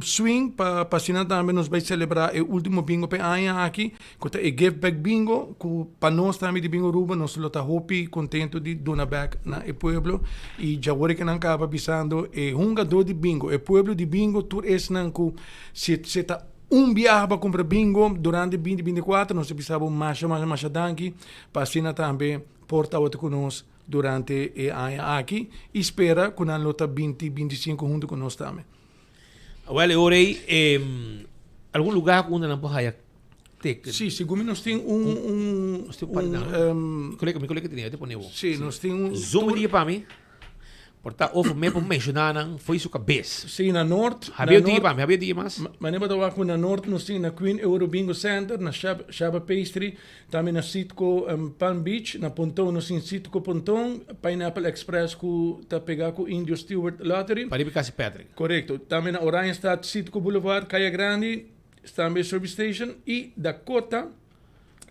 swing pa pa asina tambe nos bai celebra e ultimo bingo p'e aña aki cu ta e give back bingo cu pa nos tambe di Bingo Aruba nos lo ta hopi contento di duna back na e pueblo y djawor ke nan caba bisando e hungador di bingo e pueblo di bingo tur esnan cu si si ta un biaha pa cumpra bingo durante binti 24 nos ta bisa bo masha masha masha danki pa asina tambe por tabata cu nos durante e aña aki y spera cu nan lo ta binti 25 hunto cu nos tambe. Awel e ora ey algun lugar cu unda nan por haya ticket? Si, segun mi nos tin un un Nos tin un par di nan. Mi colega, mi colega tene, te pone bo. Si, nos tin un Zoom di pa mi. Por ta of me por menshoná nan fo'i su kabes. Sí, na Noord. Habia un tiki pa mi, habia un tiki mas. Manera bo ta wak ku na Noord nos tin na Queen Euro Bingo Center, na Shaba Pastry, tambe na Citgo Palm Beach, na Ponton nos tin Citgo Ponton, Pineapple Express ku ta pegá ku Indio Stewart Lottery. Pariba kasi Patrick. Korekto. Tambe na Oranjestad, Citgo Boulevard, Kaya Grandi, tambe Service Station i Dakota.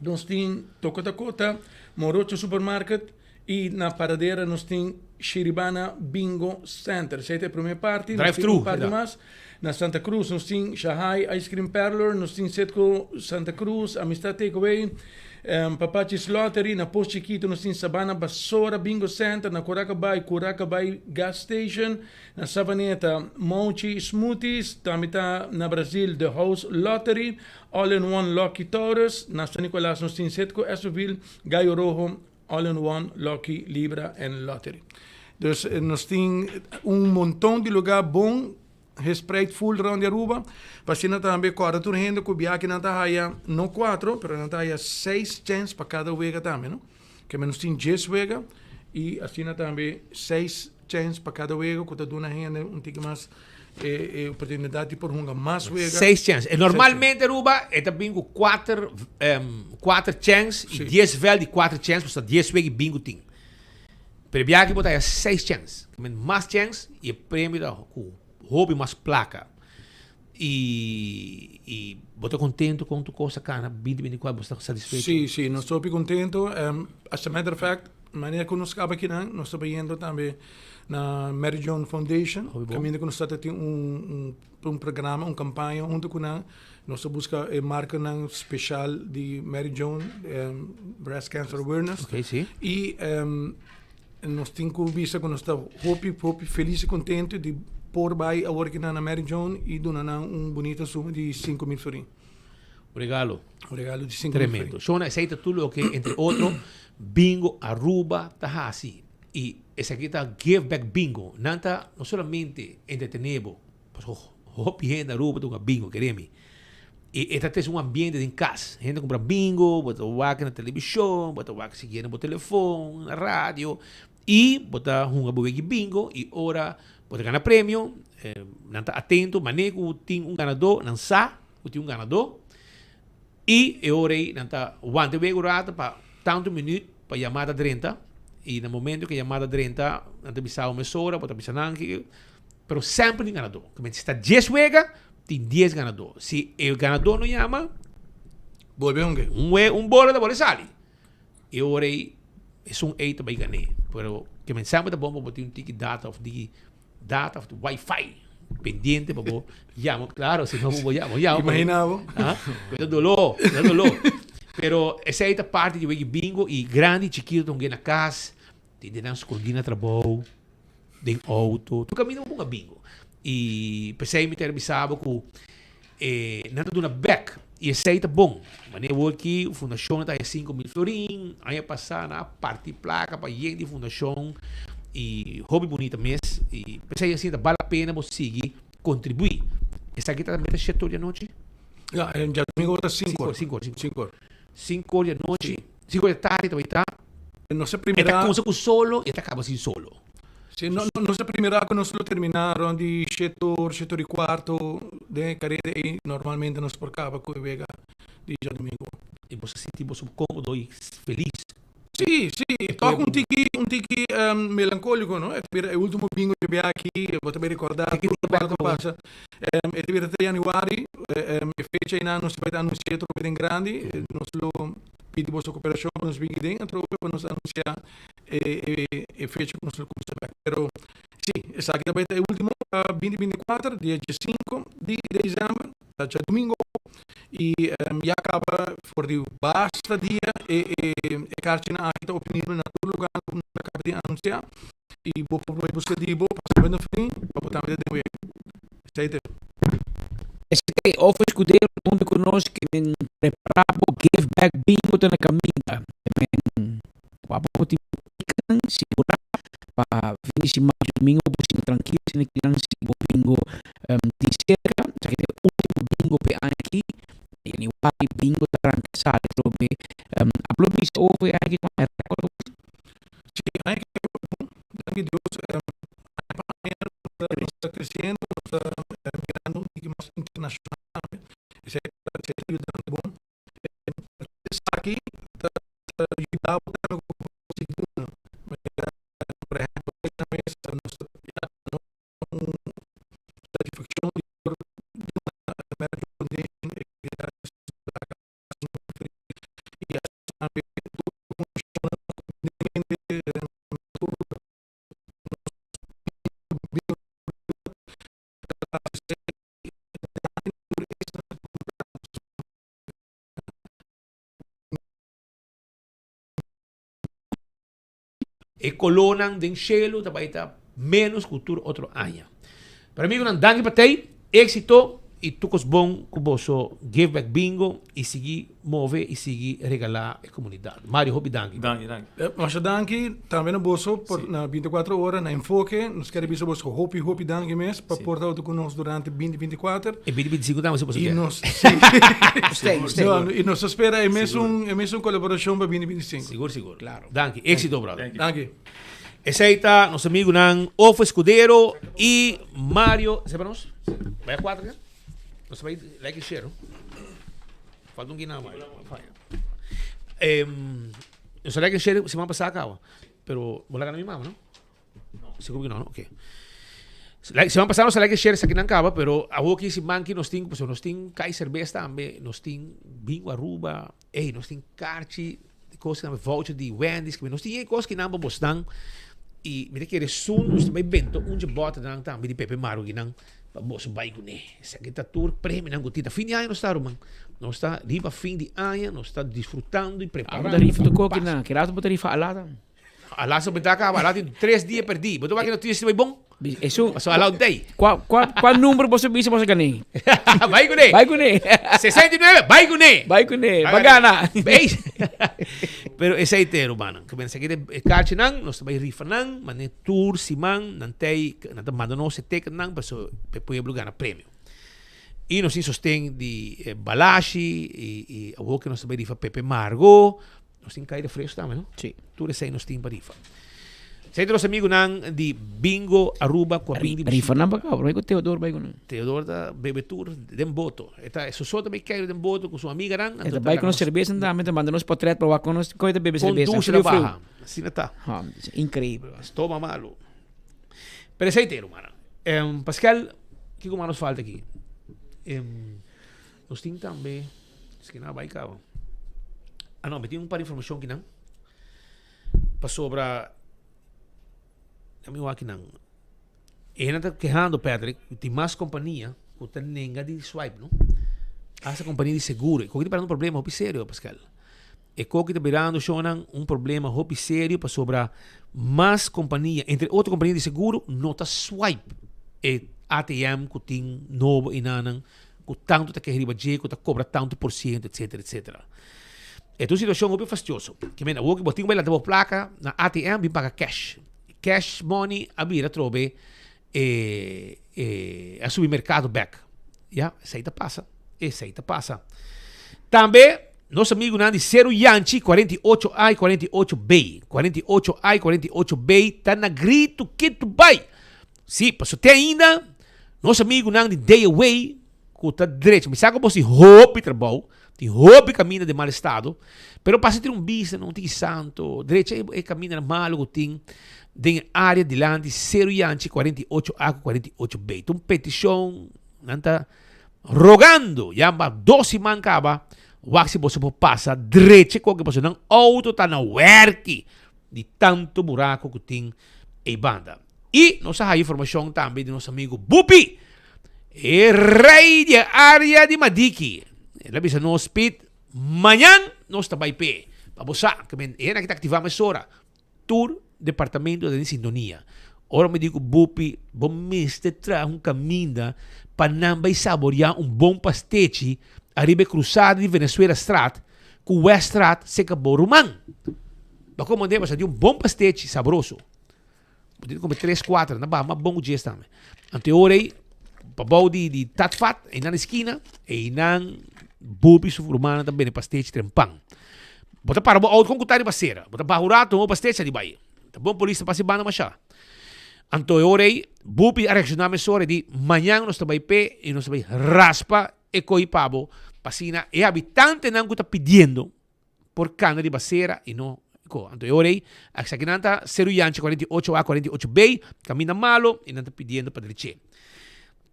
Nos tin Toko Dakota, Morocho Supermarket y na Paradera nos tin Shiribana Bingo Center. Esey ta e prome parti. Nos tin un parti mas. Na Santa Cruz nos tin Shahai Ice Cream Parlor, nos tin Citgo Santa Cruz, Amistad Takeaway, Papachi's Lottery. Na Pos Chikito nos tin Sabana Basora Bingo Center, na Curacabay, Curacabay Gas Station, Na Savaneta, Mouchi Smoothies, tambe ta na Brazil The House Lottery, All in One Lucky Taurus, na San Nicolas nos tin Citgo Esoville, Gallo Rojo, All in One Lucky Libra en Lottery. Dus nos tin un monton di lugar bon gespreid full rond di Aruba, pa asina tambe corda tur hende cu biaha nan ta haya no cuatro, pero nan ta haya seis chens pa cada wega tambe, no? Keme nos tin djes wega y asina tambe seis chens pa cada wega cu ta duna hende un tiki mas e oportunidad di por hunga mas wega. Seis chens. E normalmente Aruba e ta bin cu cuater cuater chens y dies veld di cuater chens pasobra dies wega y bin cu tin. Pero e biaha aki bo ta haya seis chens. Mas chens y e premio ta cu hopi mas placa. Y y bo ta contento con tu cos a cana binti binti cuatro bo sta satisfecho? Sí, sí, nos ta hopi contento. As a matter of fact, manera cu nos caba akinan, nos ta bayendo tambe na Mary Joan Foundation, caminda cu nos ta tin un un programa, un campaña hunto cu nan. Nos ta busca e marcanan special di Mary Joan Breast Cancer Awareness. Okay, sí. Y Nos tin cu bisa cu nos ta hopi, hopi feliz y contento di por bay awor aki na Mary Joan y duna nan un bunita suma di 5000 florin. Un regalo. Un regalo di 5000 florin. Tremendo. Shona, esey ta tur loke, entre otro, Bingo Aruba ta haci. Y esaki ta Give Back Bingo. Nan ta no solamente entretene bo, pasobra hopi hende Aruba ta hunga bingo, kere mi. Y e ta trece un ambiente den cas. Hende cumpra bingo, bo ta wak na television, bo ta wak sigui na bo telefon, na radio. Y bo ta hunga bo weki bingo y ora bo ta gana premio, nan ta atento, mane cu tin un ganador, nan sa cu tin un ganador. Y e ora ey nan ta wanta e wega un rato pa tanto minuut pa yamada drenta. Y na momento cu e yamada drenta, nan ta bisa bo mesora, bo ta bisa nan ki. Pero semper tin ganador. Si ta dies wega, tin dies ganador. Si e ganador no yama, Bolbe hunga. Un we, un bola ta bolbe sali. E ora ei, esun ei ta bai gané. Pero ke men semper ta bon pa bo tin un tiki data of tiki data of wifi pendiente pa bo yama. Claro, si no bo yama, bo yama. Imagina bo. Ah, ta doló, ta doló. Pero esei ta parti di wegi bingo i grandi i chikito ta hunga na kas, tin di nan skondí na trabou. den auto, tur caminda bo ponga bingo. Y pesey mi ta bisa bo cu e nan ta duna bek y esey ta bon. Manera awor aki fundacion ta haya 5000 florin, aña pasa nan a parti placa pa yen di fundacion y hopi bunita mes y pesey asina ta bal la pena bo sigui contribui. Esaki ta meta shete or di anochi? Ya, djadomingo ta cinco or. Cinco or, cinco or. Cinco or di anochi. Cinco di tardi ta bay ta. Nos a primera. E ta cuminsa cu solo y e ta caba sin solo. Si, no, nos a primera cu nos lo termina rond di shete or, shete or y cuarto. Den e careda ey normalmente nos por caba cu e wega di djadomingo. Y bo sa sinti bo comodo y feliz? Si, si. Toch un tiki, un tiki melancolico, no? E ta bira e ultimo bingo dje bia aki, bo ta bay recorda tur locual cu a pasa. E ta bira 3 januari, e fecha eynan nos ta bay ta anuncia trobe den grandi. Nos lo pidi boso cooperacion pa nos bini den atrobe pa nos anuncia e fecha cu nos lo cuminsa bek. Pero si, esaki ta bay ta e ultimo pa binti binti kuater, dia diesinco di december, ta djadomingo y ya caba for di basta dia e carchinan aki ta obtenibel na tur lugar cu nos a caba di anuncia y bo por bay busca di bo pa sabe no fin pa bo tambe ta den wega. Esey ta. Esey of escudero hunto cu nos ke men prepara bo give back bingo ta na caminda. Men wak bo tin ticketnan sigura pa fin di siman djadomingo bo sinti trankil asina kinan si bo bingo di cerca. Esaki ta e ultimo bingo p'e aña aki. Januari bingo ta ranca sali atrobe. Ablo bisa over e aña aki con e record. Si, aña aki bon. Danki Dios. yuda nan bon. Esaki ta yuda bo tambe ku bo sigui duna. Manera por ehèmpel na mesa nos ta duna un satisfakshon di por duna American Foundation e i asina tambe tur funshonnan tur E kolónan den shelu ta bai ta ménos ku tur otro aña. Pero amigonan danki pa tei, éksito i tur kos bon ku boso Give Back Bingo i sigui move i sigui regalá e komunidat. Mario hopi danki. Danki, danki. Masha danki tambe na boso por na bintikuater ora na Enfoke. Nos kere bisa boso hopi hopi danki mes pa por tabata ku nos durante binti bintikuater. E binti bintisinku tambe si boso I kier. nos si. No, i nos ta spera e mesun e mesun kolaborashon pa binti bintisinku. Sigur sigur. Danki. Éxito brother. Danki. Esei ta nos amigunan Ofo Escudero i Mario. Esei pa nos? Bai a kuater ya? Nos ta bai like i share no? Falta un guinam Mario. Faya. Em, nos a like i share siman pasá kaba. Pero bo laga na mi mama no? Sigur ku no, no? Ok. Like, siman pasá nos a like i share esakinan kaba, pero awoki siman ki nos tin, pasobra nos tin kai serbes tambe, nos tin bingo Aruba, ey, nos tin karchi. Di kos ki nan voucher di Wendy's ki nos tin e kos ki nan pa bosnan i mi ta kere soon nos ta bai benta un dje bòternan tambe di Pepe Maru ki nan pa boso bai kuné. Esaki ta tur premionan ku tin. Ta fin di aña nos ta ruman. Nos ta riba fin di aña nos ta disfrutando i preparando. Abo ta rifa tur koki nan. Ki rato bo ta rifa alá ta? Alá sa benta kaba. Alá tin tres dia perdí. Bo ta wak e notisia bai bon? Esun. Paso alá un tei. Kua, kua, kua number boso bisa boso gané? Bai kuné. Bai kuné. 69, bai kuné. Bai kuné. Ba gana. Beis. Pero esei te, rumannan. Ke men esaki te e karchinan, nos ta bai rifa nan, mane tur siman nan tei, nan ta manda nos e tekentnan paso e pueblo gana premio. I nos tin sosten di Balashi i i awor ke nos ta bai rifa Pepe Margo. Nos tin kai refresco tambe, no? Sí. Tur esei nos tin pa rifa. Esei ta nos amigunan di Bingo Aruba ku a bin di Rifa nan pa kaba, prome ku Theodor bai ku nan. Theodor ta bebe tur den boto. E ta, su so ta bai keiru den boto ku su amiganan. E ta bai ku nos serbesa tambe, ta manda nos potret pa wak kon nos kon e ta bebe serbesa. Kon dushi ta baha. Asina ta. Ha, increibel. Stoma malu. Pero esei ta e rumannan. Pascal, kiko mas nos falta aki? Nos tin tambe, esaki nan a bai kaba. Ah no, mi tin un par informashon kinan. Pasobra, mi wak kinan. E hende ta kehando, Patrick, ku tin mas kompania ku ta nenga di swipe, no? Hasta kompania di seguro. E koki ta birando un problema hopi serio, Pascal. E koki ta birando, shownan, un problema hopi serio pasobra mas kompania, entre otro kompania di seguro, no ta swipe e ATM ku tin nobo enanan. ku tantu ta keha riba dje, ku ta kobra tantu por siento, etcetera, etcetera. E ta un situashon hopi fastioso. Ke men awor ku bo tin ku bai lanta bo plaka na ATM bin paga cash. Cash money a bira atrobe e e a subi merkado bek. Ya, esei ta pasa. Esei ta pasa. Tambe nos amigunan di Seru Yanchi 48 A i 48 B. 48 A i 48 B ta na gritu kitu bai. Sí, pasobra te ainda nos amigunan di Day Away ku ta drecha. Mi sa ku bos tin hopi trabou, tin hopi kaminda den mal estado, pero pasa tin un bista na un tiki santo, drecha e kamindanan malu ku tin den e área dilanti Seru Yanchi 48 A ku 48 B. Ta un petishon, nan ta rogando, ya mas dos siman kaba, wak si boso por pasa drecha e koke pasobra nan outo ta na wèrki di tantu buraku ku tin ei banda. I nos a haya informashon tambe di nos amigu Bupi, e rei di e área di Madiki. El a bisa nos, Pit, mañan nos ta bai p'e. Pa bo sa, ke men e hende aki ta aktivá mesora. Tur departamento ta den sintonia. Ora mi di ku Bupi, bo mester traha un kaminda pa nan bai saboriá un bon pastechi ariba e krusada di Venezuelastraat ku Weststraat serka bo ruman. Bo a komand'é pasobra tin un bon pastechi sabroso. Bo tin come tres, cuatro, na baha mas bon cu djes tambe. Anto e ora ei, pabou di di Tatvat, einan di skina, einan Bubi su rumannan ta bende pastechi tren pan. Bo ta para bo auto con cu ta riba sera. Bo ta baha un rato, bo pastechi a di bai. Ta bon polis ta pasa e banda masha. Anto e ora ei, Bubi a reacciona mesora e di, mañan nos ta bai pe y nos ta bai raspa e coi pa bo. Pa asina e habitantenan ku ta pidiendo por kana riba sera i no ko. Anto e ora ei esakinan ta Seru Yanchi 48 A 48 B, kaminda malo i nan ta pidiendo pa dreché.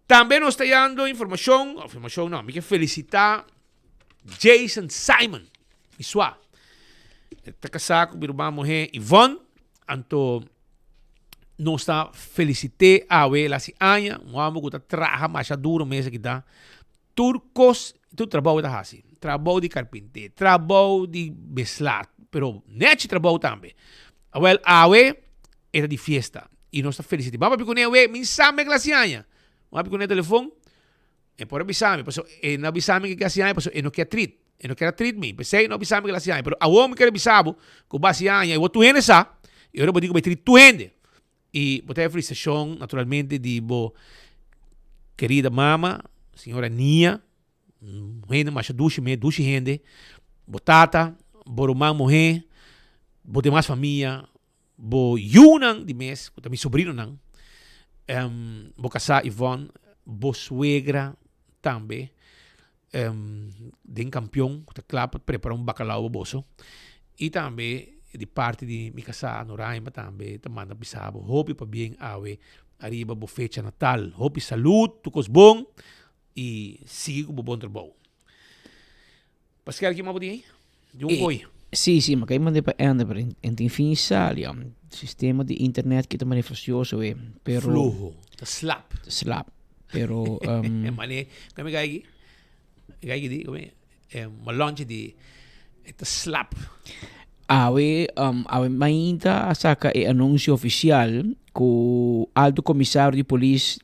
Tambe nos ta yando informashon, of informashon no, mi ke felisitá Jason Simon, mi swa. E ta kasá ku mi ruman muhé Yvonne, anto nos ta felisit'é awe el hasi aña, un hòmber ku ta traha masha duro mes aki ta. Tur kos, tur trabou e ta hasi. Trabou di karpinté, trabou di mesla, pero nèchi trabou tambe. Awèl, awe e ta di fiesta i nos ta felisit'é. Bo a papia kuné awe? Mi sa mi a klasi aña. Bo a papia kuné telefon? E por a bisa mi, pasobra e no a bisa mi ke klasi aña pasobra e no ke trit. E no kier a treat mi. P'esei no a bisa mi ke el hasi aña. Pero awor mi kier a bisa bo ku bo hasi aña i bo tur hende sa, i ora bo di ku bo a treat tur hende. I bo ta e felisitashon naturalmente di bo kerida mama, señora Nia, un hende masha dushi mes, dushi hende, bo tata, bo ruman muhé, bo demas famia, bo yunan di mes, ku ta mi sobrinonan, bo kasá Yvonne, bo suegra tambe, den kampion ku ta kla pa prepara un bakalao pa boso i tambe di parti di mi kasá Noraima tambe ta manda bisa bo hopi pabien awe ariba bo fecha natal. Hopi salud, tur kos bon i sigui ku bo bon trabou. Pascal ki mas bo tin ei? Di un koi. Sí, sí, ma kai mand'é pa Ender, pero en tin fin sali. Sistema di internet ki ta mane fastioso we, pero Floho, ta slap. Ta slap, pero Mane, kome gai ki? Gai ki di, kome? Malonchi di, e ta slap. Awe, awe mainta a saka e anuncio oficial ku Alto Comisario di Polis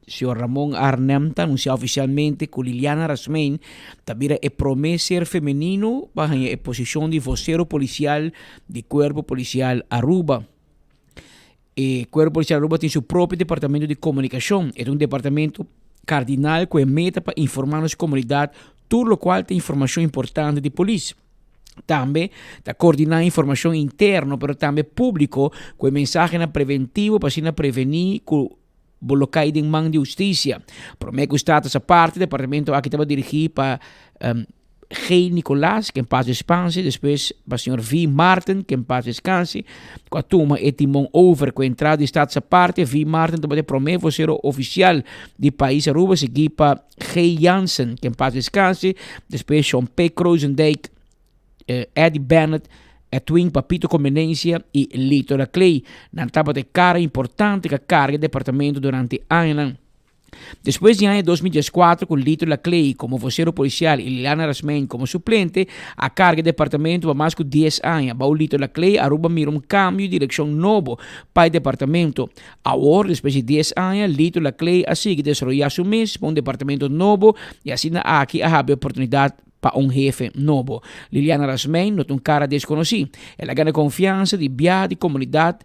Señor Ramon Arnhem ta anuncia oficialmente cu Liliana Rasmijn ta bira e prome ser femenino pa haña e posicion di vocero policial di Cuerpo Policial Aruba. E Cuerpo Policial Aruba tin su propio departamento di comunicacion. E ta un departamento cardinal cu e meta pa informa nos comunidad tur locual ta informacion importante di polis. Tambe ta coordina informacion interno pero tambe publico cu e mensahenan preventivo pa asina preveni cu bo lo cay den man di husticia. Prome cu Status Aparte, departamento aki tabata dirigi pa G. Nicolaas, que en paz descanse, despues pa señor V. Martin, que en paz descanse, cu a tuma e timon over cu entrada di Status Aparte. V. Martin tabata e prome vocero oficial di pais Aruba, sigui pa G. Jansen, que en paz descanse, despues Shon P. Krozendijk, Eddie Bennett, Edwin Papito Comenencia y Lito Laclay. Nan tabata e cara importante cu a carga e departamento durante añanan. Despues di aña 2014 cu Lito Laclay como vocero policial y Liliana Rasmijn como suplente a carga e departamento pa mas cu dies aña. Bao Lito Laclay, Aruba mira un cambio y direccion nobo pa e departamento. Awor, despues di dies aña, Lito Laclay a sigui desaroya su mes pa un departamento nobo y asina aki a habri oportunidad pa un hefe nobo. Liliana Rasmijn no ta un cara desconoci. El a gana confiansa di biaha di comunidad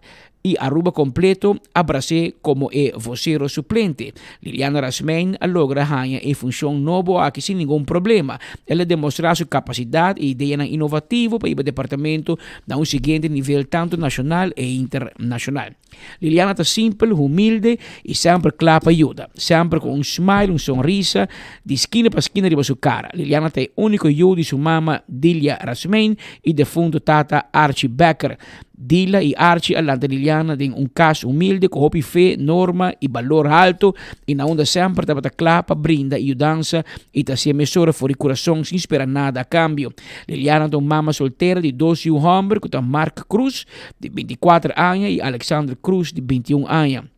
y Aruba completo a bras'é como e vocero suplente. Liliana Rasmijn a logra haña e funcion nobo aki sin ningun problema. El a demostra su capacidad y ideanan innovativo pa hiba departamento na un siguiente nivel tanto nacional e internacional. Liliana ta simpel, humilde y semper cla pa yuda. Semper cu un smile, un sonrisa di skina pa skina riba su cara. Liliana ta e unico yu di su mama Dilia Rasmijn y defunto tata Archie Becker. Dila y Archie a lanta Liliana den un cas humilde cu hopi fe, norma y balor halto y na unda semper tabata cla pa brinda y yudansa y ta hacié mesora for di curason sin spera nada a cambio. Liliana ta un mama soltera di dos yu homber cu ta Mark Cruz di bintikuater aña i Alexander Cruz di bintiun aña.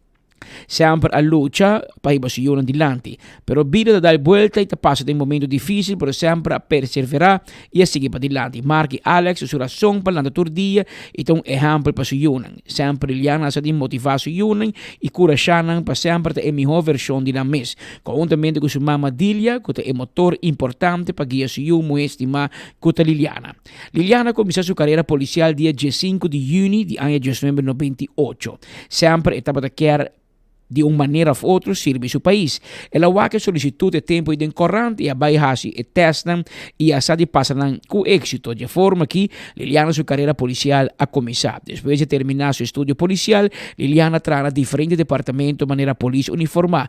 Semper a lucha pa hiba su yunan dilanti, pero bida ta dal buelta i ta pasa den momento dificil, pero semper a perseverá i a sigui padilanti. Mark i Alex ta su rason pa lanta tur dia i ta un ehèmpel pa su yunan. Semper Liliana a sa di motivá su yunan i kurashá nan pa semper ta e mihó vershon di nan mes, konhuntamente ku su mama Dilia, ku ta e motor importante pa guia su yu muhé stimá ku ta Liliana. Liliana a kuminsá su karera polisial dia diesinku di yüni di aña diesnuebe nobenta i ocho. Semper e tabata kier. Di un manera of otro sirbi su pais. El a wak e solicitud e tempo ei den corant y a bay haci e testnan y a sa di pasa nan cu exito. Dje forma aki, Liliana su carera policial a cuminsa. Despues di termina su estudio policial, Liliana a traha na diferente departamento manera Polis Uniforma,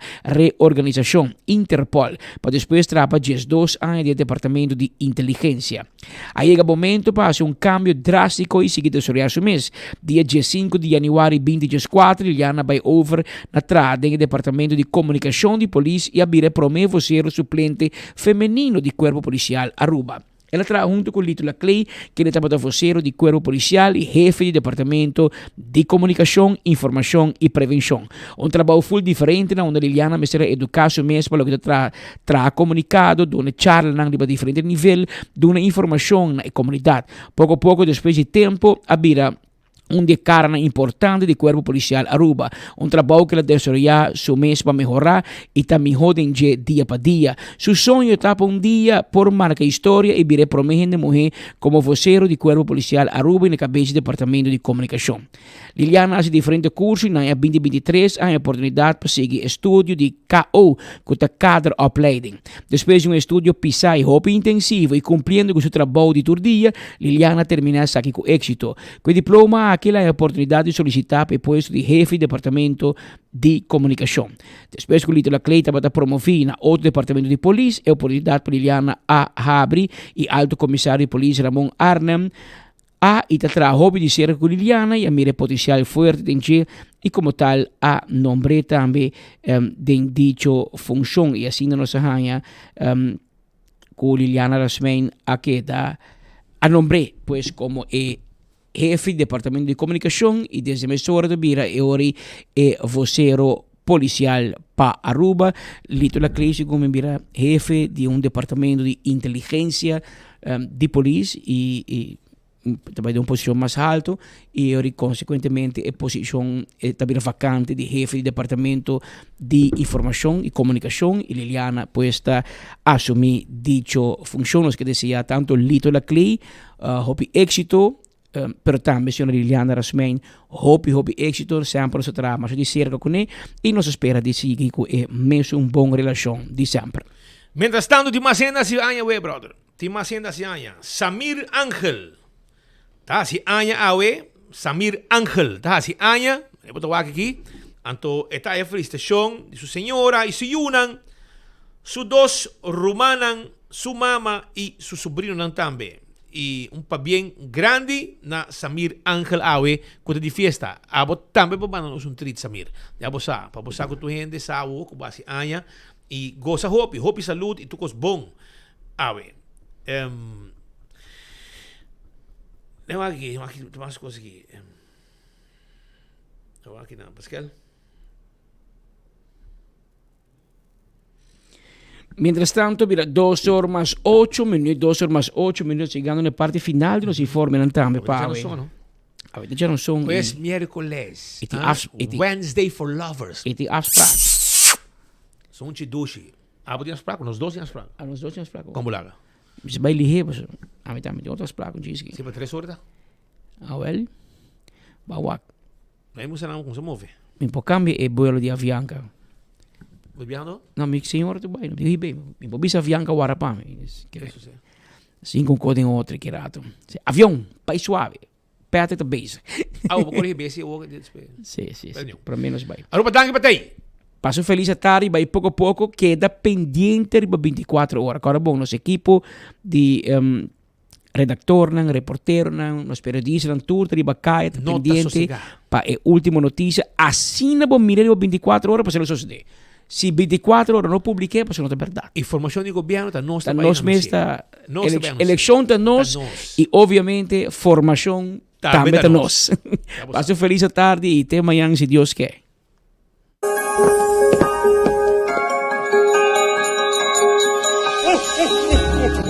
Reorganisacion, Interpol, pa despues traha pa 12 aña den e departamento di Inteligencia. A yega momento pa hasi un kambio drástiko i sigui desaroyá su mes. Dia diesinku di yanüari binti dieskuater Liliana a bai over na traha den e departamento di komunikashon di polis i a bira e promé vosero suplente femenino di Kuerpo Polisial Aruba. El a traha huntu ku Lito Laclay, kende tabata vosero di Kuerpo Polisial i hefe di departamento di komunikashon, informashon i prevenshon. Un trabou ful diferente na unda Liliana mester a eduká su mes pa loke ta traha Traha komunikado, duna charlanan riba diferente nivel, duna informashon na e komunidat. Poko poko despues di tempu a bira un di e karanan importante di Kuerpo Polisial Aruba. Un trabou ku el a desaroyá su mes pa mehorá i ta mihó den dje dia pa dia. Su soño ta pa un dia por marka historia i bira e promé hende muhé komo vosero di Kuerpo Polisial Aruba i na kabes di Departamento di Komunikashon. Liliana a hasi diferente kurso i na aña 2023 a haña oportunidat pa sigui estudio di KO, ku ta Kaderopleiding. Despues di un estudio pisá i hopi intensivo i kumpliendo ku su trabou di tur dia, Liliana a terminá esaki ku éksito. Ku e diploma aki el a haña oportunidat di solisitá pa e puesto di hefe di departamento di komunikashon. Despues ku Lito Laclay tabata promoví na otro departamento di polis, e oportunidat pa Liliana a habri i Alto Komisario di Polis Ramon Arnhem A i ta traha hopi di serka ku Liliana i a mira e potensial fuerte den dje i komo tal a nombr'é tambe den dicho funshon i asina nos a haña ku Liliana Rasmijn a keda a nombr'é pues komo e hefe di departamento di komunikashon i desde mesora ta bira e ora e vosero polisial pa Aruba. Lito Laclay segun mi bira hefe di un departamento di inteligensia di polis y y ta bai den un posicion mas halto y ori consecuentemente e posicion ta bira vacante di hefe di departamento di informacion y comunicacion y Liliana pues ta asumi dicho funcion. Nos ke desea tanto Lito Laclay hopi exito Pero tambe señora Liliana Rasmijn hopi hopi éxito, semper nos a traha masha di cerca kuné i nos a spera di sigui ku e mesun bon relashon di semper. Mientras tanto tin mas hende hasi aña awe brother. Tin mas hende hasi aña. Samir Angel ta hasi aña awe. Samir Angel ta hasi aña. E bo ta wak aki. Anto e ta haya felicitacion di su señora y su yunan, su dos rumannan, su mama y su sobrinonan tambe. Y un pabien grandi na Samir Angel awe cu ta di fiesta. Abo tambe por manda nos un treat Samir. Ya bo sa, pa bo sa cu tur hende sa awo cu bo haci aña y goza hopi, hopi salud y tur cos bon awe. Um, Leo aki, aki, mas cos aki. Um, aki na, Pascal. Mientras tanto, bira dos or mas ocho minuut, dos or mas ocho minuut, llegando na parte final di nos informenan tambe, Awe pa ya no son, no? Awe ya no son. Hoy es miércoles. Y tin ah, afs- y tin- Wednesday for lovers. Y tin afspraak. Son chidushi. Abo tin afspraak, nos dos tin afspraak. Ah, nos dos tin afspraak. Kon bo laga? Mi bai lihé, pues, ami tambe tin otro afspraak, un chisky. Si pa tres ora ta? Ah, wel. Ba wak. No hay mucha nan con se move. Mi por cambia e vuelo di Avianca. Bo viajando? No, mi señora tu bai. Mi di, mi por bisa Avianca wara pa mi. Ke sucede? Sin con coding otro ki rato. Avion, pai suave. Patrick ta bezig. Ah, bo corrige besi o después. Sí, sí, sí. Por menos bai. Aruba, danki pa tei. Pasa un feliz tarde, bai poco poco, queda pendiente riba 24 ora. Ahora bon, nos equipo di um, Redactornan, reporteronan, nos periodistanan tur ta riba kaya ta No ta pendiente sosegá. pa e ultimo noticia. Asina bo mira riba 24 ora pasobra lo sosode. Si 24 ora no publik'é pasobra no ta berdad. Informacion di gobierno ta nos Ta ta bai nos mes anuncia. ta Nos ta elec- bai anuncia. eleccion ta nos Ta nos. y obviamente formacion Tambe tambe ta ta nos. nos. Ya bo Pasa sa. un feliz tarde y te mañan si Dios ke.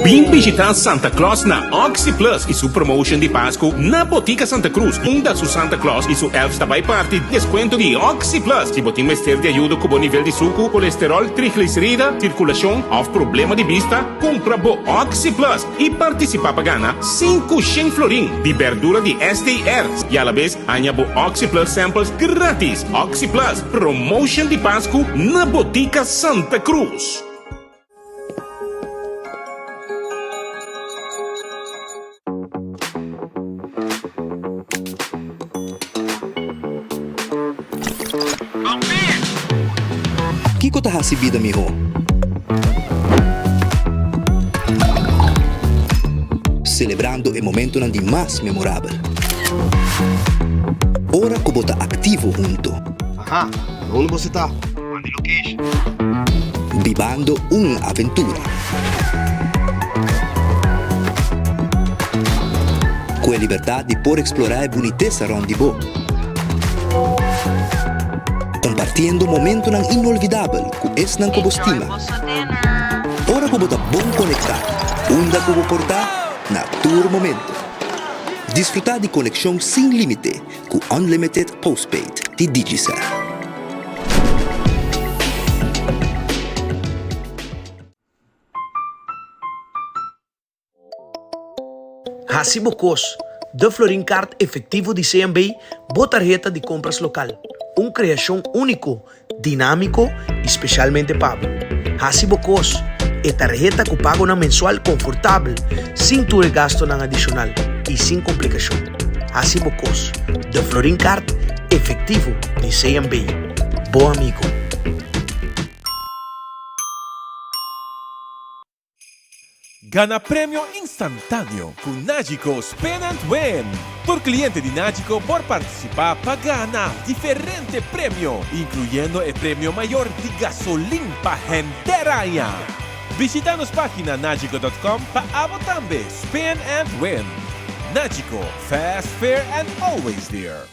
Bin bishita Santa Claus na Oxi Plus y su promotion di Pascu na Botica Santa Cruz, unda su Santa Claus y su elves ta bay parti descuento di Oxi Plus. Si bo tin mester di ayudo cu bo nivel di sucu, colesterol, triglicerida, circulacion of problema di bista, cumpra bo Oxi Plus y participa pa gana 500 florin di berdura di STR y alabes haña bo Oxi Plus samples gratis. Oxi Plus, promotion di Pascu na Botica Santa Cruz. Kiko ta hasi bida mihó? Selebrando e momentonan di mas memorabel. Ora ku bo ta aktivo hunto. Aha, unda bo ta? Manda location. Bibando un aventura. Ku e libertad di por eksplorá e bunitesa rònt di bo. Kompartiendo momentonan inolvidabel ku esnan ku bo stima. Ora ku bo ta bon konektá, unda ku bo por ta, na tur momento. Disfrutá di konekshon sin límite ku Unlimited Postpaid di Digicel. Hasi bo kos, De Florin Card Efectivo di CMB, bo tarheta di compras local. Un creacion unico, dinamico y specialmente pa bo. Hasi bo kos, e tarheta cu pagonan mensual confortabel, sin tur e gastonan adicional y sin complicacion. Hasi bo kos, De Florin Card Efectivo di CMB. Bo amigo. Gana premio instantáneo ku Nagico Spin and Win! Tur kliente di Nagico por partisipá pa gana diferente premio, inkluyendo e premio mayor di gasolin pa henter aña. Bishita nos página nagico dot com pa abo tambe spin and win! Nagico, fast, fair and always there!